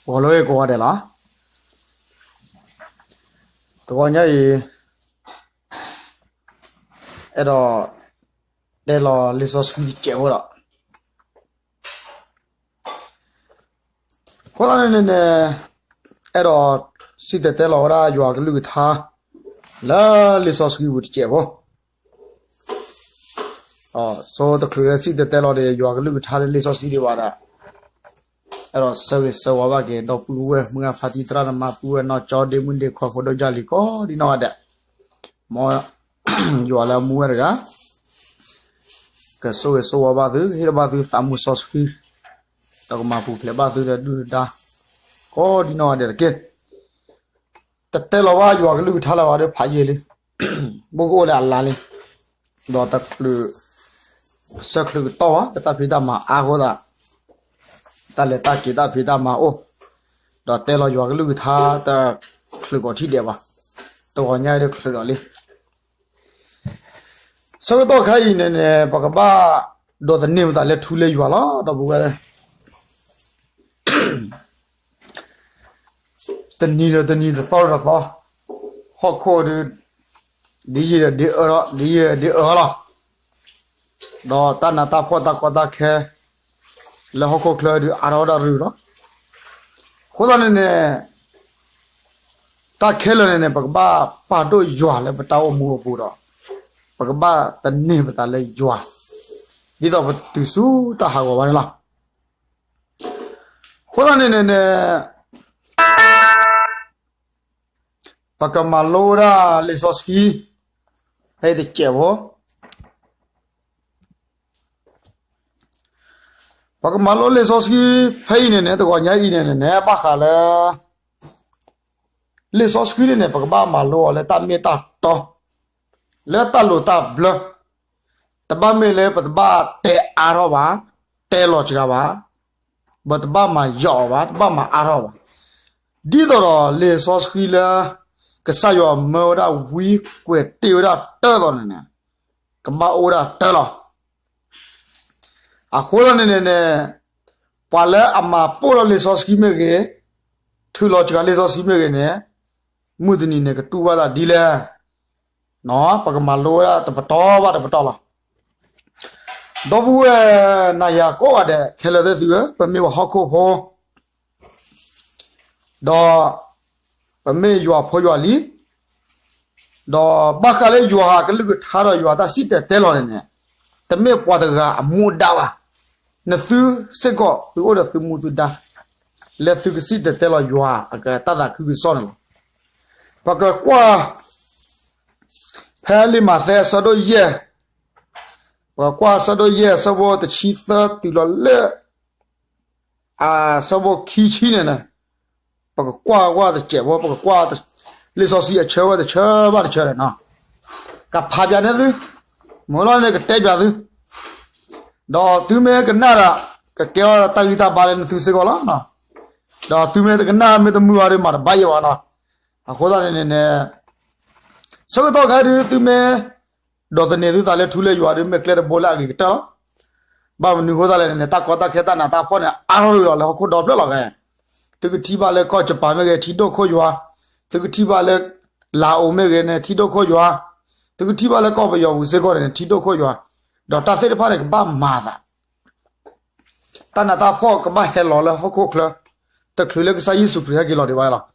ဂီၤလၢကိးဂၤဒဲးလီၤ. တဂီၤညါအံၤ အဲၣ်ဒိးတဲလီၤလံာ်စီဆှံတစဲးဖိဒီး အဃိသတးန့ၣ်န့ၣ်န့ၣ် အဲၣ်ဒိးစံၣ်တဲၤတဲလီၤဝဲဒၣ်ယွၤကလုၢ်ကထါ လၢလံာ်စီဆှံပူၤတစဲးဖိ ဆိတချုးလၢစံၣ်တဲၤတဲလီၤဒီး ယွၤကလုၢ်ကထါလၢလံာ်စီဆှံဒံးဘၣ်ဒီး အဲၣ်ဒိးဆၢဂ့ၤဆၢဝါဘၣ်က့ၤ ဒီပုၢ်ဝဲၢ်မုၢ်ဂၢ်ဖါတံၢ်သရၣ်သမါ ပုၢ်ဝဲၢ်နီၢ်ကၠီ ဒ့မုၣ်ဒ့ခွါ ဖိဒိၣ်ယၢ်လံၤ ကိးဒံနီၢ်ဂၤဒဲး, မ်ယွၤလၢအမူဝဲတဂၤ ကဆိၣ်ဂ့ၤဆိၣ်ဝါဘၣ်သု ဟ့ၣ်လီၤဘၣ်သုသးမုာ်စီဆှံ, ဒီးကမၤပူၤဖျဲးဘၣ်သုဒီးဒုၣ်ဒါ ကိးဒံနီၢ်ဂၤဒဲးတက့ၢ်. တတဲလီၤဘၣ်ယွၤကလုၢ်ကထါလၢၤဘၣ်ဒီး ဖးယံာ်လံ, ဘိၣ်ကအိၣ်လၢအလါလံ, ဒီးတချုး ဆၢချုးကတီၢ်ဘၣ် လၢတၢ်ဖံးတၢ်မၤအါအဃိသတး တၢ်လဲၤတၢ်က့ၤတၢ်ဖံးတၢ်မၤအိၣ်, ဒီးတဲလီၤယွၤကလုၢ်ကထါတချုးကိးထံၣ်ဒဲးဘၣ်, တဂီၤညါအံၤဒီးချုးဒီးလံ ဆၢကတီၢ်ခဲအံၤန့ၣ်န့ၣ် ပကဘၣ်ဒိးသန့ၤပသးလၢထူလၢယွၤလီၤ. ဒီပုၢ်ဝဲၢ် တနံၤဒီးတနံၤ တသီဒီးတသီ ဟီၣ်ခိၣ်ဒီး ဒ်ယံာ်ဒီးဒ်အၢလီၤ, ဒ်ယံာ်ဒီးဒ်အၢလီၤ. ဒီးတၢ်နးတၢ်ဖှီၣ်တၢ်ကီတၢ်ခဲ လၢဟီၣ်ခိၣ်ချၢဒီးအါထီၣ်ဝဲဒၣ်ရုၤလီၤ. အဃိသတးန့ၣ်န့ၣ် တၢ်ခဲလၢာ်န့ၣ်န့ၣ် ပကဘၣ်ပာ်ဒိၣ်ယွၤလၢပတၢ်အိၣ်မူအပူၤဒီး ပကဘၣ်သန့ၤပသးလၢယွၤ ဒ်သိးပတုၤဆူတၢ်ဟးဂီၤဘၣ်န့ၣ်လီၤ. အဃိသတးန့ၣ်န့ၣ်န့ၣ် ပကမၤလိဝဲဒၣ်လံာ်စီဆှံ ဖဲအံၤတစဲးဖိ ပကမၤလိလံာ်စီဆှံဖဲအံၤန့ၣ်န့ၣ် တဂီၤညါအံၤန့ၣ်န့ၣ်န့ၣ် ဘၣ်ဃးလၢ လံာ်စီဆှံန့ၣ်န့ၣ် ပကဘၣ်မၤလိအီၤလၢတၢ်မ့ၢ်တၢ်တီ လၢတၢ်လိၤတၢ်ဘျၢ တဘၣ်မ့ၢ်လၢပတဘၣ်တဲအါထီၣ်ဘၣ်, တဲလီၤစှၤဘၣ်, ပတဘၣ်မၤယီၤအီၤဘၣ်, တဘၣ်မၤအါထီၣ်ဘၣ်. ဒ်သိးဒီးလံာ်စီဆှံလၢ ကစၢ်ယွၤမၢဝဲဒၣ်ဝံကွဲးတ့ၢ်ဝဲဒၣ်တၢ်သိးန့ၣ်န့ၣ် ကဘၣ်အိၣ်ဝဲဒၣ်တၢ်လီၤ. အဃိသတးန့ၣ်န့ၣ်န့ၣ် ပှၤလၢအမၤပိာ်ထီၣ်လံာ်စီဆှံမ့ၢ်ဂ့ၤ, ထုးလီၤစှၤလံာ်စီဆှံမ့ၢ်ဂ့ၤန့ၣ် မုၢ်တနံၤန့ၣ် ကတူၢ်ဘၣ်သးဒ်လဲၣ်. ပကမၤလိဝဲဒၣ်တပတီၢ်ဘၣ်တပတီၢ်လီၤ. ဒီပုၢ်ဝဲၢ်နၤယၤကိးဂၤဒဲး ခဲလၢာ်သ့ၣ်သုဧၢ, ပမ့ၢ်ပှၤဟီၣ်ခိၣ်ဖိ ဒီး ပမ့ၢ်ယွၤဖိယွၤလံၤ, ဒီးဘၣ်ဃးလၢယွၤကလုၢ်ကထါဒီးယွၤတၢ်စံၣ်တဲၤတဲလီၤန့ၣ်န့ၣ် တမ့ၢ်ပှၤတဂၤအမူအဒါဘၣ်. နသုစ့ၢ်ကီး သုအိၣ်ဒီးသုမူသုဒါ လၢသုကစံၣ်တဲၤတဲလီၤယွၤအကတၢ်သးခုကစီၣ်န့ၣ်လီၤ. ပကကွၢ် ဖဲလံာ်မးသဲအဆၢဒိၣ်ယဲၢ်, ပကကွၢ်အဆၢဒိၣ်ယဲၢ် အဆၢဖိတဆံသၢတုၤလီၤလၢ အဆၢဖိခံဆံန့ၣ်န့ၣ်, ပကကွၢ်ဝဲတစဲးဖိ, ပကကွၢ် လံာ်စီဆှံအဆၢဝဲတဆၢဘၣ်တဆၢန့ၣ်နီၤ, ကဖးပၠးန့ၢ်သု, မ့ၢ်လီၤန့ၣ်ကတဲပၠးသု, ဒီးသုမ့ၢ်ကနၣ်ဒီး ကကဲထီၣ်တၢ်ဂံၢ်တၢ်ဘါလၢနသုစ့ၢ်ကီးလီၤ. ဒီးသုမ့ၢ်တကနၣ်မ့ၢ်တမုာ်ဘၣ်ဒီး မၤတဘၣ်ယဲဘၣ်နီၤ. အဃိသတးန့ၣ်န့ၣ်န့ၣ် ဆၢကတီၢ်ခဲအံၤဒုး သုမ့ၢ် ဒိးသန့ၤသုသးလၢထူလၢယွၤဒုး မ့ၢ်ကျဲတဘိလၢအဂ့ၤကတၢၢ်လီၤ. ဘၣ်မနုၤအဃိသတးလဲၣ်န့ၣ်န့ၣ် တၢ်ကီတၢ်ခဲတၢ်နးတၢ်ဖှီၣ်န့ၣ် အါထီၣ်လီၤလၢဟီၣ်ခိၣ်ဒီဖျၢၣ်လီၤ. သုကထံၣ်ဘၣ်လၢကီၢ်ယပၣ်မ့ၢ်ဂ့ၤ ထံဒိၣ်ခိၣ်ယွၤ, သုကထံၣ်ဘၣ်လၢ လၤအိၤမ့ၢ်ဂ့ၤန့ၣ် ထံဒိၣ်ခိၣ်ယွၤ, သုကထံၣ်ဘၣ်လၢကီၢ်ပယီၤပူၤစ့ၢ်ကီးန့ၣ် ထံဒိၣ်ခိၣ်ယွၤ, ဒီးတၢ်သ့ၣ်တဖၣ်န့ၣ် ကဘၣ်မၤသး တၢ်နးတၢ်ဖှီၣ်ကဘၣ်ဟဲလီၤလၢဟီၣ်ခိၣ်ချၢ, တချုးလၢကစၢ်ယ့ၣ်ၡူးခရံာ်ဟဲက့ၤလီၤဒံးဘၣ်လီၤ.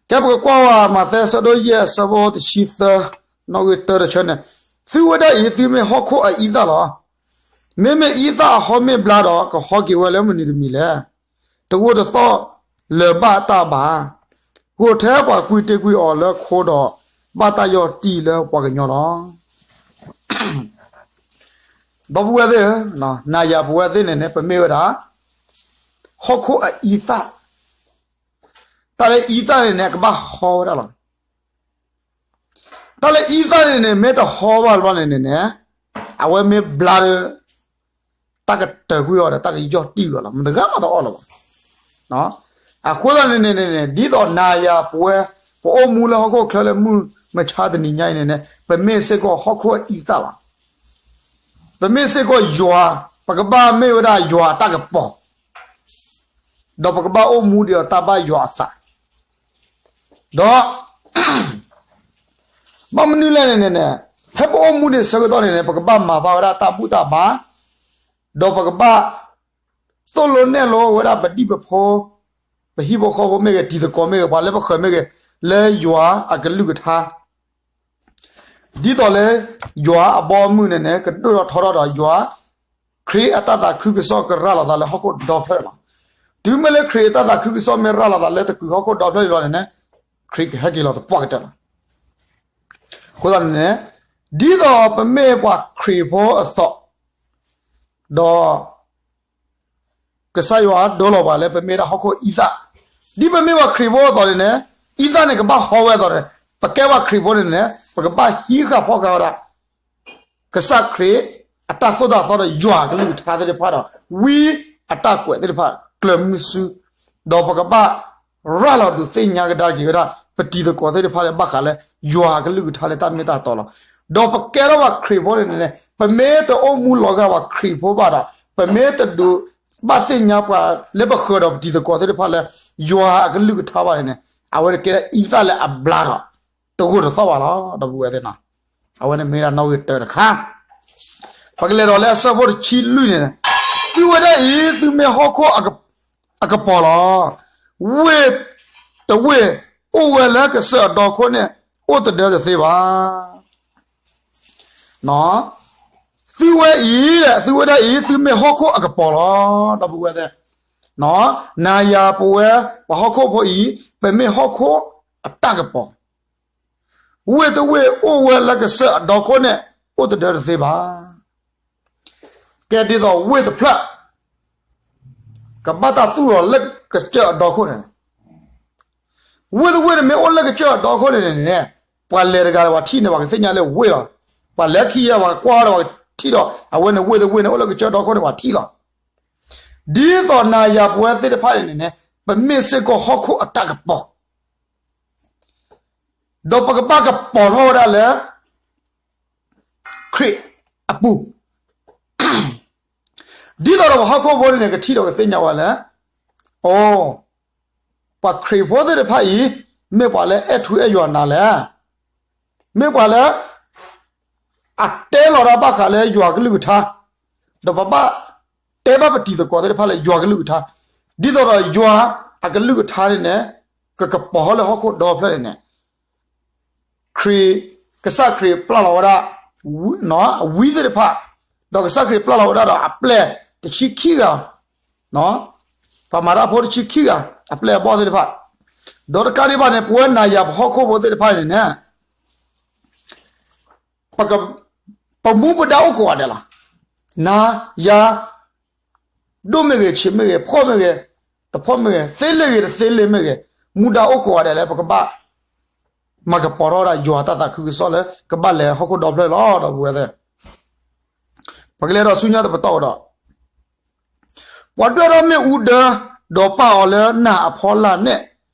ကဲပကကွၢ်ဝဲ မးသဲအဆၢဒိၣ်ယဲၢ် အဆၢဖိတဆံသၢ, နီၣ်ဂံၢ်တၢတဆၢန့ၣ်, သုဝဲဒၣ်အံၤ သုမ့ၢ်ဟီၣ်ခိၣ်အအံသၣ်လီၤ. မ့မ့ၢ်အံသၣ်အဟီၣ်မ့ၢ်ဘျါဒီး ကဟီက့ၤဝဲလၢမနုၤတမံၤလဲၣ်. တဂိာ်တသီၣ်လၢၤဘၣ်တၢ်ဘၣ်. ဂိာ်ထဲပှၤကွံာ်တ့ၢ်ကွံာ်အီၤလၢခိဒီး ဘၣ်တၢ်ယီၢ်တံၢ်လၢပှၤကညီလီၤ. ဒီပုၢ်ဝဲၢ်သ့ၣ်ဧၢ, နၤယၤပဝဲသ့ၣ်န့ၣ်န့ၣ် ပမ့ၢ်ဝဲဒၣ် ဟီၣ်ခိၣ်အအံသၣ်, တၢ်လၢအံသၣ်န့ၣ်န့ၣ် အကဘၣ်ဟီဝဲဒၣ်လီၤ. တၢ်လၢအံသၣ်န့ၣ်န့ၣ် မ့ၢ်တဟီဘၣ်တဘျီန့ၣ်န့ၣ်န့ၣ်, အဝဲမ့ၢ်ဘျါဒီး တၢ်ကတၢၢ်ကွံာ်အီၤဒီး တၢ်ကယီၢ်တံၢ်အီၤလီၤ. မတဂၤမးတအီၣ်လၢၤဘၣ်. အဃိသတးန့ၣ်န့ၣ်န့ၣ် ဒ်သိးနၤယၤပဝဲ ပအိၣ်မူလၢဟီၣ်ခိၣ်ချၢလၢမုၢ်မဆါတနံၤညါအံၤန့ၣ်န့ၣ် ပမ့ၢ်စ့ၢ်ကီးဟီၣ်ခိၣ်အအံသၣ်လီၤ. ပမ့ၢ်စ့ၢ်ကီးယွၤ, ပကဘၣ်မ့ၢ်ဝဲဒၣ်ယွၤအတၢ်ကပီၤ ဒီးပကဘၣ်အိၣ်မူဒံးအီၤတၢ်ဘၣ်ယွၤအသး, ဒီး ဘၣ်မနုၤလဲၣ်န့ၣ်န့ၣ်, ဖဲပအိၣ်မူဒံးဆၢကတီၢ်န့ၣ်န့ၣ် ပကဘၣ်မၤဘၣ်ဝဲဒၣ်တၢ်ဘူၣ်တၢ်ဘါ, ဒီးပကဘၣ်သိၣ်လိနဲၣ်လိဝဲဒၣ်ပဒံၣ်ပဖိ, ပဟံၣ်ဖိဃီဖိမ့ၢ်ဂ့ၤ, တံၤသကိးမ့ၢ်ဂ့ၤ, ပှၤလၢပဃၢၤမ့ၢ်ဂ့ၤ, လၢယွၤအကလုၢ်ကထါ ဒ်သိးလၢ ယွၤအဘီအမုၢ်န့ၣ်န့ၣ် ကဒိၣ်ထီၣ်ထီထီၣ်ဒီးယွၤ, ခရံာ်အတၢ်သးခုကစီၣ်ကရၤလီၤသးလၢဟီၣ်ခိၣ်ဒီဖျၢၣ်လီၤ. တုၤမ့ၢ်လၢခရံာ်အတၢ်သးခုကစီၣ်မ့ၢ်ရၤလီၤသးလၢတကုာ်ဟီၣ်ခိၣ်ဒီဖျၢၣ်လီၤန့ၣ်န့ၣ်, ခရံာ်ကဟဲက့ၤလီၤသပှၢ်ကတၢၢ်လီၤ. အဃိသတးန့ၣ်န့ၣ်, ဒ်သိးပမ့ၢ်ပှၤခရံာ်ဖိအသိး, ဒီး ကစၢ်ယွၤဒိလီၤပှၤလၢပမ့ၢ်ဒၣ်ဟီၣ်ခိၣ်အံသၣ်, ဒ်ပမ့ၢ်ပှၤခရံာ်ဖိအသိးန့ၣ်န့ၣ်, အံသၣ်န့ၣ်ကဘၣ်ဟီဝဲအသိးန့ၣ်, ပကဲပှၤခရံာ်ဖိန့ၣ်န့ၣ် ပကဘၣ်ဟံးဃာ်ဖီၣ်ဃာ်ဝဲဒၣ် ကစၢ်ခရံာ်အတၢ်သိၣ်တၢ်သီဒီးယွၤအကလုၢ်ကထါသ့ၣ်တဖၣ်ဒီး ဝံအတၢ်ကွဲးသ့ၣ်တဖၣ် ကျၢၤမုဆူ, ဒီးပကဘၣ်ရၤလီၤဒုးသ့ၣ်ညါကဒါက့ၤဝဲဒၣ် ပတံၤသကိးသ့ၣ်တဖၣ်လၢဘၣ်ဃးလၢ ယွၤအကလုၢ်ကထါလၢတၢ်မ့ၢ်တၢ်တီလီၤ. ဒီးပကဲထီၣ်ပှၤခရံာ်ဖိန့ၣ်န့ၣ် ပမ့ၢ်တအိၣ်မူလီၤဂာ်ပှၤခရံာ်ဖိဘၣ်ဒီး ပမ့ၢ်တဒုးဘၣ်သ့ၣ်ညါပှၤလၢပဃၢၤဒီးပတံၤသကိးသ့ၣ်တဖၣ်လၢ ယွၤအကလုၢ်ကထါဘၣ်န့ၣ်န့ၣ်, အဝဲန့ၣ်ကဲဒၣ်အံသၣ်လၢအဘျါဒီး တဂိာ်တသီၣ်ဘၣ်လီၤ ဒီပုၢ်ဝဲၢ်သ့ၣ်နီၤ. အဝဲန့ၣ်မ့ၢ်ဒၣ်နီၣ်ဂံၢ်တၢတခါ. ပကလဲၤဒီးလၢအဆၢဖိတဆံလွံၢ်န့ၣ်, သုဝဲဒၣ်အံၤ သုမ့ၢ်ဟီၣ်ခိၣ်အကပီၤလီၤ. ဝ့ၢ်တဝ့ၢ်အိၣ်ဝဲလၢကစၢၢ်အဒီခိၣ်န့ၣ် အိၣ်တဒၢတသ့ဘၣ်. သုဝဲအံၤ, သုဝဲဒၣ်အံၤ သုမ့ၢ်ဟီၣ်ခိၣ်အကပီၤလီၤ ဒီပုၢ်ဝဲၢ်သ့ၣ်. နၤယၤပဝဲ ပှၤဟီၣ်ခိၣ်ဖိအံၤ ပမ့ၢ်ဟီၣ်ခိၣ်အတၢ်ကပီၤ, ဝ့ၢ်တဝ့ၢ်အိၣ်ဝဲလၢကစၢၢ်အဒီခိၣ်န့ၣ် အိၣ်တဒၢတသ့ဘၣ်. ကဲဒ်သိးဝ့ၢ်တဖျၢၣ် ကဘၣ်တၢ်သူၣ်လီၤလၢကစၢၢ်အဒီခိၣ်န့ၣ် ဝ့ၢ်တဝ့ၢ်န့ၣ်မ့ၢ်အိၣ်လၢကစၢၢ်အဒီခိၣ်န့ၣ်န့ၣ်, ပှၤလဲၤတဂၤဒီးပှၤထံၣ်န့ၣ် ပှၤကသ့ၣ်ညါလၢဝ့ၢ်လီၤ. ပှၤလဲၤထံၣ်ယဲ ပှၤကွၢ်ဒီးပှၤထံၣ်ဒီး အဝဲန့ၣ်ဝ့ၢ်တဝ့ၢ်န့ၣ် အိၣ်လၢကစၢၢ်ဒီခိၣ်န့ၣ် ပှၤထံၣ်လီၤ. ဒ်သိးနၤယၤပဝဲသ့ၣ်တဖၣ်န့ၣ်န့ၣ်, ပမ့ၢ်စ့ၢ်ကီးဟီၣ်ခိၣ်အတၢ်ကပီၤ ဒီးပကဘၣ်ကပီၤထီၣ်ဝဲဒၣ်လၢ ခရံာ်အပူၤ, ဒ်သိးဒီးပှၤဟီၣ်ခိၣ်ဖိန့ၣ်န့ၣ် ကထံၣ်ဒီးကသ့ၣ်ညါဝဲလၢ အိ, ပှၤခရံာ်ဖိသ့ၣ်တဖၣ်အံၤ မ့ၢ်ပှၤလၢအဲၣ်ထူအဲၣ်ယွၤနၤလဲၣ်. မ့ၢ်ပှၤလၢ အတဲလီၤတၢ်ဘၣ်ဃးလၢယွၤကလုၢ်ကထါ, ဒီးပဘၣ်တဲဘၣ်ပတံၤသကိးသ့ၣ်တဖၣ်လၢယွၤကလုၢ်ကထါ, ဒ်သိးဒီးယွၤအကလုၢ်ကထါန့ၣ်န့ၣ် ကကပီၤထီၣ်လၢဟီၣ်ခိၣ်ဒီဖျၢၣ်န့ၣ်န့ၣ် ခရံာ်, ကစၢ်ခရံာ်ပျၢ်လီၤဝဲဒၣ် အဝံသ့ၣ်တဖၣ်, ဒီးကစၢ်ခရံာ်ပျၢ်လီၤဝဲဒၣ်ဒီးအပျဲၢ်တဆံခံဂၤ, ပှၤမၤတၢ်ဖိတဆံခံဂၤ အပျဲၢ်အဘီၣ်သ့ၣ်တဖၣ်, ဒီးတကးဒံးဘၣ်န့ၣ် ပဝဲနၤယၤပဟီၣ်ခိၣ်ဖိသ့ၣ်တဖၣ်န့ၣ်န့ၣ် ပမူပဒါအိၣ်ကိးဂၤဒဲးလီၤ. နၤယၤ ဒိၣ်မ့ၢ်ဂ့ၤ, ဆံးမ့ၢ်ဂ့ၤ, ဖှီၣ်မ့ၢ်ဂ့ၤ, တဖှီၣ်မ့ၢ်ဂ့ၤ, သ့လ့ၣ်ဂ့ၤ, တသ့လ့ၣ်မ့ၢ်ဂ့ၤ, မူဒါအိၣ်ကိးဂၤဒဲးလၢပကဘၣ် မၤကပီၤထီၣ်ဝဲဒၣ်ယွၤတၢ်သးခုကစီၣ်လၢ ကဘၣ်လဲၤဟီၣ်ခိၣ်ဒီဖျၢၣ်လီၤ ဒီပုၢ်ဝဲၢ်သ့ၣ်. ပကလဲၤဒီးဆူညါတပတီၢ်ဒီး ပှၤဒွဲၣ်ထီၣ်မ့ၣ်အူဒၢ ဒီးပာ်အီၤလၢနၢ်အဖီလာ်န့ၣ်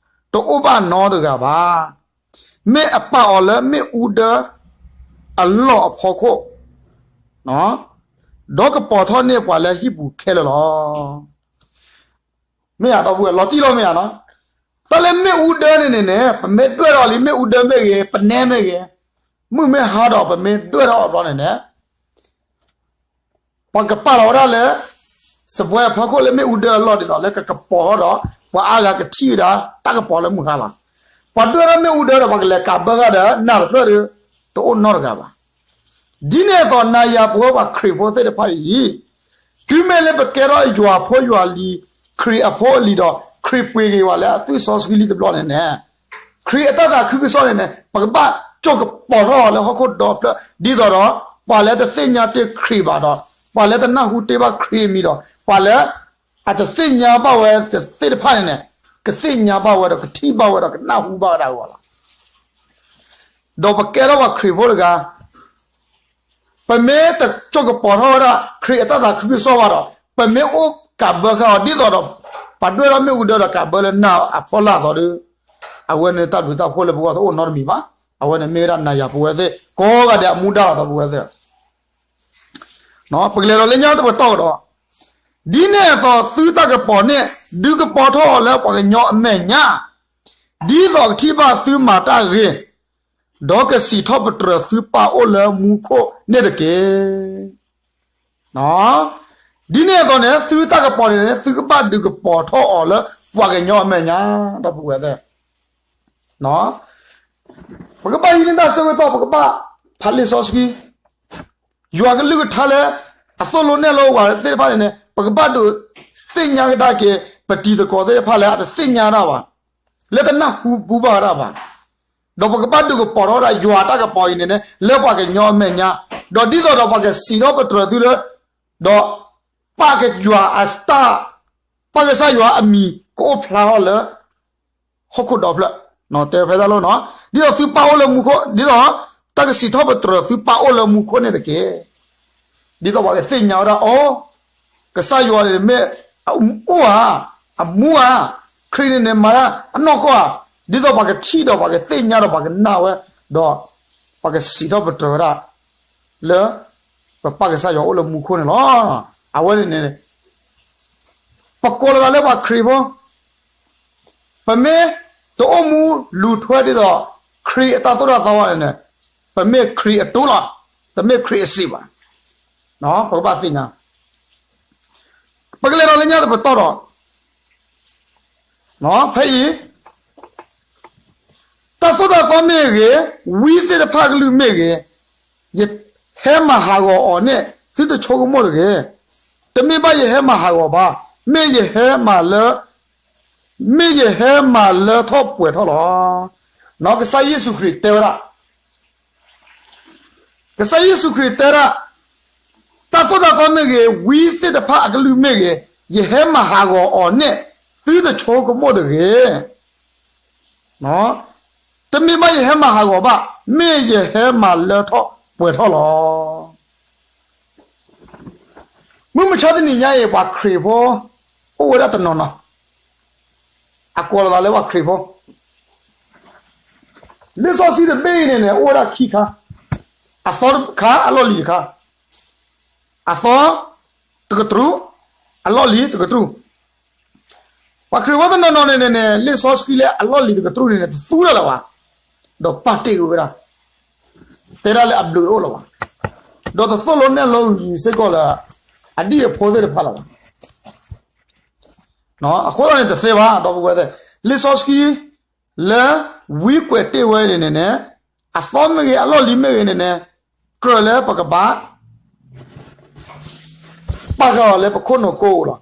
တအိၣ်ဘၣ်နီတဂၤဘၣ်. မ့ၢ်အပာ်အီၤလၢမ့ၣ်အူဒၢအလီၢ်အဖီခိၣ်, ဒီးကပီၤထီၣ်န့ၢ်ပှၤလၢဟံၣ်ပူၤခဲလၢာ်လီၤ. မ့ၢ်ဧါ ဒီပုၢ်ဝဲၢ် လီၤတံၢ်လီၤမ့ၢ်ဧါနီၤ. တၢ်လၢမ့ၣ်အူဒၢန့ၣ်န့ၣ်န့ၣ် ပမ့ၢ်ဒွဲၣ်ထီၣ်လံ မ့ၣ်အူဒၢမ့ၢ်ဂ့ၤ ပနဲမ့ၢ်ဂ့ၤ, မုၢ်မ့ၢ်ဟါဒီးပမ့ၢ်ဒွဲၣ်ထီၣ်အဘျီန့ၣ်န့ၣ် ပှၤကပာ်လီၤဝဲဒၣ်လၢ စပွဲအဖီခိၣ်လၢမ့ၣ်အူဒၢအလီၢ်ဒ်သိးလၢ ကကပီၤထီၣ်ဒီး ပှၤအါဂၤကထံၣ်ဝဲဒၣ် တၢ်ကပီၤလၢမုၢ်ဟါလီၤ. ပှၤဒွဲၣ်ထီၣ်မ့ၣ်အူဒၢဒီး ပှၤကလဲၤကးဘၢဃာ်ဒီး နၢ်တဖျၢၣ်ဒီး တအိၣ်နီတဂၤဘၣ်. ဒ်န့ၣ်အသိး နၤယၤပဝဲပှၤခရံာ်ဖိသ့ၣ်တဖၣ်အံၤ တုၤမ့ၢ်လၢပကဲထီၣ်ယွၤဖိယွၤလံၤ ခရံာ်အဖိအလံၤဒီး ခရံာ်ပှ့ၤက့ၤပှၤလၢအသွံၣ်စီဆှံလံတဘျီန့ၣ်န့ၣ် ခရံာ်အတၢ်သးခုကစီၣ်န့ၣ်န့ၣ် ပကဘၣ်ကၠိၣ်ကပီၤထီၣ်အီၤလၢဟီၣ်ခိၣ်ဒီဖျၢၣ် ဒ်သိးဒီး ပှၤလၢတသ့ၣ်ညါတ့ၢ်ခရံာ်ဘၣ်ဒီး ပှၤလၢတနၢ်ဟူတ့ၢ်ဘၣ်ခရံာ်အမံၤဒီး ပှၤလၢအတသ့ၣ်ညါဘၣ်ဝဲသ့ၣ်တဖၣ်န့ၣ်န့ၣ် ကသ့ၣ်ညါဘၣ်ဝဲဒီး ကထံၣ်ဘၣ်ဝဲဒီး ကနၢ်ဟူဘၣ်ဝဲဒၣ်အဂီၢ်လီၤ. ဒီးပကဲထီၣ်ပှၤခရံာ်ဖိတဂၤ ပမ့ၢ်တကၠိၣ်ကပီၤထီၣ်ဝဲဒၣ် ခရံာ်အတၢ်သးခုကစီၣ်ဘၣ်ဒီး ပမ့ၢ်အိၣ်ကးဘၢဃာ်အီၤဒ်သိးဒီး ပှၤဒွဲၣ်ထီၣ်မ့ၣ်အူဒၢဒီးကးဘၢလၢနၢ်အဖီလာ်အသိးဒီး အဝဲန့ၣ်တၢ်ဘျုးတၢ်ဖှိၣ်လၢပဂီၢ်တအိၣ်နီတမံၤဘၣ်. အဝဲန့ၣ်မ့ၢ်ဝဲဒၣ်နၤယၤပဝဲသ့ၣ်ကိးဂၤဒဲးအမူဒါလီၤ ဒီပုၢ်ဝဲၢ်သ့ၣ်. ပကလဲၤဒီးလၢညါတပတီၢ်ဒီး ဒ်န့ၣ်အသိးသုတၢ်ကပီၤန့ၣ် ဒုးကပီၤထီၣ်အီၤလၢပှၤကညီအမဲာ်ညါ, ဒ်သိးကထံၣ်ဘၣ်သုမၤတၢ်ဂ့ၤ, ဒီးကစံးထီၣ်ပတြၢၤသုပၢ်အိၣ်လၢမူခိၣ်န့ၣ်တက့ၢ်. ဒ်န့ၣ်အသိးန့ၣ် သုတၢ်ကပီၤန့ၣ်န့ၣ် သုကဘၣ်ဒုးကပီၤထီၣ်အီၤလၢပှၤကညီအမဲာ်ညါ, ဒီပုၢ်ဝဲၢ်သ့ၣ် ပကဘၣ်ဟံးန့ၢ်တၢ်ဆၢကတီၢ် ပကဘၣ်ဖးလံာ်စီဆှံ, ယွၤကလုၢ်ကထါလၢ အသိၣ်လိနဲၣ်လိပှၤသ့ၣ်တဖၣ်န့ၣ်န့ၣ် ပကဘၣ်ဒုးသ့ၣ်ညါကဒါက့ၤ ပတံၤသကိးသ့ၣ်တဖၣ်လၢအတသ့ၣ်ညါတၢ်ဘၣ်, လၢတနၢ်ဟူဘူဘၣ်ဝဲဒၣ်ဘၣ်, ဒီးပကဘၣ်ဒုးကပီၤထီၣ်ဝဲဒၣ်ယွၤတၢ်ကပီၤအံၤန့ၣ်န့ၣ် လၢပှၤကညီအမဲာ်ညါ, ဒီးဒ်သိးဒီးပှၤကစံးထီၣ်ပတြၢၤသုလၢ ဒီးပၢ်ကစၢ်ယွၤအတၢ်, ပၢ်ကစၢ်ယွၤအမံၤကအိၣ်ဖျါထီၣ်လၢ ဟီၣ်ခိၣ်ဒီဖျၢၣ်, တဲဖဲတၢ်လိၣ်နီၤ, ဒ်သိးသုပၢ်အိၣ်လၢမူခိၣ်, ဒ်သိးတၢ်ကစံးထီၣ်ပတြၢၤသုပၢ်အိၣ်လၢမူခိၣ်န့ၣ်တက့ၢ်. ဒ်သိးပှၤကသ့ၣ်ညါဝဲဒၣ်အီၤ, ကစၢ်ယွၤန့ၣ်မ့ၢ်အိၣ်ဧါ, အမူဧါ, ခရံာ်န့ၣ်န့ၣ်မၤတၢ်အနီၢ်ကီၢ်ဧါ, ဒ်သိးပှၤကထံၣ်ဒီးပှၤကသ့ၣ်ညါဒီးပှၤကနၣ်ဝဲ, ဒီးပှၤကစံးထီၣ်ပတြၢၤဝဲဒၣ် လၢ ပပၢ်ကစၢ်ယွၤအိၣ်လၢမူခိၣ်န့ၣ်လီၤ. အဝဲန့ၣ်န့ၣ် ပကိးလီၤသးလၢပှၤခရံာ်ဖိ, ပမ့ၢ်တအိၣ်မူလူၤထွဲဒ်သိး ခရံာ်အတၢ်သိၣ်တၢ်သီဘၣ်န့ၣ်န့ၣ်, ပမ့ၢ်ခရံာ်အတူၢ်လီၤ, တမ့ၢ်ခရံာ်အစံးဘၣ်. ပကဘၣ်သ့ၣ်ညါ, ပကလဲၤဒီးလၢညါတပတီၢ်ဒီး ဖဲအံၤ တၢ်သိၣ်တၢ်သီမ့ၢ်ဂ့ၤ, ဝံသ့ၣ်တဖၣ်အကလုၢ်မ့ၢ်ဂ့ၤ, ယဟဲမၤဟးဂီၤအီၤန့ၣ် သုတဆိကမိၣ်တဂ့ၤ. တမ့ၢ်ဘၣ်ယဟဲမၤဟးဂီၤဘၣ်, မ့ၢ်ယဟဲမၤလၢ, မ့ၢ်ယဟဲမၤလၢထီၣ်ပှဲၤထီၣ်လီၤ. ကစၢ်ယ့ၣ်ၡူးခရံာ်တဲဝဲဒၣ် ကစၢ်ယ့ၣ်ၡူးခရံာ်တဲဒၣ်, တၢ်သိၣ်တၢ်သီမ့ၢ်ဂ့ၤ, ဝံသ့ၣ်တဖၣ်အကလုၢ်မ့ၢ်ဂ့ၤ, ယဟဲမၤဟးဂီၤအီၤန့ၣ် သုတဆိကမိၣ်တဂ့ၤ. တမ့ၢ်ဘၣ်ယဟဲမၤဟးဂီၤဘၣ်, မ့ၢ်ယဟဲမၤလၢထီၣ်ပှဲၤထီၣ်လီၤ. မုၢ်မဆါတနံၤညါအံၤ ပှၤခရံာ်ဖိ အိၣ်ဝဲဒၣ်တနီၤနီၤ, အကိးလီၤသးလၢပှၤခရံာ်ဖိ လံာ်စီဆှံတဘ့ၣ်အံၤန့ၣ်န့ၣ် အိၣ်ဝဲဒၣ်ခံခါ, အသီတခါ အလီၢ်လံၤတခါ, အသီတကတြူၢ်, အလီၢ်လံၤတကတြူၢ်. ပှၤခရံာ်ဖိတနီၤနီၤန့ၣ်န့ၣ်န့ၣ် လံာ်စီဆှံလၢအလီၢ်လံၤတကတြူၢ်န့ၣ်န့ၣ် တသူတၢ်လၢၤဘၣ်, ဒီးပာ်တ့ၢ်ကွံာ်ဝဲဒၣ်, တဲဒၣ်လၢအဘျုးတအိၣ်လၢၤဘၣ်, ဒီးတသိၣ်လိနဲၣ်လိဂ့ၤစ့ၢ်ကီးလၢ အဒံၣ်အဖိသ့ၣ်တဖၣ်လၢၤဘၣ်. အဃိသတးန့ၣ်တသ့ဘၣ် ဒီပုၢ်ဝဲၢ်သ့ၣ်, လံာ်စီဆှံ လၢဝံကွဲးတ့ၢ်ဝဲန့ၣ်န့ၣ်န့ၣ်, အသီမ့ၢ်ဂ့ၤ အလီၢ်လံၤမ့ၢ်ဂ့ၤန့ၣ်န့ၣ်, ကြၢးလၢပကဘၣ် ပာ်ဃာ်အီၤလၢပခိၣ်နူာ်ကိၣ်လီၤ.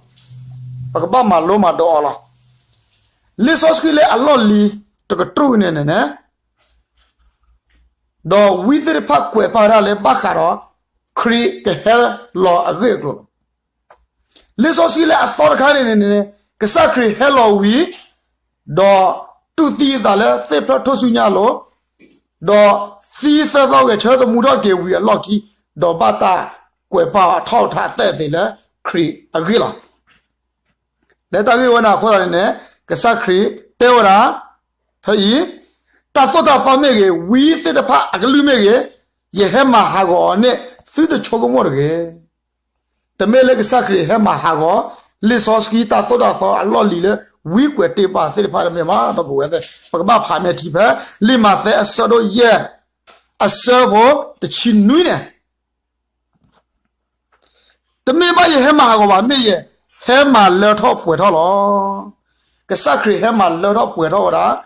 ပကဘၣ်မၤလိမၤဒိးအီၤလီၤ. လံာ်စီဆှံလၢအလီၢ်လံၤတကတြူၢ်န့ၣ်န့ၣ်န့ၣ်, ဒီးဝံသ့ၣ်တဖၣ်ကွဲးပာ်ဝဲဒၣ်လၢဘၣ်ဃးဒီး ခရံာ်ကဟဲလီၤအဂ့ၢ်အကျိၤလီၤ. လံာ်စီဆှံလၢအသီတခါန့ၣ်န့ၣ်န့ၣ်, ကစၢ်ခရံာ်ဟဲလီၤဝံၤ, ဒီးတူၢ်သံအသးလၢသ့ၣ်ဖျၢၣ်ထူၣ်စုညါအလိၤ, ဒီးသံသၢသီဂဲၤဆၢသမူထီၣ်က့ၤဝံၤအလီၢ်ခံ, ဒီးဘၣ်တၢ်ကွဲးပာ်အထီၣ်အထါအသဲအသ့းလၢခရံာ်အဂ့ၢ်လီၤ. လၢတၢ်ဂ့ၢ်ဝဲန့ၣ်အဃိသတးန့ၣ်န့ၣ်, ကစၢ်ခရံာ်တဲဝဲဒၣ်, ဖဲအံၤ, တၢ်သိၣ်တၢ်သီမ့ၢ်ဂ့ၤ, ဝံသ့ၣ်တဖၣ်အကလုၢ်မ့ၢ်ဂ့ၤ, ယဟဲမၤဟးဂီၤအီၤန့ၣ် သုတဆိကမိၣ်တဂ့ၤ. တမ့ၢ်လၢကစၢ်ခရံာ်ဟဲမၤဟးဂီၤ လံာ်စီဆှံတၢ်သိၣ်တၢ်သီအလီၢ်လံၤလၢ ဝံကွဲးတ့ၢ်ပာ်သ့ၣ်တဖၣ်တမ့ၢ်ဘၣ် ဒီပုၢ်ဝဲၢ်သ့ၣ်, ပကဘၣ်ဖးမဲာ်ထံဖဲ လံာ်မးသဲအဆၢဒိၣ်ယဲၢ် အဆၢဖိတဆံနွံန့ၣ် တမ့ၢ်ဘၣ်ယဟဲမၤဟးဂီၤဘၣ်, မ့ၢ်ယဟဲမၤလၢထီၣ်ပှဲၤထီၣ်လီၤ. ကစၢ်ခရံာ်ဟဲမၤလၢထီၣ်ပှဲၤထီၣ်ဝဲဒၣ်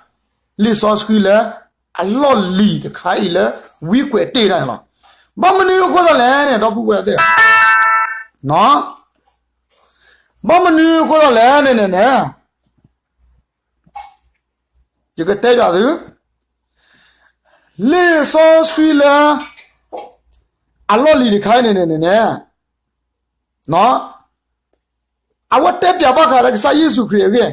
လံာ်စီဆှံလၢ အလီၢ်လံၤတခါအံၤလၢ ဝံကွဲးတ့ၢ်ဒၣ်န့ၣ်လီၤ. ဘၣ်မနုၤအဃိသတးလဲၣ်န့ၣ် ဒီပုၢ်ဝဲၢ်သ့ၣ်, ဘၣ်မနုၤအဃိသတးလဲၣ်န့ၣ်န့ၣ်န့ၣ် ယကတဲဘၣ်သု, လံာ်စီဆှံလၢ အလီၢ်လံၤတခါအံၤန့ၣ်န့ၣ်န့ၣ်န့ၣ်, အဝဲတဲပၠးဘၣ်ဃးလၢကစၢ်ယ့ၣ်ၡူးခရံာ်အဂ့ၢ်,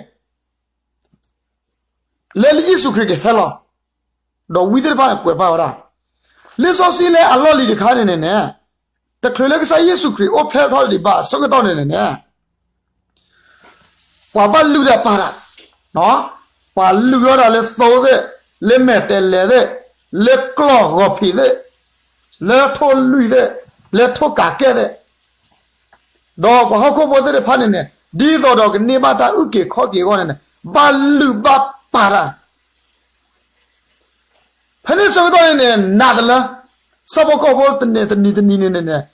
လၢယ့ၣ်ၡူးခရံာ်ကဟဲလီၤ, ဒီးဝံသ့ၣ်တဖၣ်န့ၣ်ကွဲးပာ်ဝဲဒၣ်, လံာ်စီဆှံလၢအလီၢ်လံၤတခါန့ၣ်န့ၣ်န့ၣ်, တချုးလၢကစၢ်ယ့ၣ်ၡူးခရံာ်အိၣ်ဖျဲၣ်ထီၣ်ဒံးဘၣ်အဆၢကတီၢ်န့ၣ်န့ၣ်န့ၣ် ပှၤဘၣ်လုၢ်တၢ်ပာ်တၢ်, ပှၤလုၢ်ထီၣ်တၢ်လၢသိသ့ၣ်, လၢမဲာ်တဲၤလဲၤသ့ၣ်, လၢကျီၢ်ဂီၤဖံးသ့ၣ်, လၢထိၣ်လွံၢ်သ့ၣ်, လၢထိၣ်ကးကဲၣ်သ့ၣ်, ဒီးပှၤဟီၣ်ခိၣ်ဖိသ့ၣ်တဖၣ်န့ၣ်န့ၣ်, ဒ်သိးဒီးကန့ၢ်ဘၣ်တၢ်အုၣ်က့ၤခီၣ်က့ၤအဂီၢ်န့ၣ်န့ၣ် ဘၣ်လုၢ်ဘၣ်ပာ်တၢ် ဖဲန့ၣ်ဆၢကတီၢ်န့ၣ်န့ၣ် နာ်တလၢ ဆၣ်ဖိကီၢ်ဖိတနံၤတနံၤန့ၣ်န့ၣ်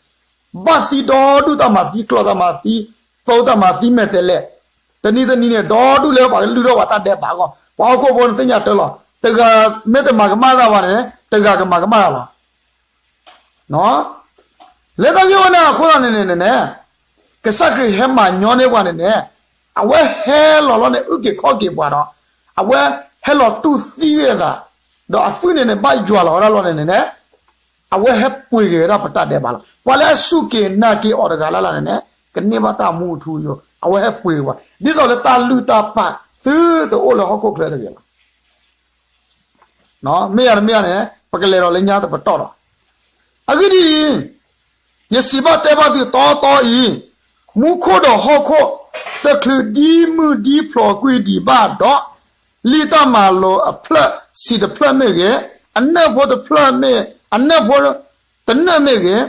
ဘၣ်သံဒီဒူၣ် တၢ်မၤသံကျီၢ် တၢ်မၤသံသိ တၢ်မၤသံမဲာ်တဲးလဲး တနံၤတနံၤန့ၣ် ဒီဒူၣ်လၢပှၤကလုၢ်ထီၣ်ပှၤတၢ်ဒဲးဘးအဂီၢ် ပှၤဟီၣ်ခိၣ်ဖိန့ၣ်သ့ၣ်ညါတၢ်လီၤ. တဂၤမ့ၢ်တမၤကမၣ်တၢ်ဘၣ်န့ၣ် တဂၤကမၤကမၣ်တၢ်လီၤ. လၢတၢ်ဂ့ၢ်ဝဲန့ၣ်အဃိသတးန့ၣ်န့ၣ်န့ၣ် ကစၢ်ခရံာ်ဟဲမၤညီန့ၢ်ပှၤန့ၣ်န့ၣ် အဝဲဟဲလီၤလီၤန့ၣ် အုၣ်က့ၤခီၣ်က့ၤပှၤဒီး အဝဲဟဲလီၤတူၢ်သံဂ့ၤအသး ဒီးအသွံၣ်န့ၣ်န့ၣ် ဘၣ်ယွၤလီၤဝဲဒၣ်လီၤန့ၣ်န့ၣ် အဝဲဟဲပှ့ၤက့ၤဝဲဒၣ်ပတၢ်ဒဲးဘးလီၤ. ပှၤလၢအစူၢ်က့ၤနာ်က့ၤအီၤတဂၤလၢ်လၢ်န့ၣ်န့ၣ် ကန့ၢ်ဘၣ်တၢ်မူအထူအယိာ် အဝဲဟဲပှ့ၤက့ၤပှၤ ဒ်သိးလၢတၢ်လုၢ်တၢ်ပာ်သုတအိၣ်လၢဟီၣ်ခိၣ်ချၢတဂ့ၤလီၤ. မ့ၢ်ယၤတမ့ၢ်ယၤန့ၣ် ပကလဲၤဒီးလၢညါတပတီၢ်ဒီး အဂ့ၢ်ဒ်အံၤ, ယစံးဘၣ်တဲဘၣ်သုတီတီအံၤ, မူခိၣ်ဒီးဟီၣ်ခိၣ် တချုးဒ်မုၢ်ဒ်ဖျိးကွံာ်ဒံးဘၣ်ဒီး, လံာ်တၢ်မၤလိာ်အဖျၢၣ်ဆံးတဖျၢၣ်မ့ၢ်ဂ့ၤ, အနၢၣ်ဖိတဖျၢၣ်မ့ၢ်, အနၢၣ်ဖိတနၢၣ်မ့ၢ်ဂ့ၤ,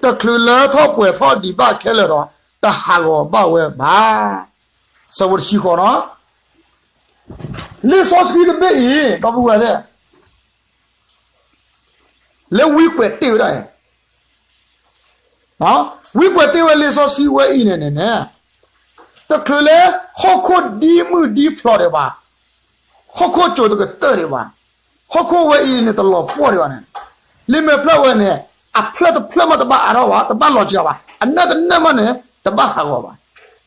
တချုးလၢထီၣ်ပှဲၤထီၣ်ဒံးဘၣ်ခဲလၢာ်ဒီး တဟးဂီၤဘၣ်ဝဲဘၣ်. ဆၢဖိတဆံဃိးနီၤ လံာ်စီဆှံတဘ့ၣ်အံၤ ဒီပုၢ်ဝဲၢ်သ့ၣ် လၢဝံကွဲးတ့ၢ်ဝဲဒၣ်အံၤ, ဝံကွဲးတ့ၢ်ဝဲလံာ်စီဆှံဝဲအံၤန့ၣ်န့ၣ်န့ၣ်, တချုးလၢဟီၣ်ခိၣ်ဒ်မုၢ်ဒ်ဖျိးဒံးဘၣ်, ဟီၣ်ခိၣ်ကိၤတကတၢၢ်ဒံးဘၣ်, ဟီၣ်ခိၣ်ဝဲအံၤန့ၣ်တလီၤပှီၢ်ဒံးဘၣ်န့ၣ်, လံာ်မဲာ်ဖျၢၣ်ဝဲန့ၣ် အဖျၢၣ်တဖျၢၣ်မးတဘၣ်အါထီၣ်ဘၣ်, တဘၣ်လီၤစှၤဘၣ်, အနၢၣ်တနၢၣ်မးန့ၣ် တဘၣ်ဟးဂီၤဘၣ်.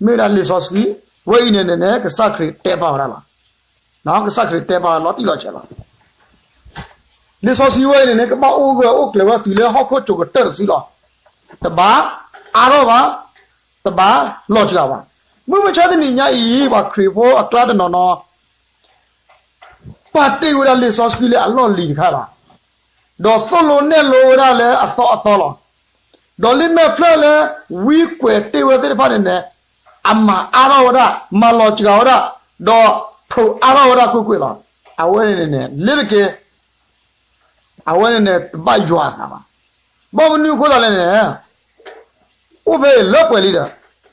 မ့ၢ်ဝဲဒၣ်လံာ်စီဆှံဝဲအံၤန့ၣ်န့ၣ်န့ၣ် ကစၢ်ခရံာ်တဲပာ်ဝဲဒၣ်လီၤ. ကစၢ်ခရံာ်တဲပာ်ဝဲလီၤတံၢ်လီၤဆဲးလီၤ. လံာ်စီဆှံဝဲအံၤန့ၣ်န့ၣ် ကဘၣ်အိၣ်ဂၢၢ်အိၣ်ကျၢၤဝဲတုၤလၢဟီၣ်ခိၣ်ကိၤကတၢၢ်တစုလီၤ. တဘၣ်အါထီၣ်ဘၣ်, တဘၣ်လီၤစှၤဘၣ်. မုၢ်မဆါတနံၤညါအံၤ ပှၤခရံာ်ဖိအကျါတနီၤနီၤ ပာ်တ့ၢ်ဝဲဒၣ်လံာ်စီဆှံလၢအလီၢ်လံၤတခါလီၤ. ဒီးသိၣ်လိနဲၣ်လိဝဲဒၣ်လၢအသီအသီလီၤ. ဒီးလံာ်မဲာ်ဖျၢၣ်လၢဝံကွဲးတ့ၢ်ဝဲသ့ၣ်တဖၣ်န့ၣ်န့ၣ် အမၤအါထီၣ်ဝဲဒၣ်, မၤလီၤစှၤဝဲဒၣ်, ဒီးထိးအါထီၣ်ဝဲဒၣ်ကွ့ၢ်ကွ့ၢ်လီၤ. အဝဲန့ၣ်န့ၣ်န့ၣ် လ့တက့ၢ် အဝဲန့ၣ်န့ၣ် တဘၣ်ယွၤအသးဘၣ်. ဘၣ်မနုၤအဃိသတးလဲၣ်န့ၣ် အိၣ်ဖဲအံၤလၢပှဲၤလံဒီး, မ့ၢ်ဧါ.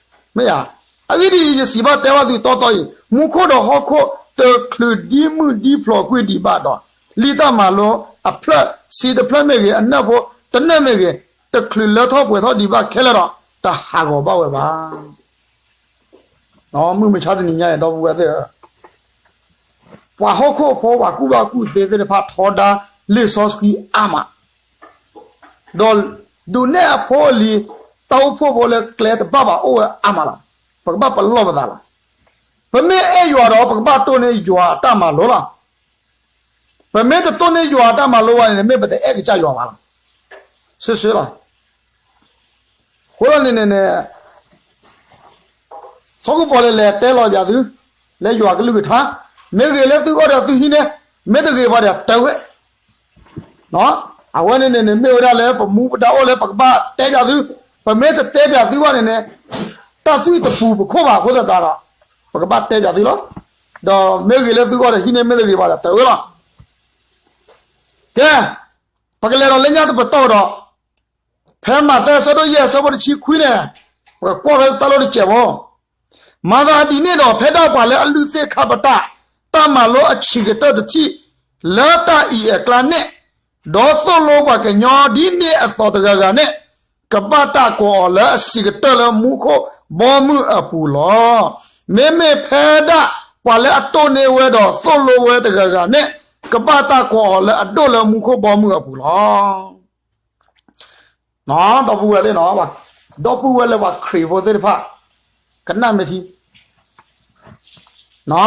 အဂ့ၢ်ဒ်အံၤ, ယစံးဘၣ်တဲဘၣ်သုတီတီအံၤ, မူခိၣ်ဒီးဟီၣ်ခိၣ် တချုးဒ်မုၢ်ဒ်ဖျိးကွံာ်ဒံးဘၣ်ဒီး, လံာ်တၢ်မၤလိအဖျၢၣ်ဆံးတဖျၢၣ်မ့ၢ်ဂ့ၤ, အနၢၣ်ဖိတနၢၣ်မ့ၢ်ဂ့ၤ, တချုးလၢထီၣ်ပှဲၤထီၣ်ဒံးဘၣ်ခဲလၢာ်ဒီး, တဟးဂီၤဘၣ်ဝဲဘၣ်. မုၢ်မဆါတနံၤညါအံၤ ဒီပုၢ်ဝဲၢ်သ့ၣ်ဧၢ, ပှၤဟီၣ်ခိၣ်ဖိ ပှၤကူၣ်ဘၣ်ကူၣ်သ့သ့ၣ်တဖၣ် ထီဒါလံာ်စီဆှံအါမး, ဒီးဒုးနဲၣ်အဖိအလံၤ, တၢ်အိၣ်ဖှိၣ်ဖိလၢကျဲတဘၣ်ဘၣ်အိၣ်ဝဲအါမးလီၤ. ပကဘၣ်ပလီၢ်ပသးလီၤ. ပမ့ၢ်အဲၣ်ယွၤဒီး ပကဘၣ်တိၢ်န့ၢ်ယွၤအတၢ်မၤလိလီၤ. ပမ့ၢ်တတိၢ်န့ၢ်ယွၤအတၢ်မၤလိဘၣ်န့ၣ် မ့ၢ်ပတအဲၣ်ကစၢ်ယွၤဘၣ်လီၤ. ဆၢဆၢလီၤ. အဃိသတးန့ၣ်န့ၣ်န့ၣ် စီၤကပီၤလဲၣ်လဲၣ်တဲလီၤပၠးသု, လၢယွၤကလုၢ်ကထါ, မ့ၢ်ဂ့ၤလၢသုဂီၢ်ဒီးသုဟံးန့ၣ်, မ့ၢ်တဂ့ၤဘၣ်ဒီးတဝဲ, အဝဲန့ၣ်န့ၣ်န့ၣ် မ့ၢ်ဝဲဒၣ်လၢပမူပဒါအိၣ်လၢပကဘၣ်တဲပၠးသု, ပမ့ၢ်တတဲပၠးသုဘၣ်န့ၣ်န့ၣ်, တၢ်သွံၣ်တပူၤပခိၣ်ဘၣ်အဃိသတးဒီး, ပကဘၣ်တဲပၠးသုလီၤ. ဒီးမ့ၢ်ဂ့ၤလၢသုဂီၢ်ဒီးဟံးန့ၢ်, မ့ၢ်တဂ့ၤဘၣ်ဒီးတဝဲလီၤ. ကဲ, ပကလဲၤဒီးလၢညါတပတီၢ်ဒီး, ဖဲမးသဲအဆၢဒိၣ်ယဲၢ်အဆၢဖိတဆံခွံန့ၣ်, ပကကွၢ်ဖဲတၢ်လီၢ်တစဲးဖိ, မၤသးဒ်န့ၣ်ဒီး ဖဲဒၣ်ပှၤလၢအလုၢ်သ့ၣ်ခါပတာ် တၢ်မၤလိအဆံးကတၢၢ်တထံၣ် လၢတၢ်အံၣ်အကျါန့ၣ်, ဒီးသိၣ်လိပှၤကညီဒ်န့ၣ်အသိးတဂၤဂၤန့ၣ်, ကဘၣ်တၢ်ကိးအီၤလၢအဆံးကတၢၢ်လၢမူခိၣ်ဘီမုၢ်အပူၤလီၤ. မ့မ့ၢ်ဖဲဒၣ်ပှၤလၢအတိၢ်န့ၢ်ဝဲဒီးသိၣ်လိဝဲတဂၤဂၤန့ၣ်, ကဘၣ်တၢ်ကိးအီၤလၢအဒိၣ်လၢမူခိၣ်ဘီမုၢ်အပူၤလီၤ. ဒီပုၢ်ဝဲၢ်သ့ၣ်နီၤ, ဒီပုၢ်ဝဲၢ်လၢပှၤခရံာ်ဖိသ့ၣ်တဖၣ်, ကနၣ်မ့ၢ်ထံ,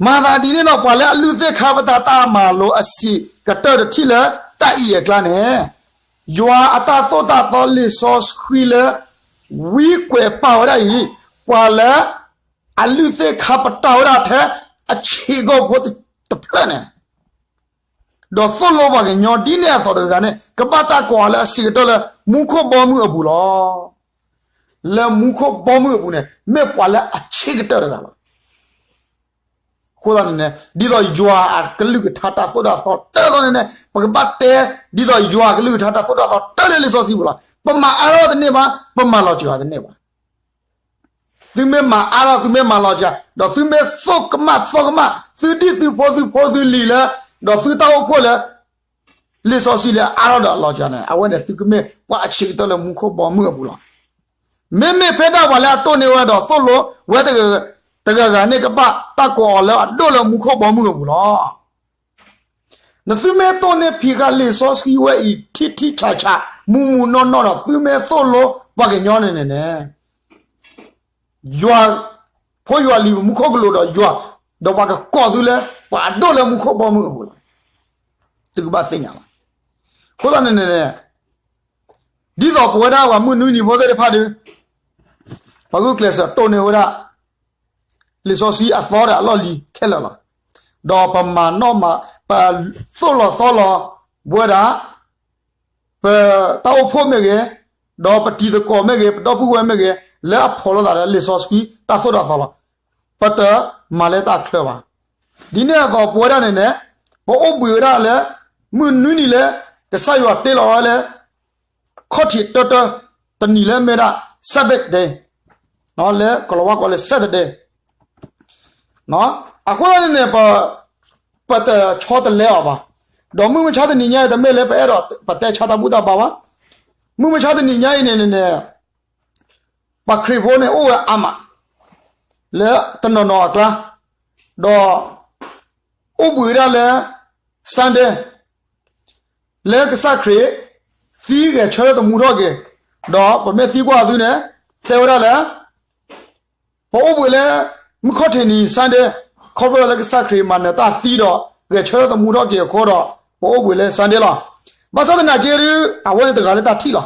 မၤသးဒ်န့ၣ်ဒီး ပှၤလၢအလုၢ်သ့ၣ်ခါပတာ်တၢ်မၤလိအဆံးကတၢၢ်တထံၣ်လၢတၢ်အံၣ်အကျါန့ၣ်, ယွၤအတၢ်သိၣ်တၢ်သီလံာ်စီဆှံလၢ ဝံကွဲးပာ်ဝဲဒၣ်အံၤ, ပှၤလၢအလုၢ်သ့ၣ်ခါပတာ်ဝဲဒၣ်ဖဲအဆံးအဂီၢ်ဖိတဖျၢၣ်န့ၣ် ဒီးသိၣ်လိပှၤကညီဒ်န့ၣ်အသိးတဂၤဂၤန့ၣ် ကဘၣ်တၢ်ကိးအီၤလၢအဆံးကတၢၢ်လၢမူခိၣ်ဘီမုၢ်အပူၤလီၤ. လၢမူခိၣ်ဘီမုၢ်အပူၤန့ၣ် မ့ၢ်ပှၤလၢအဆံးကတၢၢ်တဂၤလီၤ. အဃိ အဃိသတးန့ၣ်န့ၣ် ဒ်သိးယွၤအကလုၢ်ကထါတၢ်သိၣ်တၢ်သီတၢ်သိးန့ၣ်န့ၣ် ပကဘၣ်တဲ ဒ်သိးယွၤအကလုၢ်ကထါတၢ်သိၣ်တၢ်သီတၢ်လၢလံာ်စီဆှံပူၤလီၤ. ပမၤအါထီၣ်တန့ၢ်ဘၣ်, ပမၤလီၤစှၤတန့ၢ်ဘၣ်. သုမ့ၢ်မၤအါထီၣ် သုမ့ၢ်မၤလီၤစှၤ ဒီးသုမ့ၢ်သိၣ်ကမၣ်သီကမၣ် သုဒံၣ်သုဖိသုဖိသုလံၤလၢ ဒီးသုတၢ်အိၣ်ဖှိၣ်လၢ လံာ်စီဆှံလၢအါထီၣ်ဒီးအလီၤစှၤန့ၣ် အဝဲန့ၣ်သုကမ့ၢ်ပှၤအဆံးကတၢၢ်လၢမူခိၣ်ဘီမုၢ်အပူၤလီၤ. မ့မ့ၢ်ဖဲဒၣ်ပှၤလၢအတိၢ်န့ၢ်ဝဲဒီးသိၣ်လိဝဲတဂၤဂၤန့ၣ် ကဘၣ်တၢ်ကိးအီၤလၢအဒိၣ်လၢမူခိၣ်ဘီမုၢ်အပူၤလီၤ. နသုမ့ၢ်တိၢ်န့ၢ်ဖံးဃာ်လံာ်စီဆှံဝဲအံၤ ထံထံဆးဆး မူးမူးနီၢ်နီၢ်ဒီး သုမ့ၢ်သိၣ်လိပှၤကညီန့ၣ်န့ၣ်န့ၣ် ယွၤ ဖိယွၤလံၤမူခိၣ်ကလူးဒီးယွၤ ဒီးပှၤကကိးသုလၢ ပှၤအဒိၣ်လၢမူခိၣ်ဘီမုၢ်အပူၤလီၤ. သုကဘၣ်သ့ၣ်ညါလီၤ. အဃိသတးန့ၣ်န့ၣ် ဒ်သိးပဝဲဒၣ်ပှၤမုၢ်နွံနံၤဖိသ့ၣ်တဖၣ်ဒီး ပှၤဂုာ်ကျဲးစၢးတိၢ်န့ၢ်ဝဲဒၣ် လံာ်စီဆှံအသီဒီးအလီၢ်လံၤခဲလၢာ်လီၤ. ဒီးပမၤနီၣ်မၤ ပသိၣ်လီၤသီလီၤဝဲဒၣ် ပတၢ်အိၣ်ဖှိၣ်မ့ၢ်ဂ့ၤ, ဒီးပတံၤသကိးမ့ၢ်ဂ့ၤ, ပဒီပုၢ်ဝဲၢ်မ့ၢ်ဂ့ၤ, လၢအဖီၣ်လိာ်သးဒီးလံာ်စီဆှံတၢ်သိၣ်တၢ်သီလီၤ. ပတမၤလၢတၢ်ချၢဘၣ်. ဒ်န့ၣ်အသိးပဝဲဒၣ်န့ၣ်န့ၣ် ပအိၣ်ဘှံးဝဲဒၣ်လၢ မုၢ်နွံနံၤလၢ ကစၢ်ယွၤတ့လီၤဝဲလၢ ခီၣ်ထံးတၢတၢ တနံၤလၢမ့ၢ်ဒၣ် Sabbath day လၢကလီၤဝါကိးလၢ Saturday အဃိသတးန့ၣ်န့ၣ် ပတဆီတလဲအီၤဘၣ်. ဒီးမုၢ်မဆါတနံၤညါအံၤ တမ့ၢ်လၢပအဲၣ်ဒိးပတဲဆါတၢ်ဘူၣ်တၢ်ဘါဘၣ်. မုၢ်မဆါတနံၤညါအံၤန့ၣ်န့ၣ် ပှၤခရံာ်ဖိန့ၣ်အိၣ်ဝဲအါမး လၢတနီၤနီၤအကျါ, ဒီးအိၣ်ဘှံးဝဲဒၣ်လၢ Sunday လၢကစၢ်ခရံာ် သံဂဲၤဆၢထၢၣ်သမူထီၣ်က့ၤ, ဒီးပမ့ၢ်သံကွၢ်သုန့ၣ် တဲဝဲဒၣ်လၢ ပအိၣ်ဘှံးလၢ မုၢ်ခီၣ်ထံးနံၤ Sunday ခီဖျိလၢကစၢ်ခရံာ်မၤနၢၤတၢ်သံဒီး ဂဲၤဆၢထၢၣ်သမူထီၣ်က့ၤအဃိဒီး ပအိၣ်ဘှံးလၢ Sunday လီၤ. ဘၣ်ဆၣ်သနာ်က့ဒီး အဝဲန့ၣ်တဂၤလၢတၢ်ထံၣ်လီၤ.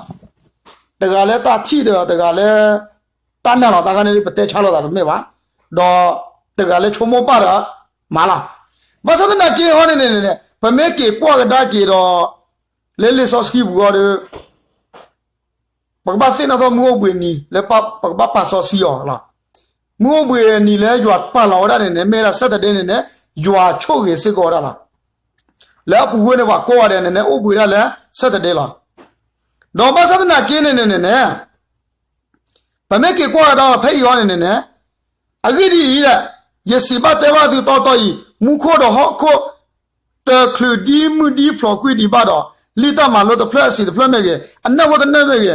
တဂၤလၢတၢ်ထံၣ်ဒီးတဂၤလၢ တၢ်နာ်လီၤ. တၢ်ခါန့ၣ်ဒီး ပတဲဆါလိာ်သးတမ့ၢ်ဘၣ်, ဒီးတဂၤလၢဆိကမိၣ်ပာ်ဒီးမၤလီၤ. ဘၣ်ဆၣ်သနာ်က့ဟီန့ၣ်န့ၣ်န့ၣ် ပမ့ၢ်က့ၤကွၢ်ကဒါက့ၤဒီး လၢလံာ်စီဆှံပူၤဃီဒီး ပကဘၣ်သ့ၣ်နီၣ်ထီၣ်မုၢ်အိၣ်ဘှံးနံၤလၢပကဘၣ်ပာ်စီဆှံအီၤလီၤ. မုၢ်အိၣ်ဘှံးနံၤလၢယွၤပာ်လီၤဝဲဒၣ်န့ၣ်န့ၣ် မ့ၢ်ဝဲဒၣ် Saturday န့ၣ်န့ၣ် ယွၤဆိၣ်ဂ့ၤစ့ၢ်ကီးဝဲဒၣ်လီၤ. လၢအပူၤဝဲန့ၣ် ပှၤကိးဂၤဒဲးန့ၣ်န့ၣ် အိၣ်ဘှံးဝဲဒၣ်လၢ Saturday လီၤ. ဒီးဘၣ်ဆၣ်သနာ်က့န့ၣ်န့ၣ်န့ၣ်န့ၣ် ပမ့ၢ်က့ၤကွၢ်ကဒါဖဲအံၤအီၤန့ၣ်န့ၣ်န့ၣ် အဂ့ၢ်ဒ်အံၤ, ယစံးဘၣ်တဲဘၣ်သုတီတီအံၤ, မူခိၣ်ဒီးဟီၣ်ခိၣ် တချုးဒံမုၢ်ဒံဖျိးကွံာ်ဒံးဘၣ်ဒီး, လံာ်တၢ်မၤလိတဖျၢၣ်အဆံးတဖျၢၣ်မ့ၢ်ဂ့ၤ, အနၢၣ်ဖိတနၢၣ်မ့ၢ်ဂ့ၤ,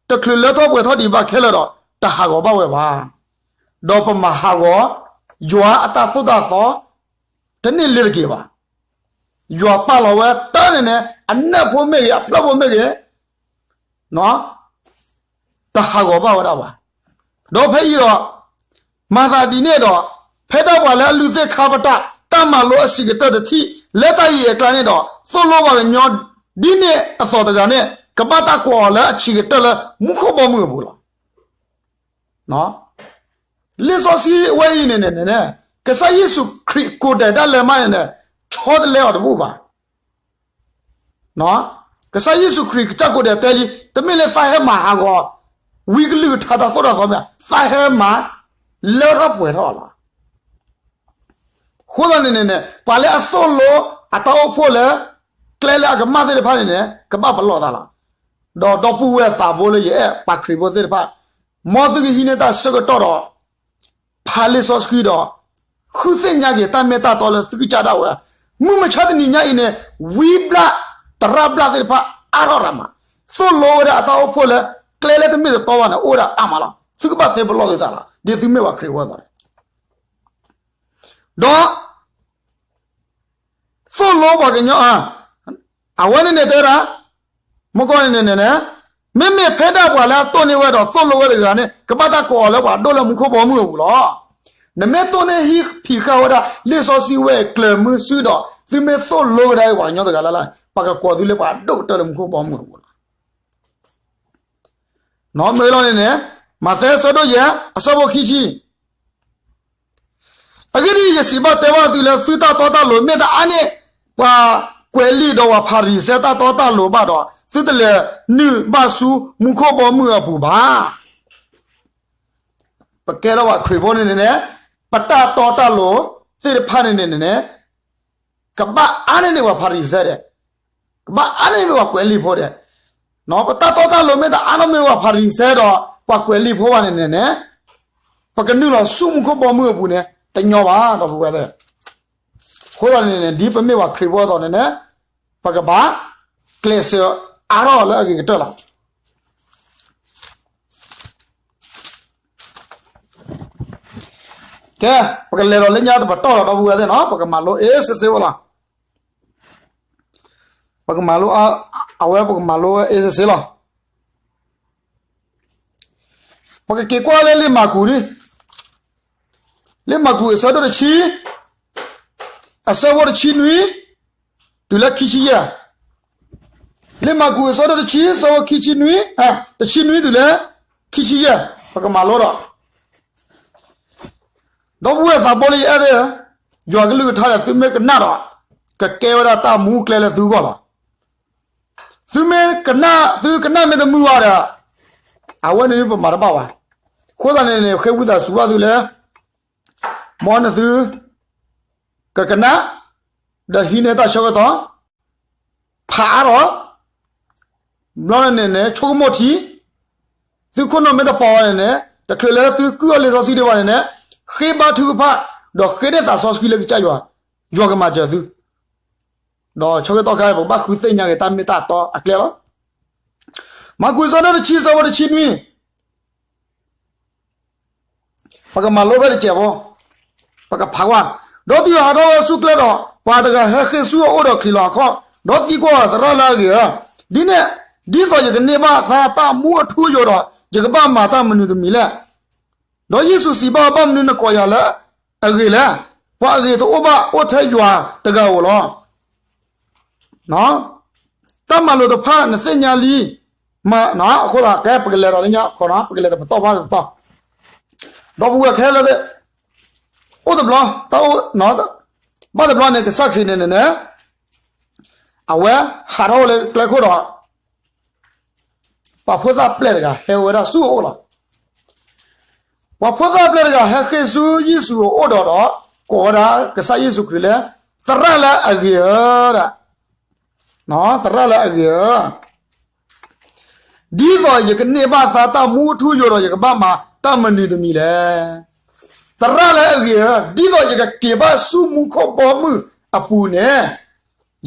တချုးလၢထီၣ်ပှဲၤထီၣ်ဒံးဘၣ်ခဲလၢာ်ဒီး တဟးဂီၤဘၣ်ဝဲဘၣ်. ဒီးပမၤဟးဂီၤ ယွၤအတၢ်သိၣ်တၢ်သီ တန့ၢ်လ့ၤတက့ၤဘၣ်. ယွၤပာ်လီၤဝဲတၢ်န့ၣ်န့ၣ် အနၢၣ်ဖိမ့ၢ်ဂ့ၤ, အဖျၢၣ်ဖိမ့ၢ်ဂ့ၤ တဟးဂီၤဘၣ်ဝဲဒၣ်ဘၣ်. ဒီးဖဲအံၤဒီး မၤသးဒ်န့ၣ်ဒီး ဖဲဒၣ်ပှၤလၢအလုၢ်သ့ၣ်ခါပတာ် တၢ်မၤလိအဆံးကတၢၢ်တထံၣ် လၢတၢ်အံၤအကျါန့ၣ်ဒီး သိၣ်လိပှၤကညီ ဒ်န့ၣ်အသိးတဂၤန့ၣ် ကဘၣ်တၢ်ကိးအီၤလၢအဆံးကတၢၢ်လၢမူခိၣ်ဘီမုၢ်အပူၤလီၤ. လံာ်စီဆှံဝဲအံၤန့ၣ်န့ၣ်န့ၣ် ကစၢ်ယ့ၣ်ၡူးခရံာ်ကိးဒဲးဒၣ်လဲာ်မးန့ၣ်န့ၣ် ဆီတလဲအီၤတဘူၣ်ဘၣ်. ကစၢ်ယ့ၣ်ၡူးခရံာ်ကစၢ်ကိးဒဲးတဲလံ, တမ့ၢ်လၢသးဟဲမၤဟးဂီၤ ဝံကလုၢ်ကထါတၢ်သိၣ်တၢ်သီမ့ၢ်, သးဟဲမၤလၢထီၣ်ပှဲၤထီၣ်လီၤ. အဃိသတးန့ၣ်န့ၣ်န့ၣ် ပှၤလၢအသိၣ်လိအတၢ်အိၣ်ဖှိၣ်လၢ ကျဲလၢအကမၣ်သ့ၣ်တဖၣ်န့ၣ်န့ၣ် ကဘၣ်ပလီၢ်သးလီၤ. ဒီးဒီပုၢ်ဝဲၢ်သးဘိလၢယအဲၣ်ပှၤခရံာ်ဖိသ့ၣ်တဖၣ်, မ်သုကဟံးန့ၢ်တၢ်ဆၢကတီၢ်ဒီး ဖးလံာ်စီဆှံဒီး ဃုသ့ၣ်ညါက့ၤတၢ်မ့ၢ်တၢ်တီလၢသုကစၢ်ဒၣ်ဝဲ, မုၢ်မဆါတနံၤညါအံၤန့ၣ် ဝံဘျၣ်သရၣ်ဘျၣ်သ့ၣ်တဖၣ်အါထီၣ်ရၤမး, သိၣ်လိဝဲဒၣ်အတၢ်အိၣ်ဖှိၣ်လၢ ကျဲလၢတမ့ၢ်တတီဘၣ်န့ၣ် အိၣ်ဝဲဒၣ်အါမးလီၤ. သုကဘၣ်သ့ပလီၢ်သုသးလီၤ. ဒ်သုမ့ၢ်ပှၤခရံာ်ဖိအသိးန့ၣ် ဒီး သိၣ်လိပှၤကညီ, အဝဲန့ၣ်န့ၣ်တဲဒၣ်, မ့ၢ်ကီၢ်န့ၣ်န့ၣ်န့ၣ်, မ့မ့ၢ်ဖဲဒၣ်ပှၤလၢအတိၢ်န့ၢ်ဝဲဒီးသိၣ်လိဝဲတဂၤန့ၣ် ကဘၣ်တၢ်ကိးအီၤလၢပှၤဒိၣ်လၢမူခိၣ်ဘီမုၢ်အပူၤလီၤ. နမ့ၢ်တိၢ်န့ၢ်ဟံးဖံးဃာ်ဝဲဒၣ် လံာ်စီဆှံဝဲအံၤကျၢၤမုဆူဒီး သုမ့ၢ်သိၣ်လိကဒါက့ၤပှၤကညီတဂၤလၢ်လၢ်န့ၣ် ပှၤကကိးသုလၢပှၤဒိၣ်ကတၢၢ်လၢမူခိၣ်ဘီမုၢ်အပူၤလီၤ. မ့ၢ်လီၤန့ၣ်န့ၣ်, မးသဲအဆၢဒိၣ်ယဲၢ် အဆၢဖိခံဆံ အဂ့ၢ်ဒ်အံၤ, ယစံးဘၣ်တဲဘၣ်သုလၢ သုတၢ်တီတၢ်လိၤ မ့ၢ်တအါန့ၢ် ပှၤကွဲးလံာ်ဒီးပှၤဖၤရံၤၡဲတၢ်တီတၢ်လိၤဘၣ်ဒီး, သုတလဲၤနုာ်ဘၣ်ဆူမူခိၣ်ဘီမုၢ်အပူၤဘၣ်. ပကဲထီၣ်ပှၤခရံာ်ဖိန့ၣ်န့ၣ်, ပတၢ်တီတၢ်လိၤ သ့ၣ်တဖၣ်န့ၣ်န့ၣ်န့ၣ် ကဘၣ်အါန့ၢ်န့ၢ်ပှၤဖၤရံၤၡဲဒဲး, ကဘၣ်အါန့ၢ်န့ၢ်ပှၤကွဲးလံာ်ဖိဒဲး, ပတၢ်တီတၢ်လိၤမ့ၢ်တအါထီၣ်မ့ၢ်ပှၤဖၤရံၤၡဲဒီး ပှၤကွဲးလံာ်ဖိဘၣ်န့ၣ်န့ၣ်န့ၣ် ပကနုာ်လီၤဆူမူခိၣ်ဘီမုၢ်အပူၤန့ၣ် တညီဘၣ် ဒီပုၢ်ဝဲၢ်သ့ၣ်. အဃိသတးန့ၣ်န့ၣ် ဒ်ပမ့ၢ်ပှၤခရံာ်ဖိအသိးန့ၣ်န့ၣ် ပကဘၣ်ကျဲးစၢးအါထီၣ်လၢအဂ့ၤကတၢၢ်လီၤ. ကဲ, ပကလဲၤဒီးလၢညါတပတီၢ်လီၤ ဒီပုၢ်ဝဲၢ်သ့ၣ်နီၤ, ပကမၤလိအ့စ့စ့ဝဲလီၤ. ပကမၤလိ, အဝဲပကမၤလိအ့စ့စ့လီၤ. ပကက့ၤကွၢ်လၢလံာ်မၢ်ကူးန့ၣ်, လံာ်မၢ်ကူးအဆၢဒိၣ်တဆံ, အဆၢဖိတဆံနွံ တုၤလၢခံဆံယဲၢ်. လံာ်မၢ်ကူးအဆၢဒိၣ်တဆံ အဆၢဖိခံဆံနွံ, တဆံနွံတုၤလၢ ခံဆံယဲၢ်, ပကမၤလိဒီး ဒီပုၢ်ဝဲၢ်သးဘိလၢယအဲၣ်သ့ၣ်, ယွၤကလုၢ်ကထါဒီး သုမ့ၢ်ကနၣ်ဒီး ကကဲဝဲဒၣ်တၢ်မူကျဲလၢသုဂီၢ်လီၤ. သုမ့ၢ်ကနၣ်, သုကနၣ်မ့ၢ်တမုာ်ဘၣ်ဒီး အဝဲန့ၣ်ပမၤတဘၣ်ဘၣ်. အဃိသတးန့ၣ်န့ၣ် ဃ့ဝံသးစူၤဘၣ်သုလၢ မ်နသုကကနၣ် ဒီးဟံးန့ၢ်တၢ်ဆၢကတီၢ် ဖးအါထီၣ်, ဘျီန့ၣ်န့ၣ် ဆိကမိၣ်ထံ, သုခိၣ်နူာ်မ့ၢ်တပီၤဘၣ်န့ၣ်န့ၣ် တချုးလၢသုကုၢ်အီၣ်လံာ်စီဆှံဒံးဘၣ်န့ၣ်န့ၣ် ဃ့ဘါထုကဖၣ် ဒီးဃ့န့ၢ်သးစီဆှံလၢကစၢ်ယွၤ, ယွၤကမၤစၢၤသု, ဒီးဆၢကတီၢ်ခဲအံၤ ပကဘၣ်ဃုသ့ၣ်ညါက့ၤတၢ်မ့ၢ်တၢ်တီအကျဲလီၤ. မၢ်ကူးအဆၢဒိၣ်တဆံ အဆၢဖိတဆံနွံ ပကမၤလိဖဲတစဲးဖိ, ပကဖးကွၢ်, ဒီးတုၤဟးထီၣ်ဝဲဆူကျဲဒီး ပှၤတဂၤဟဲဃ့ၢ်ဆူအအိၣ်ဒီးချံးလီၤအခီၣ်, ဒီးသံကွၢ်အီၤ သရၣ်လၢအဂ့ၤဧၢ, ဒ်န့ၣ်, ဒ်သိးယကန့ၢ်ဘၣ်သါတၢ်မူအထူအယိာ်ဒီး ယကဘၣ်မၤတၢ်မနုၤတမံၤလဲၣ်. ဒီးယ့ၣ်ၡူးစံးဘၣ်အီၤ, ဘၣ်မနုၤနကိးယၤလၢအဂ့ၤလဲၣ်. ပှၤအဂ့ၤတအိၣ်ဘၣ်, အိၣ်ထဲယွၤတဂၤဧိၤလီၤ. တၢ်မၤလိာ်တဖၣ်နသ့ၣ်ညါလံ, မ့ၢ်အဃိသတး ကဲပကလဲၤဒီးလၢညါခီနီၤ, ပကလဲၤတပတီၢ်ဘၣ်တပတီၢ်, ဒီပုၢ်ဝဲၢ်ခဲလၢာ်သ့ၣ်, အိၣ်တဘျီ, တၢ်အိၣ်, ဘၣ်တဘျီန့ၣ် ကစၢ်ခရံာ်န့ၣ်န့ၣ်န့ၣ် အဝဲဟးထီၣ်ဝဲလၢကျဲခိၣ်ဒီး ပှၤဖိသၣ်ပျဲၢ်တဂၤဟဲဝဲဒၣ်ဆူအအိၣ်လီၤ. ပှၤဖိသၣ်ပျဲၢ်တဂၤဟဲဃ့ၢ်ဆူယ့ၣ်ၡူးအအိၣ်ဒီးဒီး ကိးဝဲဒၣ်ကစၢ်ယ့ၣ်ၡူးခရံာ်လၢ သရၣ်လၢအဂ့ၤဧၢ, သရၣ်လၢအဂ့ၤဧၢ, ဒ်သိးယကန့ၢ်ဘၣ်သါတၢ်မူအထူအယိာ်ဒီး ယကဘၣ်မၤတၢ်မနုၤတမံၤလဲၣ်. သရၣ်လၢအဂ့ၤဧၢ, ဒ်သိးယကက့ၤဘၣ်ဆူမူခိၣ်ဘီမုၢ်အပူၤန့ၣ်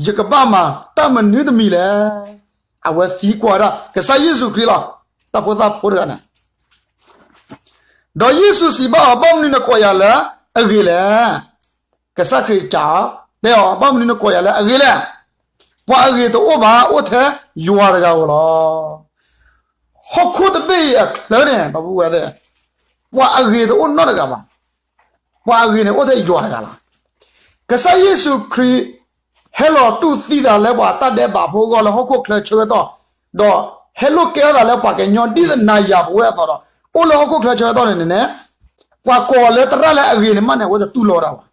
ယကဘၣ်မၤတၢ်မနုၤတမံၤလဲၣ်. အဝဲသံကွၢ်ဒၣ်ကစၢ်ယ့ၣ်ၡူးခရံာ်လီၤ. တၢ်ဖိသၣ်ဖိတဂၤန့ၣ် ဒီးယ့ၣ်ၡူးစံးဘၣ်အီၤ, ဘၣ်မနုၤနကိးယၤလၢအဂ့ၤလဲၣ်. ကစၢ်ခရံာ်စံးအီၤ, တဲအီၤ, ဘၣ်မနုၤနကိးယၤလၢအဂ့ၤလဲၣ်. ပှၤအဂ့ၤတအိၣ်ဘၣ်, အိၣ်ထဲယွၤတဂၤဧိၤလီၤ. ဟီၣ်ခိၣ်တဘ့ၣ်အံၤအချၢန့ၣ် ဒီပုၢ်ဝဲၢ်သ့ၣ်, ပှၤအဂ့ၤတအိၣ်နီတဂၤဘၣ်. ပှၤအဂ့ၤန့ၣ်အိၣ်ထဲယွၤတဂၤလီၤ. ကစၢ်ယ့ၣ်ၡူးခရံာ် ဟဲလီၤတူၢ်သံသးလၢပှၤတၢ်ဒဲးဘးဖိအဂီၢ်လၢဟီၣ်ခိၣ်ချၢဆၢကတီၢ်, ဒီးဟဲလိာ်ကဲထီၣ်သးလၢပှၤကညီဒ်သိးနၤယၤပဝဲအသိးဒီး အိၣ်လၢဟီၣ်ခိၣ်ချၢဆၢကတီၢ်န့ၣ်န့ၣ်န့ၣ်, ပှၤကိးအီၤလၢသရၣ်လၢအဂ့ၤန့ၣ်မးန့ၣ် အဝဲတတူၢ်လိာ်ဝဲဒၣ်ဘၣ်.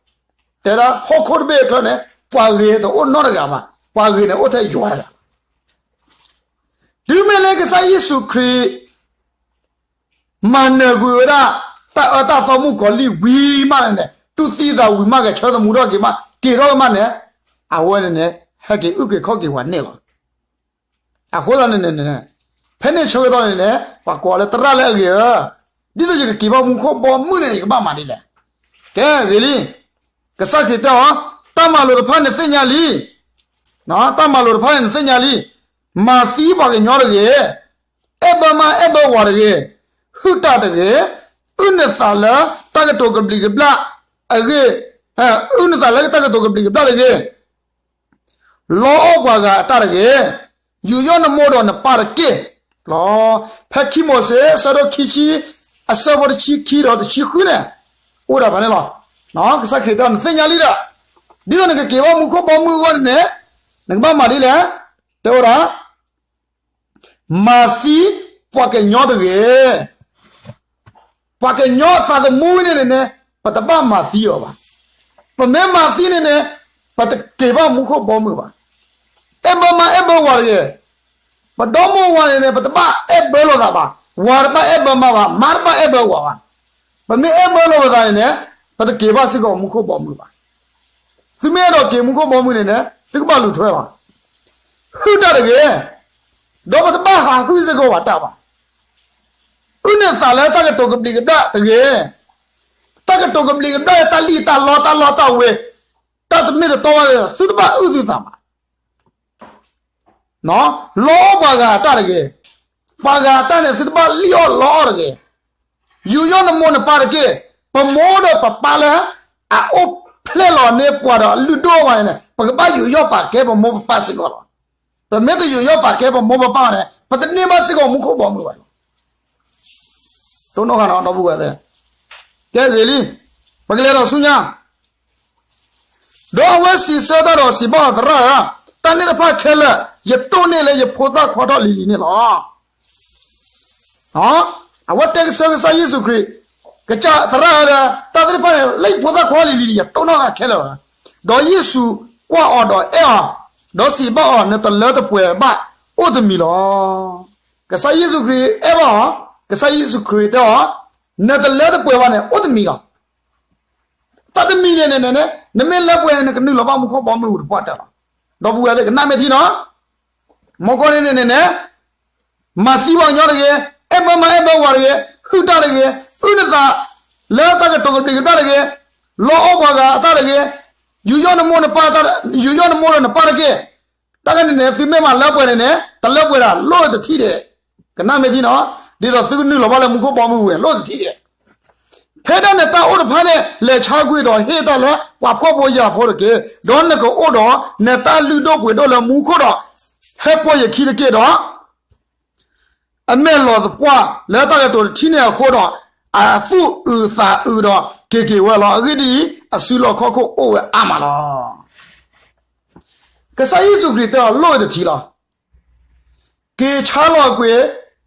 တဲဒၣ်ဟီၣ်ခိၣ်တဘ့ၣ်အချၢန့ၣ် ပှၤဂ့ၤတအိၣ်နီတဂၤဘၣ်, ပှၤဂ့ၤန့ၣ်အိၣ်ထဲယွၤတဂၤ. တုၤမ့ၢ်လၢကစၢ်ယ့ၣ်ၡူးခရံာ် မၤနၢၤကွံာ်ဝဲဒၣ် တၢ်အၢတၢ်သီမုၣ်ကီၤလံၢ်ဝံၤမးန့ၣ်န့ၣ်, တူၢ်သံသးဝံၤမး ဂဲၤဆၢထၢၣ်သမူထီၣ်က့ၤမး က့ၤထီၣ်က့ၤမးန့ၣ်, အဝဲန့ၣ်န့ၣ် ဟဲက့ၤအုၣ်က့ၤခီၣ်က့ၤပှၤန့ၣ်လီၤ. အဃိသတးန့ၣ်န့ၣ်, ဖဲန့ၣ်ဆၢကတီၢ်န့ၣ်န့ၣ် ပှၤကိးလၢသရၣ်လၢအဂ့ၤဧၢ, ဒ်သိးယကက့ၤဘၣ်မူခိၣ်ဘီမုၢ်န့ၣ် ယကဘၣ်မၤဒ်လဲၣ်. ကဲဂ့ၤလံ, ကစၢ်ခရံာ်တဲအီၤ, တၢ်မၤလိာ်တဖၣ်န့ၣ်သ့ၣ်ညါလံ, တၢ်မၤလိာ်တဖၣ်န့ၣ်သ့ၣ်ညါလံ, မၤသံပှၤကညီတဂ့ၤ, အဲၣ်ဘၢမးအဲၣ်ဘၢဝၤတဂ့ၤ, ဟုၣ်တၢ်တဂ့ၤ, အုၣ်နသးလၢတၢ်ကတိၤကဘျံးကဘျၣ်အဂ့ၢ်, အုၣ်နသးလၢတၢ်ကတိၤကဘျံးကဘျၣ်တဂ့ၤ, လီအီၣ်ပှၤဂၤအတၢ်တဂ့ၤ, ယူးယီၣ်နမိၢ်ဒီးနပၢ်တက့ၢ်လီၤ. ဖဲခံမိၤၡ့ အဆၢဒိၣ်ခံဆံ အဆၢဖိတဆံခံဒီးတဆံဃုန့ၣ်, အိၣ်ဒၣ်ဖဲန့ၣ်လီၤ. ကစၢ်ခရံာ်တဲအီၤ နသ့ၣ်ညါလံဒီး, ဒ်သိးနကက့ၤဘၣ်မူခိၣ်ဘီမုၢ်အဂီၢ်န့ၣ်န့ၣ်, နကဘၣ်မၤဒ်လဲၣ်, တဲဝဲဒၣ် မၤသံပှၤကညီတဂ့ၤ. ပှၤကညီအသးသမူဝဲန့ၣ်န့ၣ်န့ၣ်, ပတဘၣ်မၤသံအီၤဘၣ်. ပမ့ၢ်မၤသံန့ၣ်န့ၣ်, ပတက့ၤဘၣ်မူခိၣ်ဘီမုၢ်ဘၣ်. အဲၣ်ဘၢမးအဲၣ်ဘၢဝၤတဂ့ၤ. ပဒီမိၢ်ဝၤန့ၣ်န့ၣ် ပတဘၣ်အဲၣ်ဘၢလိာ်သးဘၣ်. ဝၤတဘၣ်အဲၣ်ဘၢမးဘၣ်, မါတဘၣ်အဲၣ်ဘၢဝၤဘၣ်. ပမ့ၢ်အဲၣ်ဘၢလိာ်ပသးန့ၣ်န့ၣ်, ပတက့ၤဘၣ်စ့ၢ်ကီးမူခိၣ်ဘီမုၢ်ဘၣ်. သုမ့ၢ်အဲၣ်ဒိးက့ၤမူခိၣ်ဘီမုၢ်န့ၣ်န့ၣ် သုကဘၣ်လူၤထွဲလီၤ. ဟုၣ်တၢ်တဂ့ၤ, ဒီးပတဘၣ်ဟးဟုၣ်စ့ၢ်ကီးဘၣ်တၢ်ဘၣ်. အုၣ်န့ၢ်သးလၢတၢ်ကတိၤကဘျံးကဘျၣ်တဂ့ၤ. တၢ်ကတိၤကဘျံးကဘျၣ်လၢတၢ်လံၣ်တၢ်လီတၢ်လီတၢ်ဝ့ၤ, တၢ်တမ့ၢ်တတီဘၣ်, သုတဘၣ်အုၣ်သုသးဘၣ်. လီအီၣ်ပှၤဂၤအတၢ်တဂ့ၤ. ပှၤဂၤအတၢ်န့ၣ် သုတဘၣ်လံၣ်အီၣ်လီအီၣ်တဂ့ၤ. ယူးယီၣ်နမိၢ်နပၢ်တက့ၢ်. ပမိၢ်ဒီးပပၢ်လၢ အအိၣ်ဖျဲၣ်လီၤန့ၢ်ပှၤဒီးလုၢ်ဒိၣ်ပှၤန့ၣ်န့ၣ် ပကဘၣ်ယူးယီၣ်ပာ်ကဲပမိၢ်ပပၢ်စ့ၢ်ကီးလီၤ. ပမ့ၢ်တယူးယီၣ်ပာ်ကဲပမိၢ်ပပၢ်န့ၣ် ပတန့ၢ်ဘၣ်စ့ၢ်ကီးမူခိၣ်ဘီမုၢ်ဘၣ်လီၤ. တိၢ်နီၣ်ဃာ်နီၤ ဒီပုၢ်ဝဲၢ်သ့ၣ်, ကဲဂ့ၤလံ, ပကလဲၤဒီးဆူညါ ဒီးအဝဲစံးဆၢတၢ်ဒီးစံးဘၣ်အီၤ, သရၣ်ဧၢ, တၢ်န့ၣ်တဖၣ်ခဲလၢာ် ယတိၢ်န့ၢ်လၢယဖိသၣ်ခွါထီၣ်လံၤလံၤန့ၣ်လီၤ. အဝဲတဲကဆၢကစၢ်ယ့ၣ်ၡူးခရံာ်, ကစၢ်သရၣ်ဧၢ, တၢ်သ့ၣ်တဖၣ်န့ၣ် လၢယဖိသၣ်ခွါလံၤလံၤန့ၣ် ယတိၢ်နီၣ်ဃာ်ခဲလၢာ်လီၤ. ဒီးယ့ၣ်ၡူးကွၢ်အီၤဒီးအဲၣ်အီၤ, ဒီးစံးဘၣ်အီၤ, နတလၢတပှဲၤဘၣ်, အိၣ်တမံၤလီၤ. ကစၢ်ယ့ၣ်ၡူးခရံာ်အဲၣ်ဘၣ်အီၤ, ကစၢ်ယ့ၣ်ၡူးခရံာ်တဲအီၤ, နတလၢတပှဲၤဘၣ်န့ၣ် အိၣ်တမံၤလီၤ. တၢ်တမံၤန့ၣ်န့ၣ်န့ၣ် နမ့ၢ်လၢပှဲၤန့ၣ် နကနုာ်လီၤဘၣ်မူခိၣ်ဘီမုၢ်အပူၤတပှၢ်တၢၢ်လီၤ. ဒီပုၢ်ဝဲၢ်သ့ၣ် ကနၣ်မ့ၢ်ထံနီၤ, မူခိၣ်န့ၣ်န့ၣ်န့ၣ် မၤသံပှၤကညီတဂ့ၤ, အဲၣ်ဘၢမါအဲၣ်ဘၢဝၤတဂ့ၤ, ဟုၣ်တၢ်တဂ့ၤ, အုၣ်နသး လၢတၢ်ကတိၤကဘျံးကဘျၣ်တဂ့ၤ, လီအီၣ်ပှၤဂၤအတၢ်တဂ့ၤ, ယူးယီၣ်နမိၢ်နပၢ်, ယူးယီၣ်နမိၢ်ဒီးနပၢ်တက့ၢ်. တၢ်ဂ့ၢ်န့ၣ်န့ၣ် သုမ့ၢ်မၤလၢပှဲၤန့ၣ်န့ၣ် တလၢပှဲၤဒၣ် လိၣ်တထံၣ်ဒံး, ကနၣ်မ့ၢ်ထံနီၤ, ဒ်သိးသုကနုာ်လီၤဘၣ်လၢမူခိၣ်ဘီမုၢ်ပူၤန့ၣ် လိၣ်တထံၣ်ဒံး. ဖဲဒၣ်နတၢ်အိၣ်တဖၣ်န့ၣ် လဲၤဆါကွံာ်ဒီးဟ့ၣ်တၢ်လၢပှၤဖှီၣ်ဖိယာ်ဖိတက့ၢ်. ဒီးနကအိၣ်ဒီးနတၢ်လုၢ်ဒိၣ်ပှ့ၤဒိၣ်လၢမူခိၣ်ဒီး ဟဲပိာ်ယခံတက့ၢ်ဒီး အမဲာ်လီၤသပှၢ်လၢတၢ်ကတိၤတထံၣ်န့ၣ်အဃိဒီး အသူၣ်အုးသးအုးဒီးက့ၤက့ၤဝဲလီၤ. အဂ့ၢ်ဒ်အံၤ, အစုလီၢ်ခီၣ်ခိၣ်အိၣ်ဝဲအါမးလီၤ. ကစၢ်ယ့ၣ်ၡူးခရံာ်တဲအီၤ လိၣ်တထံၣ်လီၤ. က့ၤဆါလီၤကွံာ်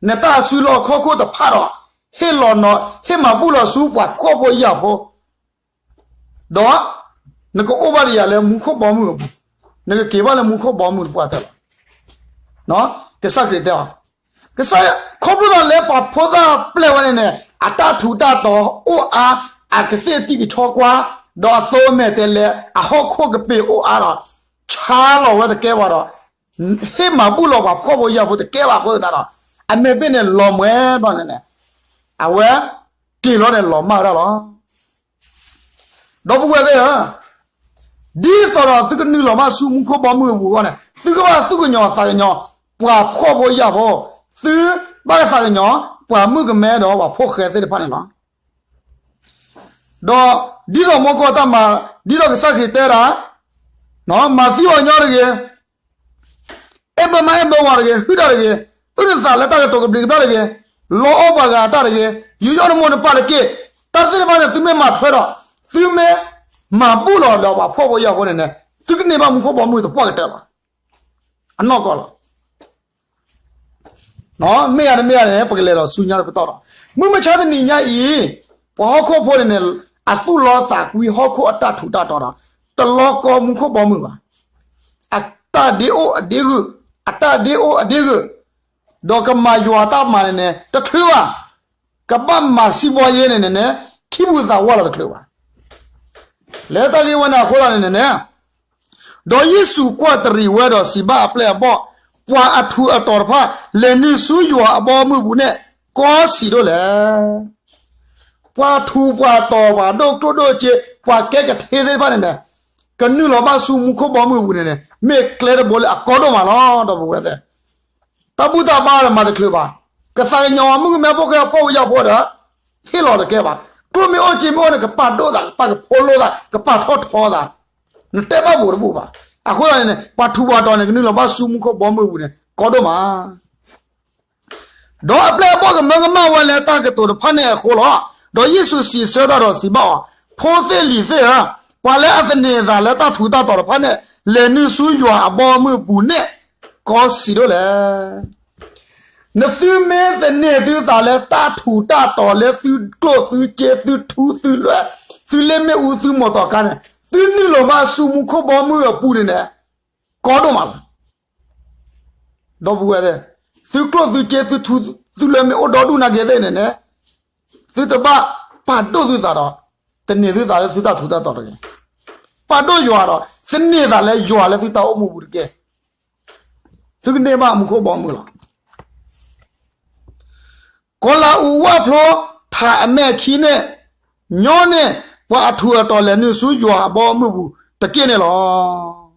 နတၢ်စုလီၢ်ခီၣ်ခိၣ်တဖၣ်ဒီး ဟ့ၣ်လီၤနီၤ ဟ့ၣ်မၤဘူၣ်လီၤဆူပှၤဖှီၣ်ဖိယာ်ဖိ ဒီးနကအိၣ်ဘၣ်ဒီးယၤလၢမူခိၣ်ဘီမုၢ်အပူၤ, နကက့ၤဘၣ်လၢမူခိၣ်ဘီမုၢ်တပှၢ်တၢၢ်လီၤ. ကစၢ်ခရံာ်တဲအီၤ, ကစၢ်ယွၤ ခီဖျိလၢပှၤဖိသၣ်ပျဲၢ်ဝဲန့ၣ်န့ၣ် အတၢ်ထူးတၢ်တီၤအိၣ်အါ, အကသ့ၣ်တံၢ်ကဆီကွၢ်, ဒီးအသိမဲာ်တဲလဲ, အဟီၣ်ခိၣ်ကပ့ၤအိၣ်အါဒီး ဆါလီၤဝဲတကဲဘၣ်ဒီး ဟ့ၣ်မၤဘူၣ်လီၤပှၤဖှီၣ်ဖိယာ်ဖိတကဲဘၣ်အဃိသတးဒီး အမဲာ်ဘ့ၣ်န့ၣ်လီၤမှဲဘျီန့ၣ်န့ၣ် အဝဲက့ၤလီၤန့ၣ်လီၤမၢ်ဝဲဒၣ်လီၤ. ဒီပုၢ်ဝဲၢ်သ့ၣ်ဧၢ, ဒ်သိးဒီးသုကနုာ်လီၤဘၣ်ဆူမူခိၣ်ဘီမုၢ်အပူၤအဂီၢ်န့ၣ် သုကဘၣ်သူၣ်ကညီၤသးကညီၤ ပှၤဖှီၣ်ဖိယာ်ဖိ, သုဘၣ်သးကညီၤ ပှၤမုၣ်ကမဲဒီးပှၤဖိၣ်ဃဲသ့ၣ်တဖၣ်န့ၣ်လီၤ. ဒီးဒ်သိးမီၢ်ကီၢ်တၢ်မၤ, ဒ်သိးကစၢ်ခရံာ်တဲဒၣ်, မၤသံပှၤကညီတဂ့ၤ, အဲၣ်ဘၢမါအဲၣ်ဘၢဝၤတဂ့ၤ, ဟုၣ်တၢ်တဂ့ၤ, အုၣ်နသးလၢတၢ်ကတိၤကဘျံးကဘျၣ်တဂ့ၤ, လီအီၣ်ပှၤဂၤအတၢ်တဂ့ၤ, ယူးယီၣ်နမိၢ်နပၢ်တက့ၢ်. တၢ်သ့ၣ်တဖၣ်န့ၣ် သုမ့ၢ်မၤထွဲဒီး သုမ့ၢ်မၤဘူၣ်လီၤလၢပှၤဖှီၣ်ဖိယာ်ဖိန့ၣ်န့ၣ် သုကန့ၢ်ဘၣ်မူခိၣ်ဘီမုၢ်တပှၢ်ကတၢၢ်လီၤ. အနီၢ်ကီၢ်လီၤ. မ့ၢ်ဧါတမ့ၢ်ဧါန့ၣ် ပကလဲၤဒီးဆူညါတပတီၢ်ဒီး မုၢ်မဆါတနံၤညါအံၤ ပှၤဟီၣ်ခိၣ်ဖိန့ၣ်န့ၣ် အသူၣ်လီသးကွံဟီၣ်ခိၣ်အတၢ်ထူးတၢ်တီၤဒီး တလီၤကီမူခိၣ်ဘီမုၢ်ဘၣ်. အတၢ်ဒ့အိၣ်အဒ့ဂုာ်, အတၢ်ဒ့အိၣ်အဒ့ဂုာ်, ဒီးကမၤယွၤတၢ်မၤန့ၣ်န့ၣ် တချုးဘၣ်. ကဘၣ်မၤစံးဘီယ့န့ၣ်န့ၣ် ထံပူၤသးဝးလီၤတချုးဘၣ်. လၢတၢ်ဂ့ၢ်ဝဲန့ၣ်အဃိသတးန့ၣ်န့ၣ် ဒီးယ့ၣ်ၡူးကွၢ်တရံးဝဲဒီးစံးဘၣ်အပျဲၢ်အဘီၣ်, ပှၤအထူးအတီၤတဖၣ် လဲၤနုာ်ဆူယွၤအဘီအမုၢ်အပူၤန့ၣ် ကီဆံးဒိၣ်လဲၣ်. ပှၤထူးပှၤတီၤ ပှၤဒိၣ်ကျိၣ်ဒိၣ်စ့ ပှၤကဲကထ့သ့ၣ်တဖၣ်န့ၣ်န့ၣ် ကနုာ်လီၤဘၣ်ဆူမူခိၣ်ဘီမုၢ်အပူၤန့ၣ်န့ၣ် မ့ၢ်ကျဲတဘိလၢအကီဒိၣ်မးလီၤ ဒီပုၢ်ဝဲၢ်သ့ၣ်. တၢ်ဘူၣ်တၢ်ဘါဒီးမၤတချုးဘၣ်. ကသးကညီၤမုၣ်ကမဲဖိဃဲအဖှီၣ်ဖိယာ်ဖိဒီး ဟ့ၣ်လီၤတကဲဘၣ်. ကျိၣ်မ့ၢ်အိၣ်စ့မ့ၢ်အိၣ်န့ၣ် ကပာ်ဒိၣ်သး ကပာ်ကဖိလိသး ကပာ်ထီၣ်ထီသး နတဲဘၣ်ဘူးတဘူးဘၣ်. အဃိသတးန့ၣ်န့ၣ် ပှၤထူးပှၤတီၤန့ၣ် ကနုာ်လီၤဘၣ်ဆူမူခိၣ်ဘီမုၢ်အပူၤန့ၣ် ကီဒိၣ်မး ဒီးအပျဲၢ်အဘီၣ်ကမၢကမၣ်ဝဲလၢတၢ်ကတိၤတဖၣ်န့ၣ်အဃိလီၤ. ဒီးယ့ၣ်ၡူးစံးဆၢတၢ်ဒီးစံးဘၣ်အီၤ, ဖိသ့ၣ်လံၤသ့ၣ်ဧၢ, ပှၤလၢအသန့ၤအသးလၢတၢ်ထူးတၢ်တီၤတဖၣ်န့ၣ် လဲၤနုာ်ဆူယွၤအဘီအမုၢ်အပူၤန့ၣ် ကီဆံးဒိၣ်လဲၣ်. နသုမ့ၢ်သန့ၤသုသးလၢတၢ်ထူးတၢ်တီၤလၢသုကျိၣ်သုစ့သုထူသုလွဲၢ် သုလ့ၣ်မ့ၣ်အူသုမိၢ်တီၤကါန့ၣ် သုနုာ်လီၤဘၣ်ဆူမူခိၣ်ဘီမုၢ်အပူၤန့ၣ်န့ၣ် ကီဒိၣ်မးလီၤ. ဒီပုၢ်ဝဲၢ်သ့ၣ်, သုကျိၣ်သုစ့သုထူသုလွဲၢ်မ့ၢ်အိၣ်ဒီဒူၣ်နာ်က့သ့ၣ်န့ၣ်န့ၣ် သုတဘၣ်ပာ်ဒိၣ်သုသးဒီး သန့ၤသုသးလၢသုတၢ်ထူးတၢ်တီၤတဂ့ၤ. ပာ်ဒိၣ်ယွၤဒီး သန့ၤသးလၢယွၤလၢသုတၢ်အိၣ်မူပူၤတက့ၢ်. သုကန့ၢ်ဘၣ်မူခိၣ်ဘီမုၢ်လီၤ. ကီၤလၤအူးဝၣ်ဖျိထးအမဲာ်ခံန့ၣ် ညီန့ၢ်ပှၤအထူးအတီၤလဲၤနုာ်ဆူယွၤအဘီအမုၢ်ပူၤတက့ၢ်န့ၣ်လီၤ.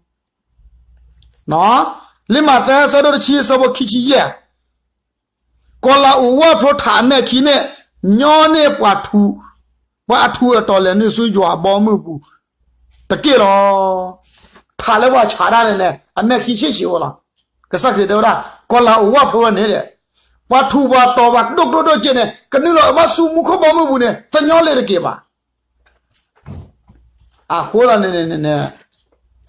လံာ်မးသဲအဆၢဒိၣ်တဆံအဆၢဖိခံဆံယဲၢ်, ကီၤလၤအူးဝၣ်ဖျိထးအမဲာ်ခံန့ၣ် ညီန့ၢ်ပှၤထူး, ပှၤအထူးအတီၤလဲၤနုာ်ဆူယွၤအဘီအမုၢ်ပူၤတက့ၢ်လီၤ. ထးလၢပှၤဆးဒၣ်န့ၣ်န့ၣ် အမဲာ်ခံဆံးဆံးဝဲလီၤ. ကစၢ်ခရံာ်တဲဝဲဒၣ် ကီၤလၤအူးဝၣ်ဖျိဝဲန့ၣ်ဒီး ပှၤထူးပှၤတီၤပှၤဒိၣ်ကျိၣ်ဒိၣ်စ့န့ၣ် ကနုာ်လီၤဘၣ်ဆူမူခိၣ်ဘီမုၢ်ပူၤန့ၣ် သညီလ့ၤတက့ၢ်ဘၣ်. အဃိသတးန့ၣ်န့ၣ်န့ၣ်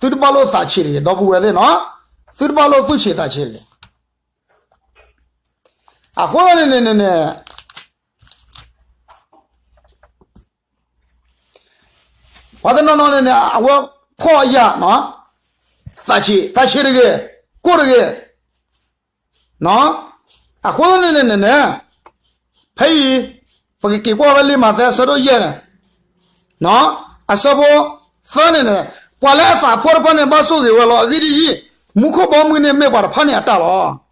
သုတဘၣ်လိာ်သးဆံးတဂ့ၤ ဒီပုၢ်ဝဲၢ်သ့ၣ်နီၤ, သုတဘၣ်လိာ်သူၣ်ဆံးသးဆံးတဂ့ၤ. အဃိသတးန့ၣ်န့ၣ်န့ၣ် ပှၤတနီၤနီၤန့ၣ်န့ၣ် အဝဲဖှီၣ်အယာ်, သးဆံး, သးဆံးတဂ့ၤ, ကိၢ်တဂ့ၤ. အဃိသတးန့ၣ်န့ၣ်န့ၣ် ဖဲအံၤ ပကက့ၤကွၢ်ဝဲလံာ်မးသဲအဆၢဒိၣ်ယဲၢ်န့ၣ် အဆၢဖိသၢန့ၣ်န့ၣ်, ပှၤလၢအသးဖှီၣ်တဖၣ်န့ၣ် ဘၣ်ဆိၣ်ဂ့ၤဝဲလီၤ. အဂ့ၢ်ဒ်အံၤ, မူခိၣ်ဘီမုၢ်န့ၣ်မ့ၢ်ပှၤတဖၣ်န့ၣ်အတၢ်လီၤ.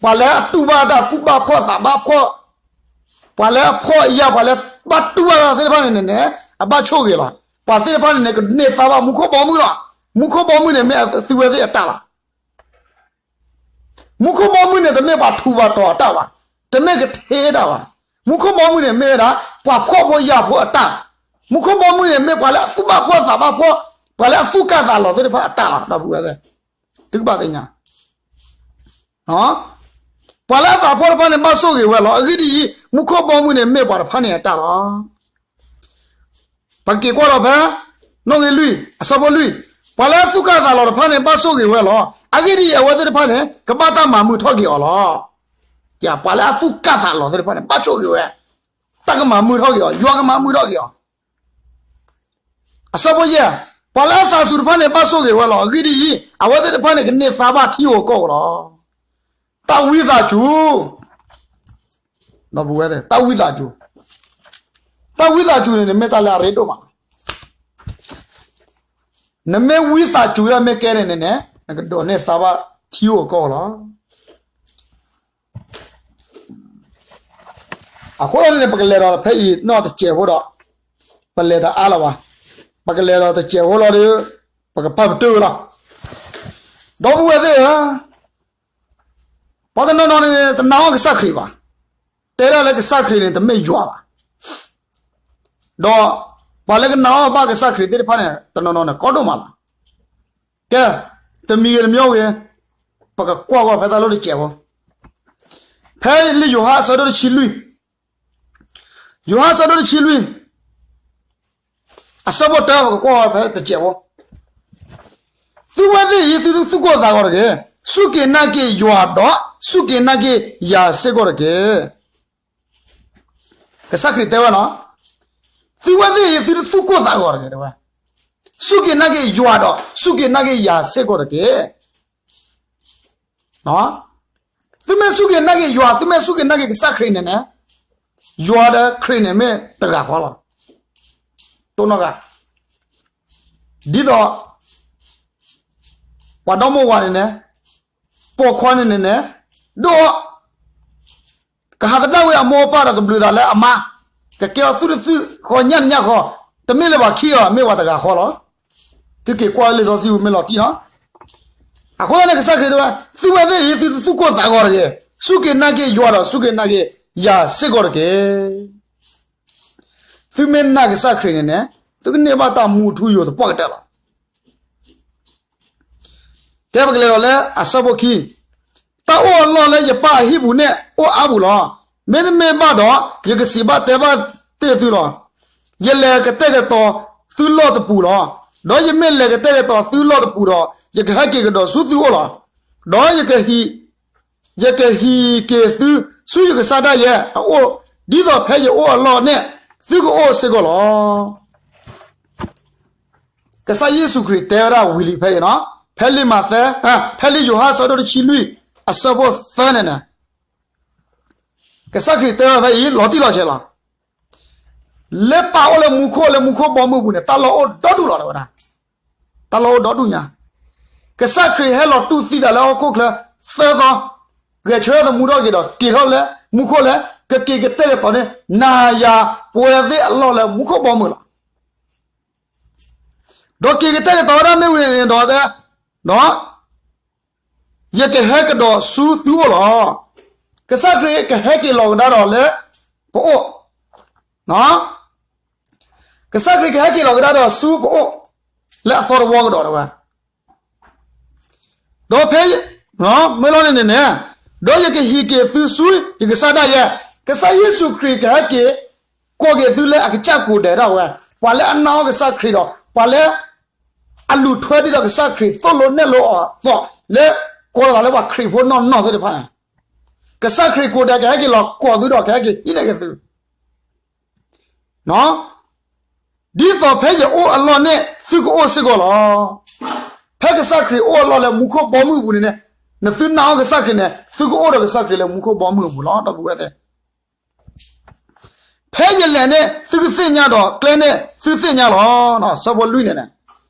ပှၤလၢအတူၢ်ဘၣ်တၢ်သူၣ်ဘၣ်ဖှီၣ်သးဘၣ်ဖှီၣ်, ပှၤလၢအဖှီၣ်အယာ် ပှၤလၢဘၣ်တူၢ်ဘၣ်တၢ်သ့ၣ်တဖၣ်န့ၣ်န့ၣ်န့ၣ် အဘၣ်ဆိၣ်ဂ့ၤလီၤ. ပှၤသ့ၣ်တဖၣ်န့ၣ်န့ၣ် ကန့ၢ်သါဘၣ်မူခိၣ်ဘီမုၢ်လီၤ. မူခိၣ်ဘီမုၢ်န့ၣ်မ့ၢ်သုဝဲသ့ၣ်အတၢ်လီၤ. မူခိၣ်ဘီမုၢ်န့ၣ် တမ့ၢ်ပှၤထူးပှၤတီၤအတၢ်ဘၣ်, တမ့ၢ်ကထဲတၢ်ဘၣ်. မူခိၣ်ဘီမုၢ်န့ၣ်မ့ၢ်ဝဲဒၣ် ပှၤဖှီၣ်ဖိယာ်ဖိအတၢ်, မူခိၣ်ဘီမုၢ်န့ၣ်မ့ၢ်ပှၤလၢအသူၣ်ဘၣ်ဖှီၣ်သးဘၣ်ဖှီၣ်, ပှၤလၢအသူၣ်ကၢ်သးလီၤသ့ၣ်တဖၣ်အတၢ်လီၤ. ဒီပုၢ်ဝဲၢ်သ့ၣ်, သုကဘၣ်သ့ၣ်ညါ ပှၤလၢအသးဖှီၣ်တဖၣ်န့ၣ် ဘၣ်ဆိၣ်ဂ့ၤဝဲလီၤ. အဂ့ၢ်ဒ်အံၤ, မူခိၣ်ဘီမုၢ်န့ၣ်မ့ၢ်ပှၤတဖၣ်န့ၣ်အတၢ်လီၤ. ပက့ၤကွၢ်ဒီးဖဲ နီၣ်ဂံၢ်လွံၢ် အဆၢဖိလွံၢ်, ပှၤလၢအသူၣ်ကၢ်သးလီၤတဖၣ်န့ၣ် ဘၣ်ဆိၣ်ဂ့ၤဝဲလီၤ. အဂ့ၢ်ဒ်အံၤ, အဝဲသ့ၣ်တဖၣ်န့ၣ် ကဘၣ်တၢ်မၤမုာ်ထီၣ်က့ၤအီၤလီၤ. ပှၤလၢအသူၣ်ကၢ်သးလီၤသ့ၣ်တဖၣ်န့ၣ် ဘၣ်ဆိၣ်ဂ့ၤဝဲ, တၢ်ကမၤမုာ်ထီၣ်က့ၤအီၤ, ယွၤကမၤမုာ်ထီၣ်က့ၤအီၤ. အဆၢဖိယဲၢ်, ပှၤလၢအသးစူၤတဖၣ်န့ၣ် ဘၣ်ဆိၣ်ဂ့ၤဝဲလီၤ. အဂ့ၢ်ဒ်အံၤ, အဝဲသ့ၣ်တဖၣ်န့ၣ် ကန့ၢ်သါဘၣ်ထံဧိၤကီၢ်ဧိၤလီၤ. တၢ်ဝံသးစူၤ, ဒီပုၢ်ဝဲၢ်သ့ၣ်, တၢ်ဝံသးစူၤ, တၢ်ဝံသးစူၤန့ၣ်န့ၣ် မ့ၢ်တၢ်လၢအရ့ဒိၣ်မးလီၤ. နမ့ၢ်ဝံသးစူၤဒၣ်မ့ၢ်ကဲန့ၣ်န့ၣ်န့ၣ် နကဒိးန့ၢ်သါဘၣ်ထံဧိၤကီၢ်ဧိၤလီၤ. အဃိသတးန့ၣ်န့ၣ် ပကလဲၤဒီးဖဲအံၤနီၢ်တစဲးဖိဒီး ပလဲၤတအါလၢၤဘၣ်. ပကလဲၤဒီးတစဲးဖိလီၤဒီး ပကပာ်ပတုာ်ဝဲလီၤ. ဒီပုၢ်ဝဲၢ်သ့ၣ်ဧၢ, ပှၤတနီၤနီၤန့ၣ်န့ၣ် တနာ်အီၣ်ကစၢ်ခရံာ်ဘၣ်. တဲဒၣ်လၢကစၢ်ခရံာ်န့ၣ် တမ့ၢ်ယွၤဘၣ်. ဒီးပှၤလၢကနာ်အီၣ်ဘၣ်ကစၢ်ခရံာ်သ့ၣ်တဖၣ်န့ၣ် တနီၤနီၤန့ၣ် ကီဒိၣ်မးလီၤ. ကဲ, တမံၤဂ့ၤတမံၤဂ့ၤ, ပကကွၢ်ဂီၢ်ဖဲတၢ်လီၢ်တစဲးဖိ, ဖဲလံာ်ယိၤဟၣ်အဆၢဒိၣ်တဆံလွံၢ်, ယိၤဟၣ်အဆၢဒိၣ်တဆံလွံၢ် အဆၢဖိတၢ ပကကွၢ်ဖဲတစဲးဖိ, သုဝဲသ့ၣ်အံၤ သုသူၣ်ကိၢ်သးဂီၤတဂ့ၤ, စူၢ်က့ၤနာ်က့ၤယွၤဒီး စူၢ်က့ၤနာ်က့ၤယၤစ့ၢ်ကီးတက့ၢ်. ကစၢ်ခရံာ်တဲဝဲလီၤ, သုဝဲသ့ၣ်အံၤ သုသူၣ်ကိၢ်သးဂီၤတဂ့ၤ, စူၢ်က့ၤနာ်က့ၤယွၤဒီး စူၢ်က့ၤနာ်က့ၤယၤစ့ၢ်ကီးတက့ၢ်. သုမ့ၢ်စူၢ်က့ၤနာ်က့ၤယွၤ, သုမ့ၢ်စူၢ်က့ၤနာ်က့ၤကစၢ်ခရံာ်န့ၣ်န့ၣ်, ယွၤဒီးခရံာ်န့ၣ်မ့ၢ်တဂၤဃီလီၤ. တိၢ်နီၣ်ဂၤ, ဒ်သိး ပှၤဒီမိၢ်ဝၤန့ၣ်န့ၣ်, ပိာ်ခွါန့ၣ်န့ၣ်န့ၣ်, ဒိၣ်အီၣ် ကဟးသဒၣ်ဝဲအမိၢ်အပၢ်ဒီးကဘျုးသးလၢအမါ, ကကဲအီၤသူၣ်တသူၣ်ဃီညၣ်တညၣ်ဃီ, တမ့ၢ်လၢၤဘၣ်ခံအီၤ မ့ၢ်ပှၤတဂၤဃီလီၤ. သုက့ၤကွၢ်လၢလံာ်စီဆှံပူၤမ့ၢ်လီၤတံၢ်လီၤ. အဃိသတးန့ၣ် ကစၢ်ခရံာ်တဲဝဲ, သုဝဲသ့ၣ်အံၤ သုသူၣ်ကိၢ်သးဂီၤတဂ့ၤ, စူၢ်က့ၤနာ်က့ၤယွၤဒီး စူၢ်က့ၤနာ်က့ၤယၤစ့ၢ်ကီးတက့ၢ်. သုမ့ၢ်နာ်ကစၢ်ခရံာ်န့ၣ်န့ၣ်, သုကန့ၢ်ဘၣ်တၢ်မူထူယိာ်သပှၢ်ကတၢၢ်လီၤ. ကဲပကလဲၤဒီးလၢအဆၢဖိခံ, တၢ်အိၣ်အလီၢ်လၢယပၢ်အဟံၣ်ပူၤန့ၣ် အိၣ်အါပူၤလီၤ. မ့တမ့ၢ်ဘၣ်ဒီး, ယကစံးဘၣ်တဲဘၣ်တ့ၢ်သုလီၤ. ယလဲၤကတဲာ်ကတီၤသုလီၢ်တပူၤလီၤ. ဒီးယမ့ၢ်လဲၤကတဲာ်ကတီၤသုလီၢ်တပူၤဒီး, ယကဟဲက့ၤကဒီးဆူသုအိၣ်လီၤ. ဒီးယကဟံး ယကဟံးက့ၤသုဆူယကစၢ်ဒၣ်ယဲအအိၣ်, ဒ်သိးဖဲယအိၣ်အလီၢ်န့ၣ် သုကအိၣ်စ့ၢ်ကီးလီၤ. ကစၢ်ယ့ၣ်ၡူးခရံာ်တဲဝဲဒၣ်ဝံၤလံဖဲအံၤနီၤ, ဖဲလံာ်မးသဲ, ဖဲလံာ်ယိၤဟၣ်အဆၢဒိၣ်တဆံလွံၢ် အဆၢဖိသၢန့ၣ်န့ၣ်, ကစၢ်ခရံာ်တဲဝဲဖဲအံၤ လီၤတံၢ်လီၤဆဲးလီၤ. လၢပၢ်အိၣ်လၢမူခိၣ်လၢမူခိၣ်ဘီမုၢ်အပူၤန့ၣ် တၢ်လီၢ်အိၣ်ဒီဒူၣ်လီၤ တဲဝဲဒၣ်. တၢ်လီၢ်အိၣ်ဒီဒူၣ်ညါ. ကစၢ်ခရံာ်ဟဲလီၤတူၢ်သံသးလၢဟီၣ်ခိၣ်ချၢသၢသီ, ဂဲၤဆၢထၢၣ်သမူထီၣ်က့ၤဒီး က့ၤထီၣ်လၢမူခိၣ်လၢ ကက့ၤကတဲာ်ကတီၤန့ၢ် နၤယၤပဝဲသ့ၣ်အလီၢ်လၢမူခိၣ်ဘီမုၢ်လီၤ. ဒီးက့ၤကတဲာ်ကတီၤဝဲဒၣ်မ့ၢ်ဝံၤန့ၣ်ဒီး, ဒီး ယကဟဲကဒီးဆူသုအိၣ်လီၤ. ကစၢ်ခရံာ်ကဟဲက့ၤလီၤကဒါဒီးလၢပအိၣ်, ကစၢ်ခရံာ်ကဟဲက့ၤလီၤကဒါဒီးဆူပအိၣ် လၢအသီတဝီကဒီး တဲဝဲ. ဒီးဖဲ, မ့ၢ်လီၤန့ၣ်န့ၣ်န့ၣ်, ဒီးယကဟံးက့ၤသုဆူယကစၢ်ဒၣ်ယဲ, ကစၢ်ယ့ၣ်ၡူးခရံာ်ကဟဲက့ၤ ကိးက့ၤသုလၢအကစၢ်ကိးဂၤဒဲး တဲဝဲ, ပှၤလၢအနာ်အီၤကစၢ်ခရံာ်ဒီး ပှၤလၢ အလူၤထွဲဒ်သိးကစၢ်ခရံာ်သိၣ်လိနဲၣ်လိအီၤအသိးလၢ ကိးလီၤသးလၢပှၤခရံာ်ဖိနီၢ်နီၢ်သ့ၣ်တဖၣ်န့ၣ်, ကစၢ်ခရံာ်ကိးဂၤဒဲးကဟဲက့ၤလီၤကိးသုဒီးကဟဲက့ၤဟံးန့ၢ်က့ၤသု ဒ်သိးဖဲယအိၣ်အလီၢ်န့ၣ် သုကအိၣ်စ့ၢ်ကီးလီၤ. ဖဲကစၢ်ခရံာ်အိၣ်အလီၢ်လၢမူခိၣ်ဘီမုၢ်အပူၤန့ၣ်န့ၣ်, နသုနာ်အီၤကစၢ်ခရံာ်န့ၣ် သုကအိၣ်ဒီးကစၢ်ခရံာ်လၢမူခိၣ်ဘီမုၢ်အပူၤလီၤ ဒီပုၢ်ဝဲၢ်သ့ၣ်. ဖဲယလဲၤန့ၣ် သုကသ့ၣ်ညါဒီးကျဲန့ၣ်သုသ့ၣ်ညါလီၤ. ဆၢဖိလွံၢ်န့ၣ်န့ၣ်,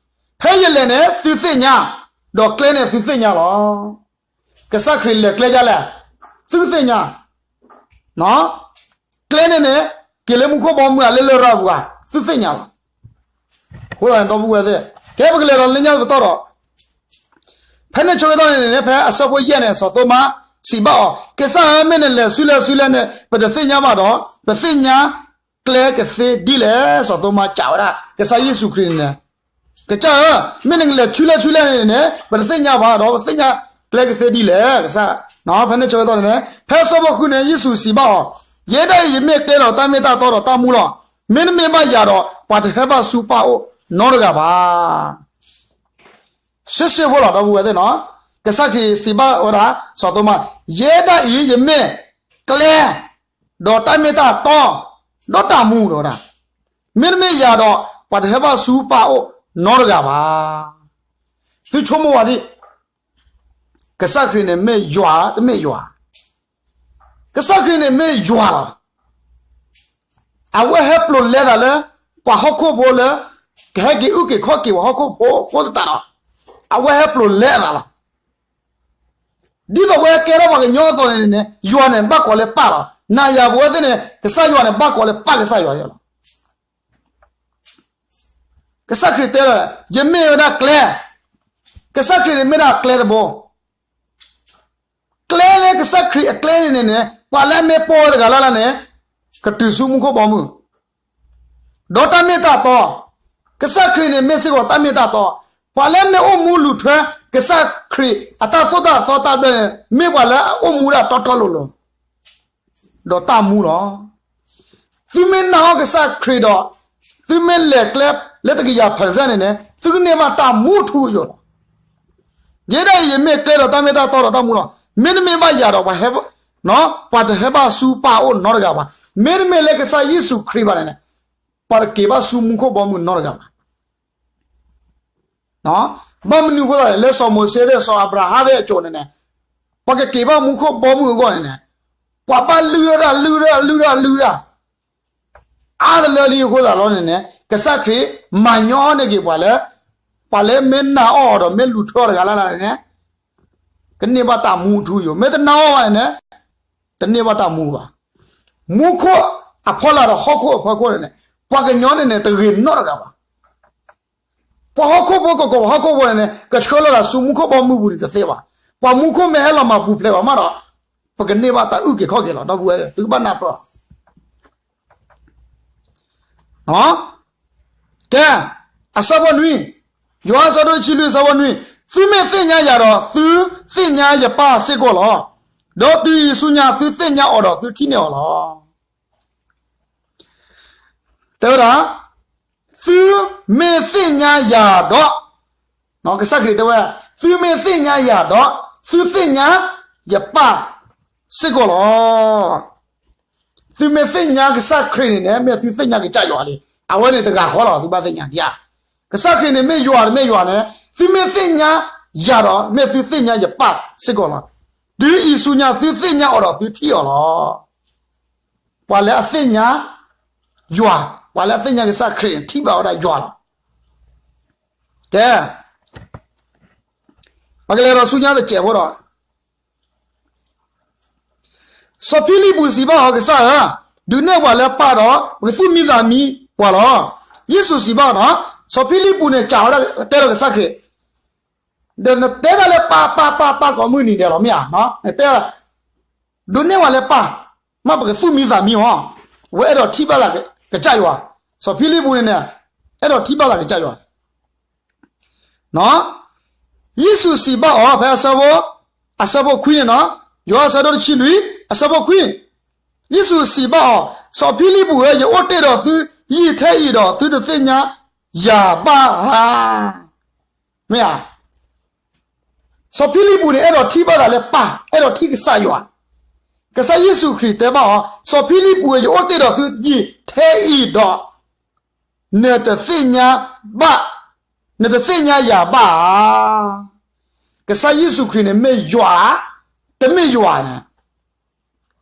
ဖဲယလဲၤန့ၣ်သုသ့ၣ်ညါ, ဒီးကျဲန့ၣ်သုသ့ၣ်ညါလီၤ. ကစၢ်ခရံာ်လဲၤကျဲဒ်လဲၣ်, သုသ့ၣ်ညါ ကျဲန့ၣ်န့ၣ် က့ၤလၢမူခိၣ်ဘီမုၢ်ဧါ လၢလရာ်ပူၤဧါ သုသ့ၣ်ညါလီၤ. အဃိသတးန့ၣ် ဒီပုၢ်ဝဲၢ်သ့ၣ်, ကဲပကလဲၤဒီးလၢညါပတီၢ်ဒီး, ဖဲန့ၣ်ဆၢကတီၢ်န့ၣ်န့ၣ် ဖဲအဆၢဖိယဲၢ်န့ၣ် စီၤသိမါစံးဘၣ်အီၤ, ကစၢ်ဧၢ, မ့ၢ်နလဲၤဆူလဲၣ်ဆူလဲၣ်န့ၣ် ပတသ့ၣ်ညါဘၣ်ဒီး ပသ့ၣ်ညါကျဲကသ့ဒ်လဲၣ်. စီၤသိမါစံးဝဲဒၣ် ကစၢ်ယ့ၣ်ၡူးခရံာ်န့ၣ်န့ၣ်, ကစၢ်ဧၢ, မ့ၢ်နကလဲၤဆူလဲၣ်ဆူလဲၣ်န့ၣ်န့ၣ် ပတသ့ၣ်ညါဘၣ်ဒီး ပသ့ၣ်ညါကျဲကသ့ဒ်လဲၣ်. ကစၢ်, ဖဲန့ၣ်ဆၢကတီၢ်န့ၣ်န့ၣ် ဖဲဆၢဖိဃုန့ၣ် ယ့ၣ်ၡူးစံးဘၣ်အီၤ, ယဲဒၣ်အံၤ ယမ့ၢ်ကျဲဒီးတၢ်မ့ၢ်တၢ်တီဒီးတၢ်မူလီၤ. မ့တမ့ၢ်ဘၣ်ယၤဒီး ပှၤတဟဲဘၣ်ဆူပၢ်အအိၣ်နီတဂၤဘၣ်. ဆှံဆှံဖိလီၤ ဒီပုၢ်ဝဲၢ်သ့ၣ်နီၤ, ကစၢ်ခရံာ်စံးဘၣ်ဝဲဒၣ် စီၤသိမါ, ယဲဒၣ်အံၤ ယမ့ၢ်ကျဲ ဒီးတၢ်မ့ၢ်တၢ်တီ ဒီးတၢ်မူ တဲဝဲဒၣ်, မ့တမ့ၢ်ယၤဒီး ပှၤတဟဲဘၣ်ဆူပၢ်အအိၣ်နီတဂၤဘၣ်. သုဆိကမိၣ်ဝဲဒၣ်, ကစၢ်ခရံာ်န့ၣ်မ့ၢ်ယွၤတမ့ၢ်ယွၤ, ကစၢ်ခရံာ်န့ၣ်မ့ၢ်ယွၤလီၤ. အဝဲဟဲပျိာ်လဲသးလၢ ပှၤဟီၣ်ခိၣ်ဖိလၢ ကဟဲက့ၤအုၣ်က့ၤခီၣ်က့ၤပှၤဟီၣ်ခိၣ်ဖိအဃိသတးဒီး အဝဲဟဲပျိာ်လဲအသးလီၤ. ဒ်သိးပဝဲကဲထီၣ်ပှၤကညီအသိးန့ၣ်န့ၣ် ယွၤန့ၣ်ဘၣ်ကိးလၢပၢ်လီၤ. နၤယၤပဝဲသ့ၣ်န့ၣ် ကစၢ်ယွၤန့ၣ် ဘၣ်ကိးလၢပၢ်ကစၢ်ယွၤလီၤ. ကစၢ်ခရံာ်တဲလီၤ, ယမ့ၢ်ဝဲဒၣ်ကျဲ, ကစၢ်ခရံာ်န့ၣ်မ့ၢ်ဒၣ်ကျဲတဘိ, ကျဲလၢကစၢ်ခရံာ်အကျဲန့ၣ်န့ၣ်န့ၣ် ပှၤလၢအမ့ၢ်ပိာ်ဝဲတဂၤလၢ်လၢ်န့ၣ် ကတုၤဆူမူခိၣ်ဘီမုၢ်, ဒီးတၢ်မ့ၢ်တၢ်တီ, ကစၢ်ခရံာ်န့ၣ်မ့ၢ်စ့ၢ်ကီးတၢ်မ့ၢ်တၢ်တီ, ပှၤလၢအမ့ၢ်အိၣ်မူလူၤထွဲ ကစၢ်ခရံာ်အတၢ်သိၣ်တၢ်သီတၢ်ဘျၢန့ၣ် မ့ၢ်ပှၤလၢအအိၣ်မူဒၣ်တီတီလိၤလိၤ ဒီးတၢ်မူလီၤ. သုမ့ၢ်နာ်အီၤကစၢ်ခရံာ်ဒီး သုမ့ၢ်လဲၤကျဲလၢတကယၤဖၢၣ်စဲၣ်န့ၣ်န့ၣ် သုကန့ၢ်ဘၣ်တၢ်မူထူယိာ်လီၤ. ယဲဒၣ်အံၤ ယမ့ၢ်ကျဲဒီးတၢ်မ့ၢ်တၢ်တီဒီးတၢ်မူလီၤ. မ့တမ့ၢ်ဘၣ်ယၤဒီး ပှၤဟဲ, ပှၤတဟဲဘၣ်ဆူပၢ်အအိၣ်နီတဂၤဘၣ်. မ့တမ့ၢ်လၢကစၢ်ယ့ၣ်ၡူးခရံာ်ဘၣ်န့ၣ်န့ၣ် ပှၤတက့ၤဘၣ်ဆူမူခိၣ်ဘီမုၢ်နီတဂၤဘၣ်. ဘၣ်မနုၤအဃိသတးန့ၣ် လၢစီၤမိၤၡ့သ့ၣ် စီၤအၤဘြၤဟၣ်သ့ၣ်အစိၤန့ၣ်န့ၣ် ပှၤကက့ၤဘၣ်မူခိၣ်ဘီမုၢ်အဂီၢ်န့ၣ်န့ၣ် ပှၤဘၣ်လုၢ်ထီၣ်တၢ် လုၢ်ထီၣ်တၢ် လုၢ်ထီၣ်တၢ် လုၢ်ထီၣ်တၢ် အါတလၢလံအဃိသတးလီၤန့ၣ်န့ၣ် ကစၢ်ခရံာ်မၤညီန့ၢ်က့ၤပှၤလၢ ပှၤလၢမ့ၢ်နာ်အီၤဒီးမ့ၢ်လူၤထွဲအီၤတဂၤလၢ်လၢ်န့ၣ်န့ၣ် ကန့ၢ်ဘၣ်တၢ်မူထူယိာ်, မ့ၢ်တနာ်အီၤဘၣ်န့ၣ်န့ၣ် တန့ၢ်ဘၣ်တၢ်မူဘၣ်. မူခိၣ်အဖီလာ်ဒီးဟီၣ်ခိၣ်အဖီခိၣ်န့ၣ်န့ၣ် ပှၤကညီန့ၣ်န့ၣ် တဂ့ၤနီတဂၤဘၣ်. ပှၤဟီၣ်ခိၣ်ဖိကကိးပှၤဟီၣ်ခိၣ်ဖိန့ၣ်န့ၣ် ကဆှၢလီၤသးဆူမူခိၣ်ဘီမုၢ်ပူၤန့ၣ်တသ့ဘၣ်. ပှၤမူခိၣ်မ့ၢ်ဟဲလီၤမၤပူၤဖျဲးဘၣ်မးဒီး ပကန့ၢ်ဘၣ်တၢ်အုၣ်က့ၤခီၣ်က့ၤလီၤ. ဒီပုၢ်ဝဲၢ် သုကဘၣ်နၢ်ပၢၢ် ကဲ, အဆၢဖိနွံ, ယိၤဟၣ်အဆၢဒိၣ်တဆံလွံၢ်အဆၢဖိနွံ, သုမ့ၢ်သ့ၣ်ညါယၤဒီး သုသ့ၣ်ညါယပၢ်စ့ၢ်ကီးလီၤ. ဒီးတုၤအံၤဆူညါ သုသ့ၣ်ညါအီၤဒီးသုထံၣ်န့ၢ်အီၤလီၤ. တဲဝဲဒၣ်, သုမ့ၢ်သ့ၣ်ညါယၤဒီး, ကစၢ်ခရံာ်တဲဝဲ, သုမ့ၢ်သ့ၣ်ညါယၤဒီး သုသ့ၣ်ညါယပၢ်စ့ၢ်ကီးလီၤ. သုမ့ၢ်သ့ၣ်ညါကစၢ်ခရံာ်န့ၣ်န့ၣ် မ့ၢ်သုသ့ၣ်ညါကစၢ်ယွၤလံ. အဝဲန့ၣ်တဂၤဃီလီၤ သုဘၣ်သ့ၣ်ညါဧါ. ကစၢ်ခရံာ်န့ၣ်မ့ၢ်ယွၤတမ့ၢ်ယွၤန့ၣ် သုမ့ၢ်သ့ၣ်ညါယၤဒီး မ့ၢ်သုသ့ၣ်ညါယပၢ်စ့ၢ်ကီးလီၤ. တုၤအံၤဆူညါ သုသ့ၣ်ညါအီၤဒီးသုထံၣ်အီၤလီၤ. ပှၤလၢအသ့ၣ်ညါယွၤ ပှၤလၢအသ့ၣ်ညါကစၢ်ခရံာ်န့ၣ် ထံၣ်ဘၣ်ဝဲဒၣ်ယွၤလီၤ. ကဲ, ပကလဲၤဒီးဆူညါတစဲးဖိဒီး, စီၤဖံလံးပူးစံးဘၣ်အီၤ, ကစၢ်ဧၢ, ဒုးနဲၣ်ပှၤလၢပၢ်ဒီး ပကသူၣ်မံသးမံပှၤလီၤ. ယ့ၣ်ၡူးစံးဘၣ်အီၤ, စီၤဖံလံးပူးန့ၣ် စံးဝဲဒၣ် တဲဒီးကစၢ်ခရံာ်, ဒီးနတဲတၢ်လၢပၢ် ပၢ် ပၢ် ပၢ် ကိးမုၢ်နံၤဒဲးလီၤ မ့ၢ်ဧါ. နတဲ ဒုးနဲၣ်ပှၤလၢပၢ်, မ့ၢ်ပကသူၣ်မံသးမံအီၤ. အဝဲအဲၣ်ဒိးထံၣ်ဘၣ်သးကစၢ်ယွၤ, စီၤဖံလံးပူးန့ၣ်န့ၣ်, အဲၣ်ဒိးထံၣ်ဘၣ်သးကစၢ်ယွၤ. ယ့ၣ်ၡူးစံးဘၣ်အီၤ ဖဲအဆၢဖိ, အဆၢဖိခွံန့ၣ်နီၤ, ယိၤဟၣ်အဆၢဒိၣ်တဆံလွံၢ် အဆၢဖိခွံ, ယ့ၣ်ၡူးစံးဘၣ်အီၤ, စီၤဖံလံးပူးဧၢ, ယအိၣ်တ့ၢ်ဒီးသု ယံာ်ထဲအံၤဒီး သုတသ့ၣ်ညါယၤဘၣ်ဧါ. မ့ၢ်ဧါ. စီၤဖံလံးပူးန့ၣ် အဲၣ်ဒိးထံၣ်ဘၣ်သးလၢပၢ်, အဲၣ်ဒိးထံၣ်ကစၢ်ယွၤ. ကစၢ်ယ့ၣ်ၡူးခရံာ်တဲဘၣ်အီၤ, စီၤဖံလံးပူးဧၢ, ယအိၣ်တ့ၢ်ဒီးသုယံာ်ထဲအံၤဒီး နတသ့ၣ်ညါဘၣ်, နတသ့ၣ်ညါယၤဘၣ်ဧါ. ကစၢ်ယ့ၣ်ၡူးခရံာ်န့ၣ်မ့ၢ်ယွၤ, တမ့ၢ်ယွၤန့ၣ်.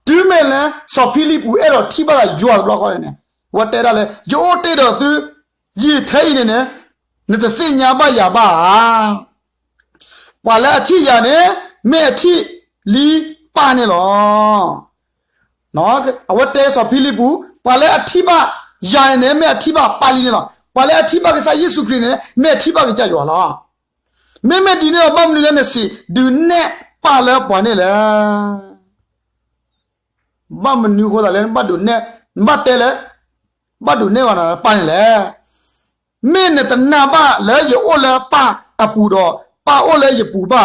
တုၤမ့ၢ်လၢ စီၤဖံလံးပူးအဲၣ်ဒိးထံၣ်ဘၣ်သးယွၤတဘျီဃီန့ၣ်န့ၣ်, အဝဲတဲဒၣ်လၢ ယအိၣ်တ့ၢ်ဒီးသု ယံာ်ထဲအံၤန့ၣ်န့ၣ်, နတသ့ၣ်ညါဘၣ်ယၤဘၣ်ဧါ. ပှၤလၢအထံၣ်ယၤန့ၣ် မ့ၢ်အထံၣ်လံပၢ်န့ၣ်လီၤ. အဝဲတဲစီၤဖံလံးပူး, ပှၤလၢအထံၣ်ဘၣ်ယၤန့ၣ်န့ၣ် မ့ၢ်အထံၣ်ဘၣ်ပၢ်လံန့ၣ်လီၤ. ပှၤလၢအထံၣ်ဘၣ်ကစၢ်ယ့ၣ်ၡူးခရံာ်န့ၣ် မ့ၢ်အထံၣ်ဘၣ်ကစၢ်ယွၤလီၤ. မ့မ့ၢ်ဒ်န့ၣ်ဒီး ဘၣ်မနုၤလၢနစံး ဒုးနဲၣ်ပၢ်လၢပှၤန့ၣ်လဲၣ်. ဘၣ်မနုၤအဃိသတးလၢနဘၣ်ဒုးနဲၣ်, နဘၣ်တဲလၢ ဘၣ်ဒုးနဲၣ်ဘၣ်နၤလၢပၢ်န့ၣ်လဲၣ်. မ့ၢ်နတနာ်ဘၣ်လၢယအိၣ်လၢပၢ်အပူၤဒီး ပၢ်အိၣ်လၢယပူၤဘၣ်ဧါ.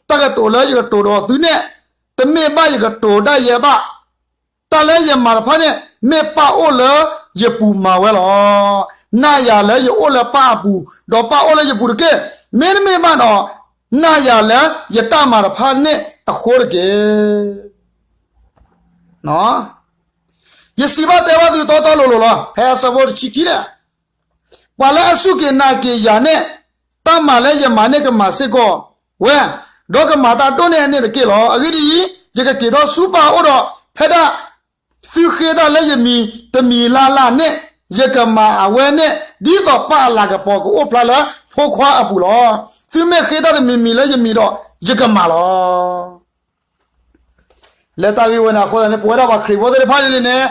တၢ်ကတိၤလၢယကတိၤဒီးသုန့ၣ် တမ့ၢ်ဘၣ်ယကတိၤဒၣ်ယဲဘၣ်. တၢ်လၢယမၤတဖၣ်န့ၣ် မ့ၢ်ပၢ်အိၣ်လၢယပူၤမၤဝဲလီၤ. နာ်ယၤလၢယအိၣ်လၢပၢ်အပူၤ, ဒီးပၢ်အိၣ်လၢယပူၤတက့ၢ်. မ့တမ့ၢ်ဘၣ်ဒီး နာ်ယၤလၢယတၢ်မၤတဖၣ်န့ၣ်အဃိတက့ၢ်. ယစံးဘၣ်တဲဘၣ်သုတီတီလိၤလိၤလီၤ. ဖဲအဆၢဖိတဆံခံန့ၣ်, ပှၤလၢအစူၢ်က့ၤနာ်က့ၤယၤန့ၣ် တၢ်မၤလၢယမၤန့ၣ်ကမၤစ့ၢ်ကီးဝဲ, ဒီးကမၤတၢ်ဒိၣ်န့ၢ်အန့ၣ်တက့ၢ်လီၤ. အဂ့ၢ်ဒ်အံၤ, ယကက့ၤထီၣ်ဆူပၢ်အအိၣ်ဒီး ဖဲဒၣ်သုဃ့တၢ်လၢယမံၤတမံၤလၢ်လၢ်န့ၣ်, ယကမၤအဝဲန့ၣ် ဒ်သိးပၢ်အလၤကပီၤကအိၣ်ဖျါလၢဖိခွါအပူၤလီၤ. သုမ့ၢ်ဃ့တၢ်တမံၤမံၤလၢယမံၤဒီး ယကမၤလီၤ. လၢတၢ်ဂ့ၢ်ဝဲန့ၣ်အဃိသတးန့ၣ် ပဝဲဒၣ်ပှၤခရံာ်ဖိသ့ၣ်တဖၣ်န့ၣ်န့ၣ်,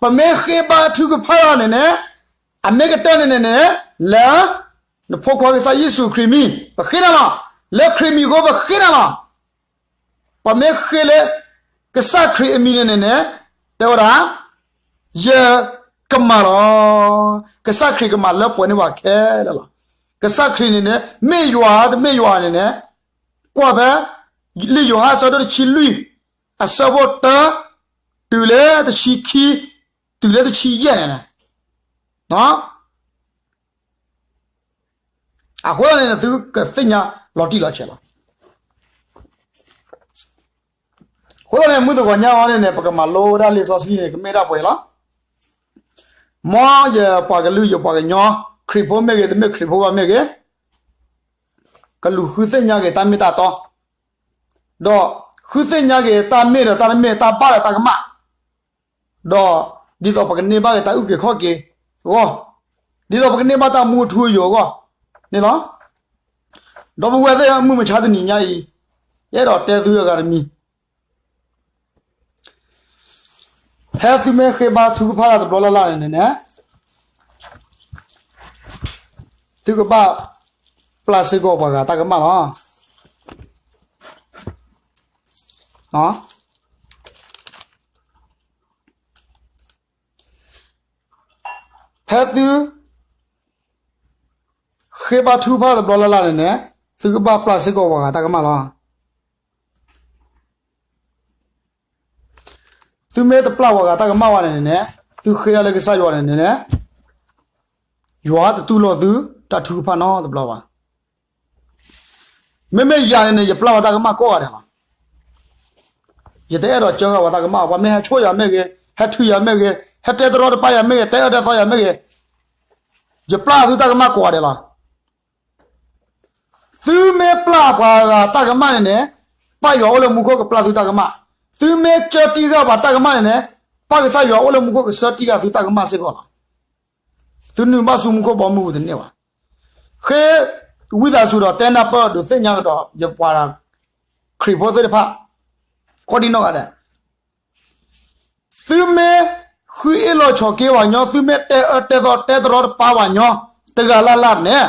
ပမ့ၢ်ဃ့ဘါထုကဖၣ်တၢ်န့ၣ်န့ၣ်, အမ့ၢ်ကတၢၢ်န့ၣ်န့ၣ်န့ၣ်, လၢ နဖိခွါကစၢ်ယ့ၣ်ၡူးခရံာ်မံၤ ပဃ့နၤလီၤ. လၢခရံာ်မံၤအဃိပဃ့နၤလီၤ. ပမ့ၢ်ဃ့လၢ ကစၢ်ခရံာ်အမံၤန့ၣ်န့ၣ်န့ၣ်, တဲဝဲဒၣ်, ယကမၤလီၤ. ကစၢ်ခရံာ်ကမၤလၢပှဲၤန့ၢ်ပှၤခဲလၢာ်လီၤ. ကစၢ်ခရံာ်န့ၣ်န့ၣ် မ့ၢ်ယွၤတမ့ၢ်ယွၤန့ၣ်န့ၣ်, ကွၢ်ဖဲ လံာ်ယိၤဟၣ်အဆၢဒိၣ်တဆံလွံၢ် အဆၢဖိတၢ တုၤလၢတဆံခံ, တုၤလၢတဆံယဲၢ်န့ၣ်န့ၣ်, အဃိသတးန့ၣ် သုကသ့ၣ်ညါလီၤတံၢ်လီၤဆဲးလီၤ. အဃိသတးန့ၣ် မုၢ်တဂီၤညါအံၤန့ၣ်န့ၣ် ပကမၤလိဝဲဒၣ်လံာ်စီဆှံန့ၣ် ကမ့ၢ်ဒၣ်ပှဲၤလီၤ. မ်ယပှၤကလုာ်ယပှၤကညီ ခရံာ်ဖိမ့ၢ်ဂ့ၤ တမ့ၢ်ခရံာ်ဖိဘၣ်မ့ၢ်ဂ့ၤ, ကလူၤဃုသ့ၣ်ညါက့ၤတၢ်မ့ၢ်တၢ်တီ, ဒီးဃုသ့ၣ်ညါက့ၤတၢ်မ့ၢ်ဒီးတၢ်တမ့ၢ် တၢ်ဘၣ်ဒီးတၢ်ကမၣ်, ဒီးဒ်သိးပကန့ၢ်ဘၣ်က့ၤတၢ်အုၣ်က့ၤခီၣ်က့ၤအဂီၢ်, ဒ်သိးပကန့ၢ်ဘၣ်တၢ်မူအထူအယိာ်အဂီၢ်န့ၣ်လီၤ. ဒီပုၢ်ဝဲၢ်သ့ၣ်ဧၢ, မုၢ်မဆါတနံၤညါအံၤ, ယအဲၣ်ဒိးတဲသုအဂၤတမံၤ, ဖဲသုမ့ၢ်ဃ့ဘါထုကဖၣ်တၢ်တဘျီလၢ်လၢ်န့ၣ်န့ၣ်, သုကဘၣ်ပျၢ်စ့ၢ်ကီးပှၤဂၤတၢ်ကမၣ်လီၤ. ဖဲသု ဃ့ဘါထုကဖၣ်တဘျီလၢ်လၢ်န့ၣ်န့ၣ်, သုကဘၣ်ပျၢ်စ့ၢ်ကီးပှၤဂၤတၢ်ကမၣ်လီၤ. သုမ့ၢ်တပျၢ်ပှၤဂၤတၢ်ကမၣ်ဘၣ်န့ၣ်န့ၣ်, သုဃ့ဒၣ်လၢကစၢ်ယွၤန့ၣ်န့ၣ်, ယွၤတတူၢ်လိာ်သုတၢ်ထုကဖၣ်နီတဘျီဘၣ်. မ့မ့ၢ်ယၤန့ၣ်န့ၣ် ယပျၢ်ပှၤတၢ်ကမၣ်ကိးဂၤဒဲးလီၤ. ယတအဲၣ်ဒိးကၢဃာ်ပှၤတၢ်ကမၣ်, ပှၤမ့ၢ်ဟဲဆိၣ်ယၤမ့ၢ်ဂ့ၤ, ဟဲထုးယၤမ့ၢ်ဂ့ၤ, ဟဲတဲတရီတပါယၤမ့ၢ်ဂ့ၤ, တဲအၢတဲသီယၤမ့ၢ်ဂ့ၤ, ယပျၢ်သုတၢ်ကမၣ်ကိးဂၤဒဲးလီၤ. သုမ့ၢ်ပျၢ်ပှၤဂၤတၢ်ကမၣ်န့ၣ်န့ၣ်, ပၢ်ယွၤအိၣ်လၢမူခိၣ်ကပျၢ်သုတၢ်ကမၣ်. သုမ့ၢ်ကၢတံၢ်ဃာ်ပှၤတၢ်ကမၣ်န့ၣ်န့ၣ်, ပၢ်ကစၢ်ယွၤအိၣ်လၢမူခိၣ်ကဆှၢတံၢ်ဃာ်သုတၢ်ကမၣ်စ့ၢ်ကီးလီၤ. သုနုာ်ဘၣ်ဆူမူခိၣ်ဘီမုၢ်ပူၤတန့ၢ်ဘၣ်. ဃ့ဝံသးစူၤဒီးတဲနၢ်ပၢၢ်ဒုးသ့ၣ်ညါကဒီး ယပှၤခရံာ်ဖိသ့ၣ်တဖၣ် ကိးဒံနီၢ်ဂၤဒဲး သုမ့ၢ်ဃုအ့ၣ်လီၤဆီၣ်က့ပှၤညီ, သုမ့ၢ်တဲအၢတဲသီတဲတရီတပါပှၤညီ တဂၤလၢ်လၢ်န့ၣ်,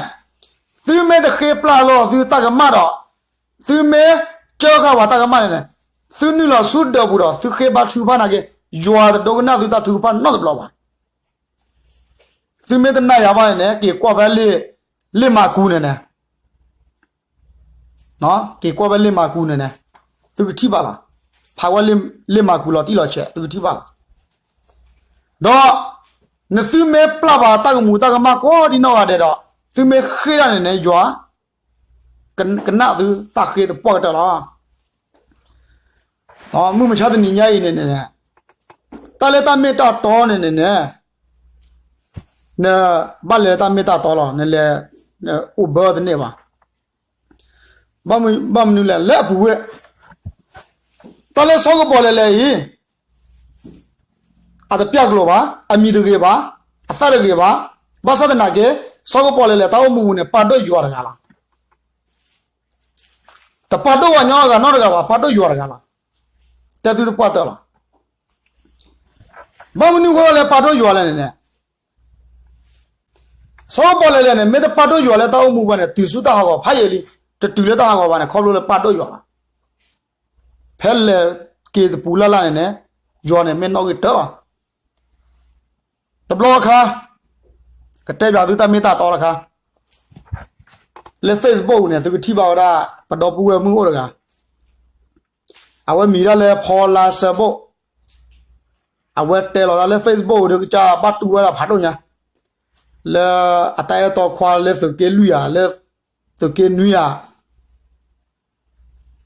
သုမ့ၢ်တဃ့ပျၢ်လီၤသုတၢ်ကမၣ်ဒီး သုမ့ၢ်ကၢဃာ်ပှၤတၢ်ကမၣ်န့ၣ်န့ၣ်, သုနုာ်လီၤဆူဒၢးပူၤဒီး သုဃ့ဘါထုကဖၣ်နာ်က့ၤ, ယွၤတဒိကနၣ်သုတၢ်ထုကဖၣ်နီတဘျီဘၣ်. သုမ့ၢ်တနာ်ယၤဘၣ်န့ၣ်န့ၣ် က့ၤကွၢ်ဖဲလံာ်မၢ်ကူးန့ၣ်န့ၣ် က့ၤကွၢ်ဖဲလံာ်မၢ်ကူးန့ၣ်န့ၣ် သုကထံၣ်ဘၣ်လီၤ. ဖးဝဲလံာ်မၢ်ကူးလီၤတံၢ်လီၤဆဲး သုကထံၣ်ဘၣ်လီၤ. ဒီး နသုမ့ၢ်ပျၢ်ပှၤတၢ်ကမူၤတၢ်ကမၣ်ကိးဒံနီၢ်ဂၤဒဲးဒီး သုမ့ၢ်ဃ့ဒၣ်န့ၣ်န့ၣ် ယွၤ ကနၣ်သုတၢ်ဃ့သပှၢ်ကတၢၢ်လီၤ. မုၢ်မဆါတနံၤညါအံၤန့ၣ်န့ၣ် တၢ်လၢတၢ်မ့ၢ်တၢ်တီန့ၣ်န့ၣ်န့ၣ် နဘၣ်လဲၤတၢ်မ့ၢ်တၢ်တီလီၤ. နလဲၤ အိၣ်ဘၢတန့ၢ်ဘၣ်. ဘၣ်မနုၤလဲၣ် လၢအပူၤဝဲ တၢ်လၢစီၤကပီၤလဲၣ်လဲၣ်အံၤ အတပျၢ်ကျိၤဘၣ်, အမံၤတဂ့ၤဘၣ်, အသၣ်တဂ့ၤဘၣ်. ဘၣ်ဆၣ်သနာ်က့ စီၤကပီၤလဲၣ်လဲၣ် တၢ်အိၣ်မူပူၤန့ၣ် ပာ်ဒိၣ်ယွၤတဂၤလီၤ. တပာ်ဒိၣ်ပှၤညီအဂၤနီတဂၤဘၣ်, ပာ်ဒိၣ်ယွၤတဂၤလီၤ. တဲသုတပှၢ်တၢၢ်လီၤ. ဘၣ်မနုၤအဃိသတးလၢပာ်ဒိၣ်ယွၤလဲၣ်န့ၣ်န့ၣ် စီၤကပီၤလဲၣ်လဲၣ်န့ၣ် မ့ၢ်တပာ်ဒိၣ်ယွၤလၢတၢ်အိၣ်မူဘၣ်န့ၣ် တုၤဆူတၢ်ဟးဂီၤဖးယံာ်လံ, တတုၤလၢတၢ်ဟးဂီၤဘၣ်န့ၣ် ခီဖျိလၢပာ်ဒိၣ်ယွၤလီၤ. ဖဲလဲၤက့ၤတပူၤလၢ်လၢ်န့ၣ်န့ၣ် ယွၤန့ၣ်မ့ၢ်နီၣ်ဂံၢ်တၢလီၤ. တဘျီအခါ ကတဲဘၣ်သုတၢ်မ့ၢ်တၢ်တီတခါ လၢ Facebook န့ၣ် သုကထံၣ်ဘၣ်ဝဲဒၣ် ပဒီပုၢ်ဝဲၢ်မုၣ်အိၣ်တဂၤ အဝဲမံၤဒၣ်လၢဖီလါစၢဘိၣ်, အဝဲတဲလီၤတၢ်လၢ Facebook ဒီးကစၢ်ဘၣ်တူၢ်ဝဲဒၣ်ဖးဒိၣ်ညါ, လၢအတၢ်အဲၣ်တီခွါလၢသုးက့လွံၢ်ဧါ, လၢသုးက့နွံဧါ,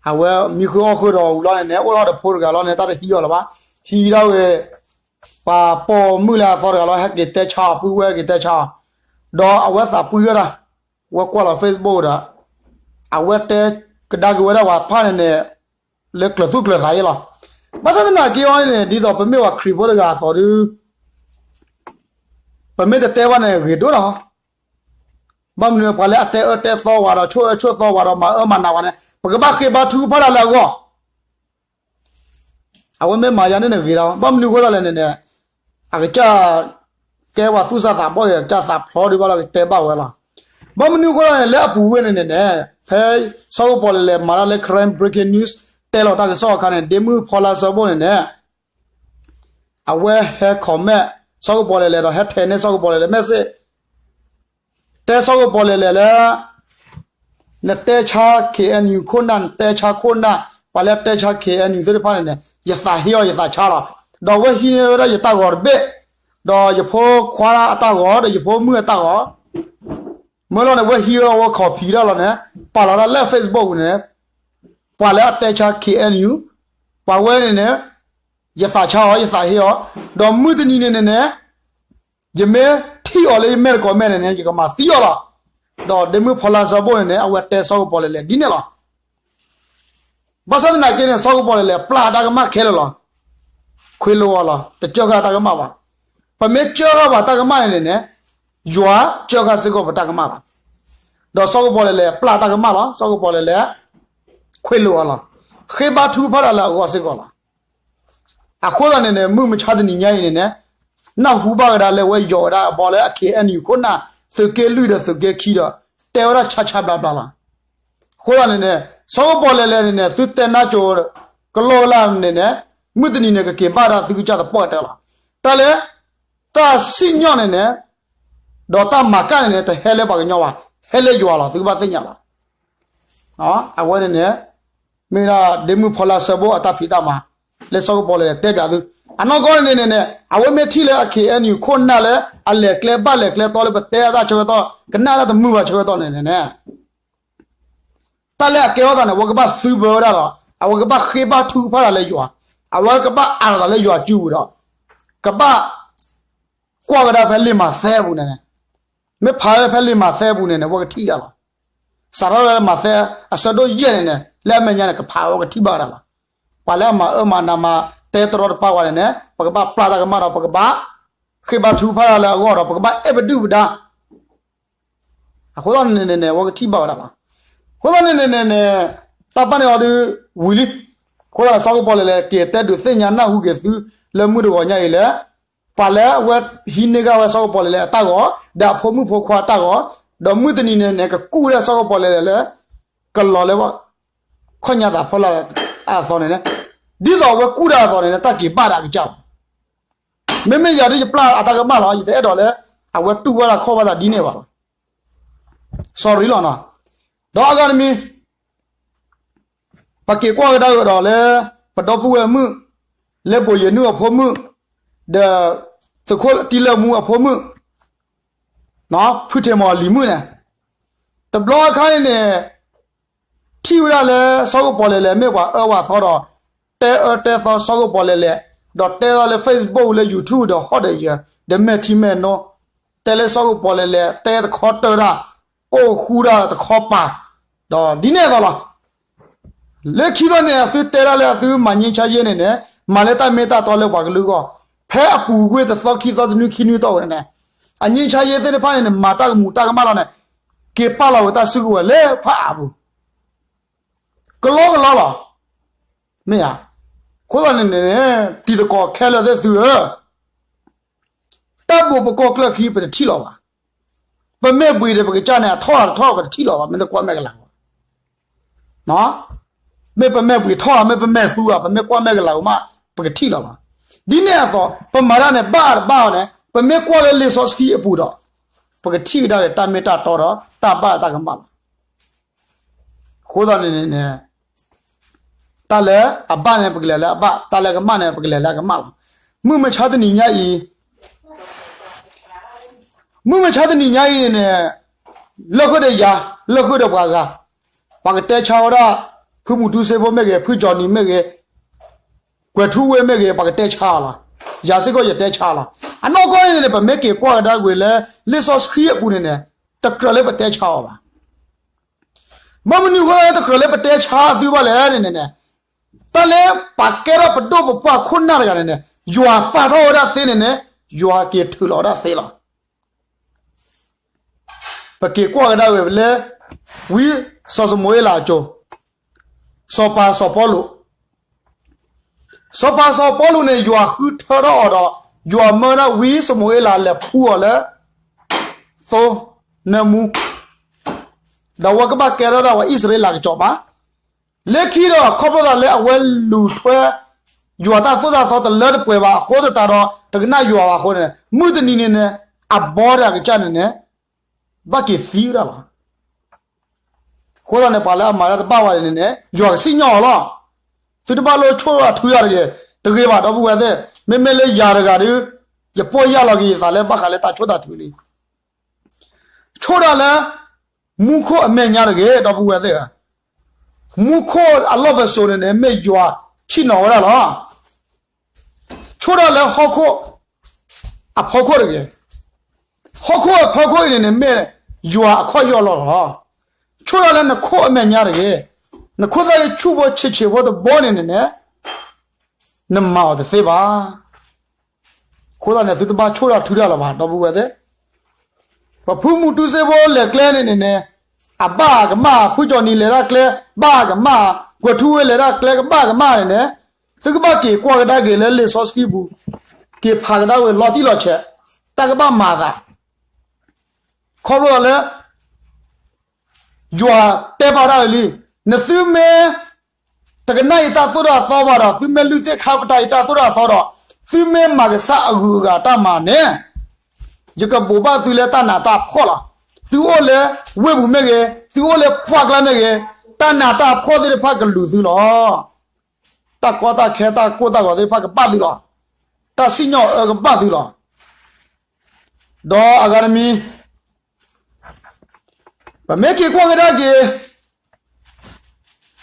အဝဲမံဃုအီၣ်ဃုဒီးဝံၤလီၤန့ၣ်န့ၣ် အိၣ်ထီၣ်ဒီးဖိတဂၤလီၤန့ၣ် တၢ်တဟံးအီၤလၢၤဘၣ်, ဟံးဒၣ်ဝဲ ပှၤပိာ်မုၣ်လၢအသီတဂၤလီၤ ဟဲက့ၤတဲဆါအီၤ ပုၢ်ဝဲၢ်က့ၤတဲဆါအီၤ, ဒီးအဝဲသးပှံၢ်ဝဲဒၣ်, ဝဲကွၢ်လီၤ Facebook ဒီး အဝဲတဲကဒါက့ၤဝဲဒၣ်ပှၤဖၣ်န့ၣ်န့ၣ် လၢကျၢၤသူၣ်ကျၢၤသးအံၤလီၤ. ဘၣ်ဆၣ်သနာ်က့အီၤန့ၣ်န့ၣ် ဒ်သိးပမ့ၢ်ပှၤခရံာ်ဖိတဂၤအသိးဒီး ပမ့ၢ်တတဲဘၣ်န့ၣ်ဂ့ၤဒိၣ်လီၤ. ဘၣ်မနုၤပှၤလၢအတဲအၢတဲသီဝဲဒီး ဆိၣ်အၢဆိၣ်သီဝဲဒီး မၤအၢမၤနးဝဲန့ၣ် ပကဘၣ်ဃ့ဘါထုကဖၣ်တၢ်လၢအဂီၢ် အဝဲမ့ၢ်မၤယၤန့ၣ်န့ၣ်ဂ့ၤလီၤ. ဘၣ်မနုၤအဃိသတးလဲၣ်န့ၣ်န့ၣ် အကစၢ်ကဲပှၤသူၣ်စၢ်သးဘီၣ်အံၤ အကစၢ်သးဖျိဒံးဘၣ်လီၤ ကတဲဘၣ်ဝဲလီၤ. ဘၣ်မနုၤအဃိသတးန့ၣ် လၢအပူၤဝဲန့ၣ်န့ၣ်န့ၣ် ဖဲစီၤကပီၤလဲၣ်လဲၣ်မၤတၢ်လၢ Karen Breaking News တဲလီၤတၢ်ကစီၣ်အခါန့ၣ် ဒ့မုၣ်ဖီလါစၢဘိၣ်န့ၣ်န့ၣ် အဝဲဟဲ comment စီၤကပီၤလဲၣ်လဲၣ်ဒီး ဟဲထဲးန့ၢ်စီၤကပီၤလဲၣ်လဲၣ် message တဲစီၤကပီၤလဲၣ်လဲၣ်လၢ နတဲဆါ K N U ခိၣ်နၢ် နတဲဆါခိၣ်နၢ် ပှၤလၢအတဲဆါ K N U သ့ၣ်တဖၣ်န့ၣ်န့ၣ် ယသးဟ့အီၤ ယသးဆါလီၤ. ဒီးအဝဲဟံးန့ၢ်ဝဲဒၣ်ယတၢ်ဂီၤတဘ့ၣ်, ဒီးယဖိခွါအတၢ်ဂီၤ ဒီးယဖိမုၣ်အတၢ်ဂီၤ မ့ၢ်လီၤန့ၣ် အဝဲဟံးဝဲဒၣ် အဝဲ copy ဒၣ်လီၤန့ၣ် ပာ်လီၤဒၣ်လၢ Facebook န့ၣ် ပှၤလၢအတဲဆါ K N U ပှၤဝဲန့ၣ်န့ၣ် ယသးဆါအီၤ ယသးဟ့အီၤ, ဒီးမုၢ်တနံၤန့ၣ်န့ၣ်န့ၣ် ယမ့ၢ်ထံၣ်အီၤလၢယမဲာ်တကိးမဲာ်န့ၣ်န့ၣ် ယကမၤသံအီၤလီၤ. ဒီးဒ့မုၣ်ဖီလါစၢဘိၣ်န့ၣ်န့ၣ် အဝဲတဲစီၤကပီၤလဲၣ်လဲၣ်ဒ်န့ၣ်လီၤ. ဘၣ်ဆၣ်သနာ်က့န့ၣ် စီၤကပီၤလဲၣ်လဲၣ် ပျၢ်တၢ်ကမၣ်ခဲလၢာ်လီၤ. ခွ့လိာ်အီၤလီၤ. တကၢဃာ်တၢ်ကမၣ်ဘၣ်. ပမ့ၢ်ကၢဃာ်ပှၤတၢ်ကမၣ်န့ၣ်န့ၣ်န့ၣ် ယွၤကၢဃာ်စ့ၢ်ကီးပတၢ်ကမၣ်လီၤ. ဒီးစီၤကပီၤလဲၣ်လဲၣ် ပျၢ်တၢ်ကမၣ်လီၤ. စီၤကပီၤလဲၣ်လဲၣ် ခွ့လိာ်အီၤလီၤ. ဃ့ဘါထုကဖၣ်တၢ်လၢအဂီၢ်စ့ၢ်ကီးလီၤ. အဃိသတးန့ၣ်န့ၣ် မုၢ်မဆါတနံၤညါအံၤန့ၣ်န့ၣ် နၢ်ဟူဘၣ်ကဒါလၢဝဲယိးဝဲဒၣ်အဘီလၢအ K N U ခိၣ်နၢ် သုးက့လွံၢ်ဒီးသုးက့ခံဒီး တဲဝဲဒၣ်ဆါဆါဘျါဘျါလီၤ. အဃိသတးန့ၣ်န့ၣ် စီၤကပီၤလဲၣ်လဲၣ်န့ၣ်န့ၣ် သုတဲနါစိၤကလီကလီန့ၣ်န့ၣ် မုၢ်တနံၤန့ၣ် ကက့ၤဘၣ်ဒၣ်သုကစၢ်သပှၢ်ကတၢၢ်လီၤ. တၢ်လၢ တၢ်စံၣ်ညီၣ်န့ၣ်န့ၣ် ဒီးတၢ်မၤကၣ်န့ၣ်န့ၣ် တဟဲလၢပှၤကညီဘၣ်, ဟဲလၢယွၤလီၤ. သုကဘၣ်သ့ၣ်ညါလီၤ. အဝဲန့ၣ်န့ၣ် မ့ၢ်ဒၣ်ဒ့မုၣ်ဖီလါစၢဘိၣ်အတၢ်ဖံးတၢ်မၤ လၢစီၤကပီၤလဲၣ်လဲၣ်တဲပၠးသု. အနီၢ်ကီၢ်န့ၣ်န့ၣ်န့ၣ် အဝဲမ့ၢ်ထံၣ်လၢအ K N U ခိၣ်နၢ်လၢအလဲၤကျဲဘၣ်လဲၤကျဲတီလၢပတဲအတၢ်ဆၢကတီၢ် ကနၣ်တၢ်တမုာ်ဘၣ်ဆၢကတီၢ်န့ၣ်န့ၣ်န့ၣ် တၢ်လၢအကဲထီၣ်သးန့ၣ် အဝဲကဘၣ်သုပၢဝဲဒၣ်ဒီး အဝဲကဘၣ်ဃ့ဘါထုကဖၣ်တၢ်လၢယွၤ, အဝဲကဘၣ်အးလီၤသးလၢယွၤစုပူၤဒီး ကဘၣ်ကွၢ်ဝဲဒၣ်ဖဲလံာ်မးသဲအပူၤန့ၣ်န့ၣ်, မ့ၢ်ဖးဝဲဖဲလံာ်မးသဲအပူၤန့ၣ်န့ၣ် အဝဲကထံၣ်ဒၣ်လီၤ. စးထီၣ်ဝဲလၢမးသဲအဆၢဒိၣ်ယဲၢ်န့ၣ်န့ၣ် လၢအမဲာ်ညါန့ၣ် ကဖးဝဲကထံၣ်ဘၣ်ဝဲဒၣ်လီၤ. ပှၤလၢအမၤအၢမၤနးမၤ တဲတရီတပါဝဲန့ၣ်န့ၣ် ပကဘၣ်ပျၢ်တၢ်ကမၣ်ဒီး ပကဘၣ်ဃ့ဘါထုကဖၣ်တၢ်လၢအဂီၢ်ဒီး ပကဘၣ်အဲၣ်ပဒုၣ်ပဒါ အဃိသတးန့ၣ်န့ၣ် အဝဲကထံၣ်ဘၣ်ဝဲဒၣ်လီၤ. အဃိသတးန့ၣ်န့ၣ်န့ၣ် တၢ်ပာ်န့ၢ်အီၤဒုးဝံၤလံ. အဃိသတးန့ၣ် စီၤကပီၤလဲၣ်လဲၣ် က့ၤတဲဒုးသ့ၣ်ညါနၢ်ဟူက့ၤသု လၢမုၢ်တဂီၤညါအံၤလၢ ပှၤလၢအဝဲဟံးန့ၢ်ဂၢ်ဝဲစီၤကပီၤလဲၣ်လဲၣ်အတၢ်ဂီၤ ဒီးအဖိမုၣ်ဖိခွါအတၢ်ဂီၤ ဒီးမုၢ်တနံၤန့ၣ်န့ၣ် ကကူၣ်ဝဲဒၣ်စီၤကပီၤလဲၣ်လဲၣ်လၢ ကလီၤလၢ ခီၣ်ညါသးဖီလာ်အသိးန့ၣ်န့ၣ် ဒ်သိးအဝဲကူၣ်တၢ်အသိးန့ၣ်န့ၣ် တၢ်က့ၤဘၣ်ဒၣ်ကစၢ်လီၤ. မ့မ့ၢ်ယၤဒ်ယပျၢ်အတၢ်ကမၣ်လီၤ ယတအဲၣ်ဒိးလၢ အဝဲတူၢ်ဘၣ်တၢ်ခီၣ်ဘၣ်သးဒ်န့ၣ်ဘၣ်လီၤ. sorry လီၤနီၤ. ဒီးအဂၤတမံၤ ပက့ၤကွၢ်ကဒါက့ၤဒီးလၢ ပဒီပုၢ်ဝဲၢ်မုၣ် လၢဘိၣ်ယဲၢ်နုၢ်အဖိမုၣ် ဒီး သုးခိၣ်တံလၢမူအဖိမုၣ် ဖုထံးမီၤလံၤမုၣ်န့ၣ် တဘျီအခါန့ၣ်န့ၣ် ထံၣ်ဝဲဒၣ်လၢစီၤကပီၤလဲၣ်လဲၣ်မ့ၢ်ပှၤအၢပှၤသီဒီး တဲအၢတဲသီစီၤကပီၤလဲၣ်လဲၣ် ဒီးတဲဝဲဒၣ်လၢ Facebook လၢ YouTube ဒီးဟီၣ်ဒီးယၢၤ ဒီးမဲာ်ထံမဲာ်နိ တဲလၢစီၤကပီၤလဲၣ်လဲၣ် တဲတခီတၢၢ်ဒၣ် အိၣ်ဃူဒၣ်တခီပၤ ဒီးဒ်န့ၣ်အသိးလီၤ. လၢခံဘျီန့ၣ် အသုတဲဒၣ်လၢအသုမၤငြိမ်းချမ်းရေးန့ၣ်န့ၣ် မၤလၢတၢ်မ့ၢ်တၢ်တီလၢပှၤကလုာ်အဂီၢ် ဖဲအပူၤကွံာ်တသီခံသီတနွံခံနွံတီၢ်ဝဲန့ၣ်န့ၣ် အငြိမ်းချမ်းရေးသ့ၣ်တဖၣ်န့ၣ်န့ၣ် မၤတၢ်ကမူးတၢ်ကမၣ်လီၤန့ၣ် က့ၤပာ်လီၤဝဲတၢ်စုကဝဲၤလၢဖးအါပူၤ ကလီကလီလီၤ. မ့ၢ်ဧါ. အဃိသတးန့ၣ်န့ၣ် တံၤသကိးခဲလၢာ်သ့ၣ်သုဧၢ တၢ်ဘိးပကီၢ်ကျၢၢ်ခံပတထံၣ်လီၤဘၣ်. ပမ့ၢ်ဘှံးဒီးပကစၢ်န့ၣ် အထီၣ်အတထီၣ်ပတထံၣ်လီၤဘၣ် မ့ၢ်တကွၢ်မဲာ်ကလၤဝဲ မ့ၢ်ပမဲာ်ဘှံးထီၣ်ဧါ မ့ၢ်ပမဲာ်သူဧါ ပမ့ၢ်ကွၢ်မဲာ်ကလၤဝဲမး ပကထံၣ်လီၤဘၣ်. ဒ်န့ၣ်အသိး ပမၤတၢ်န့ၣ် ဘၣ်တဘၣ်အီၤန့ၣ် ပမ့ၢ်ကွၢ်လၢလံာ်စီဆှံအပူၤဒီး ပကထံၣ်ကဒါက့ၤတၢ်မ့ၢ်တၢ်တီဒီး တၢ်ဘၣ်တၢ်ကမၣ်လီၤ. အဃိသတးန့ၣ်န့ၣ် တၢ်လၢအဘၣ်န့ၣ် ပကလဲၤလၢအဘၣ်, တၢ်လၢအကမၣ်န့ၣ် ပကလဲၤလၢအကမၣ်လီၤ. မုၢ်မဆါတနံၤညါအံၤ, မုၢ်မဆါတနံၤညါအံၤန့ၣ်န့ၣ်, လၢဃုာ်ဒီးယၤ, လၢဃုာ်ဒီးပှၤဂၤ, ပှၤကတဲဆါဝဲဒၣ်, ဖုမူတူစ့ဖိမ့ၢ်ဂ့ၤ, ဖုကၠီနံၤမ့ၢ်ဂ့ၤ, ကွဲၤထူဝ့မ့ၢ်ဂ့ၤ, ပှၤကတဲဆါလီၤ. ယၤစ့ၢ်ကီးယတဲဆါလီၤ. အနီၢ်ကီၢ်န့ၣ်န့ၣ် ပမ့ၢ်က့ၤကွၢ်ကဒါကွံာ်လၢ လံာ်စီဆှံအပူၤန့ၣ်န့ၣ်, တကြၢးလၢပတဲဆါအီၤဘၣ်. ဘၣ်မနုၤဃိလၢတကြၢးလၢပတဲဆါသုဘၣ်လဲၣ်န့ၣ်န့ၣ်, တၢ်လၢပှၤကဲထီၣ်ပဒိၣ်ပပှၢ်ခိၣ်နၢ်တဂၤန့ၣ်န့ၣ်, ယွၤပာ်ထီၣ်ဝဲဒၣ်သ့န့ၣ်န့ၣ်, ယွၤက့ၤထုးလီၤဝဲဒၣ်သ့လီၤ. ပက့ၤကွၢ်ကဒါဝဲလၢ ဝံစီၤၡမူၤအ့လးအစိၤ, စီၤပၤစီၤပီလူး, စီၤပၤစီၤပီလူးန့ၣ် ယွၤဃုထၢထီၣ်အီၤဒီး ယွၤမၢဒၣ်ဝံစီၤၡမူၤအ့လးလဲၤဖှူအီၤလၢ သိနၢမူ, ဒီးအဝဲကဘၣ်ကဲထီၣ်ဒၣ်ပှၤအံၣ်စရ့လးကစီၤပၤ, လၢခံဒီးခီဖျိသးလၢအဝဲလူၤထွဲ ယွၤတၢ်သိၣ်တၢ်သီတလၢတပှဲၤဘၣ်အဃိသတးဒီး တကနၣ်ယွၤဘၣ်အဃိန့ၣ်, မုၢ်တနံၤန့ၣ်န့ၣ်, အဘီတၢ်ကစၢ်န့ၣ်န့ၣ်, ဘၣ်က့ၤသံဝဲဒၣ်လီၤ. အဃိသတးန့ၣ် ပှၤလၢအမၤတၢ်တဘၣ်ဝဲန့ၣ်န့ၣ် ယွၤကစံၣ်ညီၣ်အီၤလီၤ. သုတဘၣ်လိၣ်ဆိၣ်တၢ်ထုတၢ်တဂ့ၤ, တဂ့ၤဘၣ် ဒီပုၢ်ဝဲၢ်သ့ၣ်, မ့မ့ၢ်လၢယၤတဂၤဒီး, ယပိာ်ယၢ်လီၤက့ၤယသးလၢဘၣ်ဃးလၢတၢ်ဆိၣ်တၢ်ထုလံ. ဆိၣ်တၢ်လၢ မူခိၣ်အမဲာ်ညါတဂ့ၤ ဒီပုၢ်ဝဲၢ်သ့ၣ်ဧၢ, မူခိၣ်အလီၢ်ပစိာ်န့ၣ်န့ၣ် မ့ၢ်ယွၤဆ့ၣ်နီၤဝဲဒၣ်လီၤ. ဆိၣ်တၢ်လၢဟီၣ်ခိၣ်အဖီခိၣ်တဂ့ၤ, ဟီၣ်ခိၣ်အဖီခိၣ်အံၤန့ၣ်န့ၣ် မ့ၢ်ယွၤအခီၣ်ယီၢ်လီၤလီၤ. ဆိၣ်တၢ်လၢနခိၣ်အမဲာ်ညါတဂ့ၤ, နခိၣ်သၣ်ဂ့ၤဆူၣ်ဖိဆံးဆံးဖိတဘိန့ၣ်န့ၣ်န့ၣ်, နမၤအီၤတသ့ဘၣ်. အဃိသတးန့ၣ် သုတဘၣ်ဆိၣ်တၢ်ထုတၢ်လၢၤဘၣ် ဒီပုၢ်ဝဲၢ်သ့ၣ်, ပဖုမူတူစ့ဖိလဲၤကျဲန့ၣ်န့ၣ်န့ၣ်, အဘၣ်ကမၣ်, ဖုကၠီနံၤလဲၤဒၣ်ကျဲ, ဘၣ်ကမၣ်, ကွဲၤထူဝ့လဲၤဒၣ်ကျဲ ကဘၣ်ကမၣ်န့ၣ်န့ၣ်, သုကဘၣ်က့ၤကွၢ်ကဒါက့ၤလၢလံာ်စီဆှံပူၤ, က့ၤဖးကဒါဝဲလီၤတံၢ်လီၤဆဲး, တၢ်ကဘၣ်မၤသး, ခီဖျိလၢ ယွၤတဲဘၣ်တၢ်ဝဲလံ, နသုမ့ၢ်တကနၣ်ယတၢ်သိၣ်တၢ်သီဘၣ်ဒီး သုမ့ၢ်လုၢ်သ့ၣ်ခါပတာ်ယတၢ်သိၣ်တၢ်သီဒီး, သုမ့ၢ်မၤကစၢ်အဂုၤအဂၤတၢ်မၤန့ၣ်, ယကဘိးဘၣ်သုလၢတၢ်နးတၢ်ဖှီၣ်လီၤ. သုအိၣ်လၢဝ့ၢ်ပူၤမ့ၢ်ဂ့ၤ, သုအိၣ်လၢပှၢ်ကျါမ့ၢ်ဂ့ၤ, တၢ်နးတၢ်ဖှီၣ်သ့ၣ်တဖၣ်ကလူၤသုလီၤ. တၢ်ကီတၢ်ခဲတၢ်ကိၢ်တၢ်ဂီၤသ့ၣ်တဖၣ်ကဘၣ်သုလီၤ. တၢ်စံၣ်ညီၣ်အၢကဘၣ်သုလီၤ. ဒီးအဂၤတမံၤ, ပမ့ၢ်က့ၤကွၢ်ကဒါက့ၤ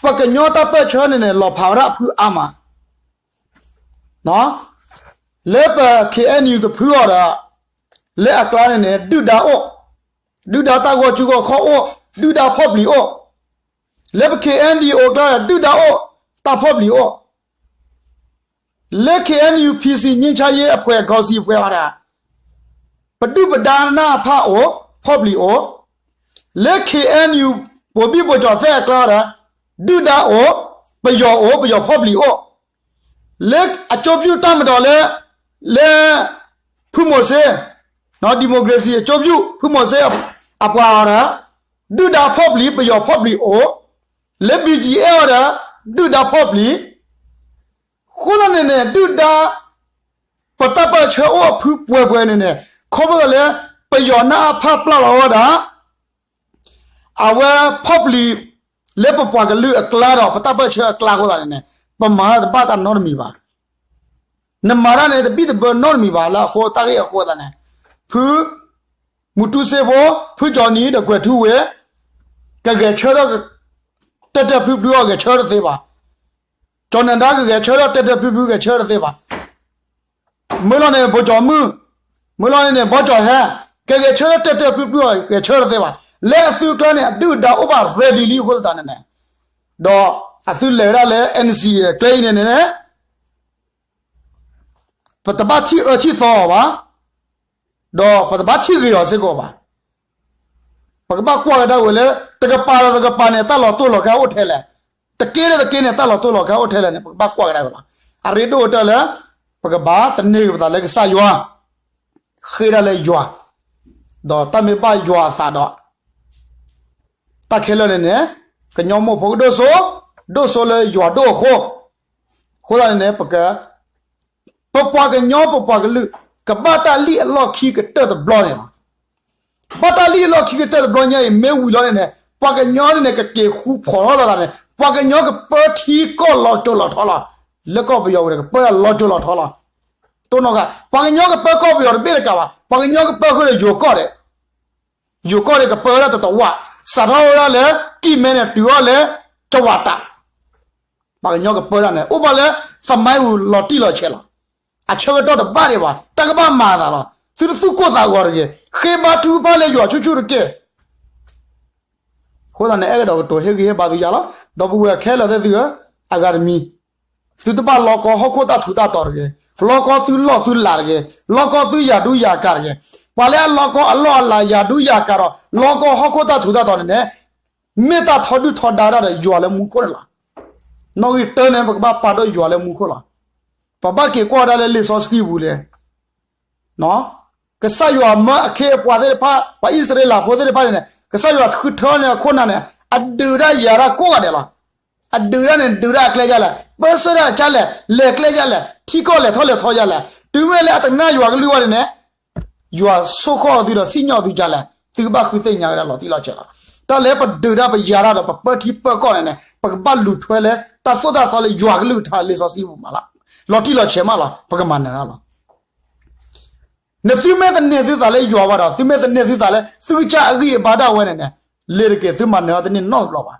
ပကညီတၢ်ပၢၢ်ဆၢန့ၣ်န့ၣ် လီၤဖးဝဲဒၣ်အဖုအါမး, လၢပ K N U တဖုအီၤဒီး လၢအကျါန့ၣ်န့ၣ် ဒုၣ်ဒါအိၣ်, ဒုၣ်ဒါတၢ်ဂီၤစုဂီၤခီၣ်အိၣ်, ဒုၣ်ဒါဖီၣ်ပျံၤအိၣ်, လၢပ K N D O အကျါန့ၣ် ဒုၣ်ဒါအိၣ်, တၢ်ဖီၣ်ပျံၤအိၣ်, လၢ เคเอ็นยู พีซี ငြိမ်းချမ်းရေးအဖွဲ့ ခေါင်းဆောင် အဖွဲ့အီၤဒီး ပဒုၣ်ပဒါနၢ်ဖးအိၣ် ဖီၣ်ပျံၤအိၣ်, လၢ เคเอ็นยู ဗိုလ်မှူးဗိုလ်ချုပ်သ့ၣ်အကျါဒီး ဒုၣ်ဒါအိၣ်, ပယီၤအိၣ်, ပယီၤဖီၣ်ပျံၤအိၣ်, လၢအကျိုးပြုတပ်မတော်လၢ လၢ ဖုမိၢ်စ့ ဒီမိုကရေစီအကျိုးပြု ဖုမိၢ်စ့အပှၤအီၤဒီး ဒုၣ်ဒါဖီၣ်ပျံၤ ပယီၤဖီၣ်ပျံၤအိၣ်, လၢ ဘီကၠီအီၤဒီး ဒုၣ်ဒါဖီၣ်ပျံၤ အဃိသတးန့ၣ်န့ၣ် ဒုၣ်ဒါ ပတၢ်ပၢၢ်ဆၢအိၣ်အဖုပှဲၤပှဲၤန့ၣ်န့ၣ် ခီဖျိလၢ ပယီၤနၢ်အဖးပျၢ်လီၤဝဲဒၣ် အဝဲဖီၣ်ပျံၤ လၢပပှၤကလုာ်အကျါဒီး ပတၢ်ပၢၢ်ဆၢအကျါအဃိသတးန့ၣ်န့ၣ် ပမၤတၢ်တဘၣ်တၢ်နီတမံၤဘၣ်. နမၤတၢ်န့ၣ် တဘံၣ်တဘၢနီတမံၤဘၣ် လၢအဃိတၢ်ဂ့ၢ်အဃိသတးန့ၣ် ဖု မူတူစ့ဖိ ဖုကၠီနံၤဒီးကွဲၤထူဝ့ ကဂဲၤဆၢထၢၣ် တၢၢ်တၢၢ်ဖျုဖျုအီၤ ဂဲၤဆၢထၢၣ်တသ့ဘၣ်. ကၠီၤနၢၤဒါ ကဂဲၤဆၢထၢၣ် တၢၢ်တၢၢ်ဖျုဖျု ဂဲၤဆၢထၢၣ်တသ့ဘၣ်. မုၢ်လီၤန့ၣ် ဘိကၠီၤမုၢ်, မုၢ်လီၤန့ၣ်န့ၣ် ဘီကၠီၤဟဲ ကဂဲၤဆၢထၢၣ် တၢၢ်တၢၢ်ဖျုဖျုအီၤ ဂဲၤဆၢထၢၣ်တသ့ဘၣ်. လၢအသုးကျါန့ၣ် အဒုၣ်အဒါအိၣ်ဘၣ် ready လံအဃိသတးန့ၣ်န့ၣ် ဒီးအသုးလဲၤဝဲဒၣ်လၢ NCA အကျဲအံၤန့ၣ်န့ၣ် ပတဘၣ်ထံၣ်အၢထံၣ်သီအီၤဘၣ်, ဒီးပတဘၣ်ထံၣ်ဂ့ၤအီၤစ့ၢ်ကီးဘၣ်. ပကဘၣ်ကွၢ်ကဒါဝဲလၢ တကပၤဒီးတကပၤန့ၣ် တၢ်လီၤတိၢ်လီၤကဲအိၣ်ထဲလဲၣ်, တက့ဒီးတက့န့ၣ် တၢ်လီၤတိၢ်လီၤကဲအိၣ်ထဲလဲၣ်န့ၣ် ပကဘၣ်ကွၢ်ကဒါဝဲလီၤ. အရ့ဒိၣ်ကတၢၢ်လၢ ပကဘၣ်သန့ၤက့ၤပသးလၢကစၢ်ယွၤ, ဃ့ဒၣ်လၢယွၤ, ဒီးတၢ်မ့ၢ်ဘၣ်ယွၤအသးဒီး တၢ်ခဲလၢာ်န့ၣ်န့ၣ် ကညီမိၢ်ဖိကဒိၣ်စိ, ဒိၣ်စိလၢယွၤဒိၣ်အဃိ, အဃိသတးန့ၣ်န့ၣ် ပက ပပှၤကညီပပှၤကလုာ် ကဘၣ်တၢ်လံၣ်အလီၢ်ခံကတၢၢ်တဘျီန့ၣ်လီၤ. ဘၣ်တၢ်လံၣ်အလီၢ်ခံကတၢၢ်တဘျီညါအံၤ မ့ၢ်ဝံၤလီၤန့ၣ်န့ၣ် ပှၤကညီန့ၣ်န့ၣ် ကက့ၤဃူဖိးထီၣ်လိာ်သးန့ၣ် ပှၤကညီကပၢထံကီၢ်လီၤစိၤလီၤထီလီၤ. လၢကီၢ်ပယီၤဝဲဒီး ကပၢလီၤစိၤလီၤထီလီၤ. တိၢ်နီၣ်ဃာ် ပှၤကညီကပၢကီၢ်ပယီၤတဘ့ၣ်တကးဘၣ်, ပှၤကညီကပၢဃုာ်ဒီးယိၤကီၢ်ဒီး ယိၤကီၢ်ဒီးကပၢဝဲဒၣ်တတဝၣ်, စးထီၣ်ဝဲဒၣ်လၢ ကံၢ်မဲန့ၣ် တုၤအီၤလၢ ကဝးတး ပှၤကညီကပၢဒၣ်န့ၣ် အိၣ်ဘၣ်လၢ သမိုင်း ပူၤလီၤတံၢ်လီၤဆဲးလီၤ. အဆၢကတီၢ်တဘၣ်ဒံးဘၣ်, တၢ်ကဘၣ်မၤအသးလီၤ. သုတသူၣ်ကိၢ်သးဂီၤတဂ့ၤ, ဃ့ဘါထုကဖၣ်လၢယွၤဆူၣ်ဆူၣ်တက့ၢ်. အဃိသတးန့ၣ် အဲၣ်ကဒီးကတိၤဟ့ၣ်ဂံၢ်ဟ့ၣ်ဘါသုယၤလီၤ. ဒီပုၢ်ဝဲၢ်ခဲလၢာ်သ့ၣ်သုဧၢ, အဂၤတမံၤ, သုတဘၣ်လီကီဟီၣ်ခိၣ်တၢ်ထူးတၢ်တီၤတဂ့ၤ, လီကီသုလီၢ်သုလၤတဂ့ၤ, လီကီသုယၤဒူယၤကၤတဂ့ၤ. ပှၤလၢအလီကီအလီၢ်အလၤယၤဒူယၤကၤဒီး လီကီဟီၣ်ခိၣ်တၢ်ထူးတၢ်တီၤန့ၣ်န့ၣ် မ့ၢ်တၢ်ထီဒုၣ်ထီဒါဒီးယွၤလၢမူခိၣ်န့ၣ်လီၤ. နီၣ်ဂံၢ်တၢန့ၣ် ပကဘၣ်ပာ်ဒိၣ်ယွၤလၢမူခိၣ်လီၤ. ပဘၣ်က့ၤကွၢ်ဝဲဒၣ်လၢလံာ်စီဆှံပူၤလံ, ကစၢ်ယွၤမၢအခ့အပှၤသ့ၣ်တဖၣ်, ပှၤအံၣ်စရ့လးဖိသ့ၣ်တဖၣ်န့ၣ်န့ၣ် ကစၢ်ယွၤဃုထၢန့ၢ်အခိၣ်နၢ်န့ၣ် အဒုးတၢ်ယၤတၢ်ကိးဂၤဒဲးလီၤ. အဒုးတၢ်န့ၣ် ဒုးတၢ်အကျဲဒ်လဲၣ်, ပၢဆှၢတၢ်ဒ်လဲၣ်, လဲၤကျဲဒ်လဲၣ်, ထံကီၢ်လဲၤထီၣ်လဲၤထီဒ်လဲၣ်, တုၤမ့ၢ်လၢအတနာ်ယွၤကလုၢ်ဘၣ်န့ၣ်န့ၣ် ယွၤဆိၣ်ဃီၣ်သုဒီးစံၣ်ညီၣ်သုဒ်လဲၣ်, သုကဘၣ်ဃုသ့ၣ်ညါဝဲဒၣ်လီၤတံၢ်လီၤဆဲးလီၤ. တၢ်လၢပဒုးတၢ်ပယၤတၢ်ဒီး ပပၢထံပၢကီၢ်န့ၣ်န့ၣ် ပကဘၣ်လူၤထွဲလၢ တၢ်သိၣ်တၢ်သီလၢယွၤကလုၢ်ကထါလံာ်စီဆှံပူၤမးလီၤ. လီၤတံၢ်လီၤဆဲးမးလီၤ, ပကမၤနၢၤတၢ်လီၤ. နသုမ့ၢ်သန့ၤသုသးလၢယွၤဘၣ်ဒီး သုမ့ၢ်သန့ၤသုသးလၢ သုကစၢ်အဂံၢ်အဘါဒၣ်ဝဲန့ၣ်န့ၣ် လ့ၤတက့ၤ သုမၤနၢၤအီၤတန့ၢ်နီတဘျီဘၣ်.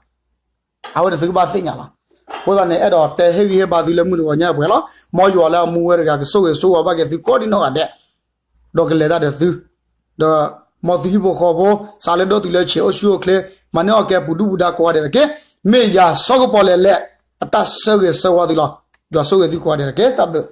အဝဲန့ၣ်သုကဘၣ်သ့ၣ်ညါလီၤ. အဃိသတးန့ၣ် အဲၣ်ဒိးတဲဟ့ၣ်ဂံၢ်ဟ့ၣ်ဘါသုလၢမုၢ်တဂီၤညါပှဲၤလီၤ. မ်ယွၤလၢအမူဝဲတဂၤ ကဆိၣ်ဂ့ၤဆိၣ်ဝါဘၣ်က့ၤသုကိးဒံနီၢ်ဂၤဒဲး, ဒီးကလဲၤတၢ်ဒီးသု, ဒီးမ်သုဟံၣ်ဖိဃီဖိ စးလၢဒီးတုၤလၢဆဲးအိၣ်ဆူၣ်အိၣ်ချ့, မၤန့ၢ်အီၣ်ကဲပူၤဒုၣ်ပူၤဒါကိးဂၤဒဲးတက့ၢ်. မ့ၢ်ယၤစီၤကပီၤလဲၣ်လဲၣ် အတၢ်ဆၢဂ့ၤဆၢဝါသုလီၤ. ယွၤဆိၣ်ဂ့ၤသုကိးဂၤဒဲးတက့ၢ်. တၢ်ဘျုး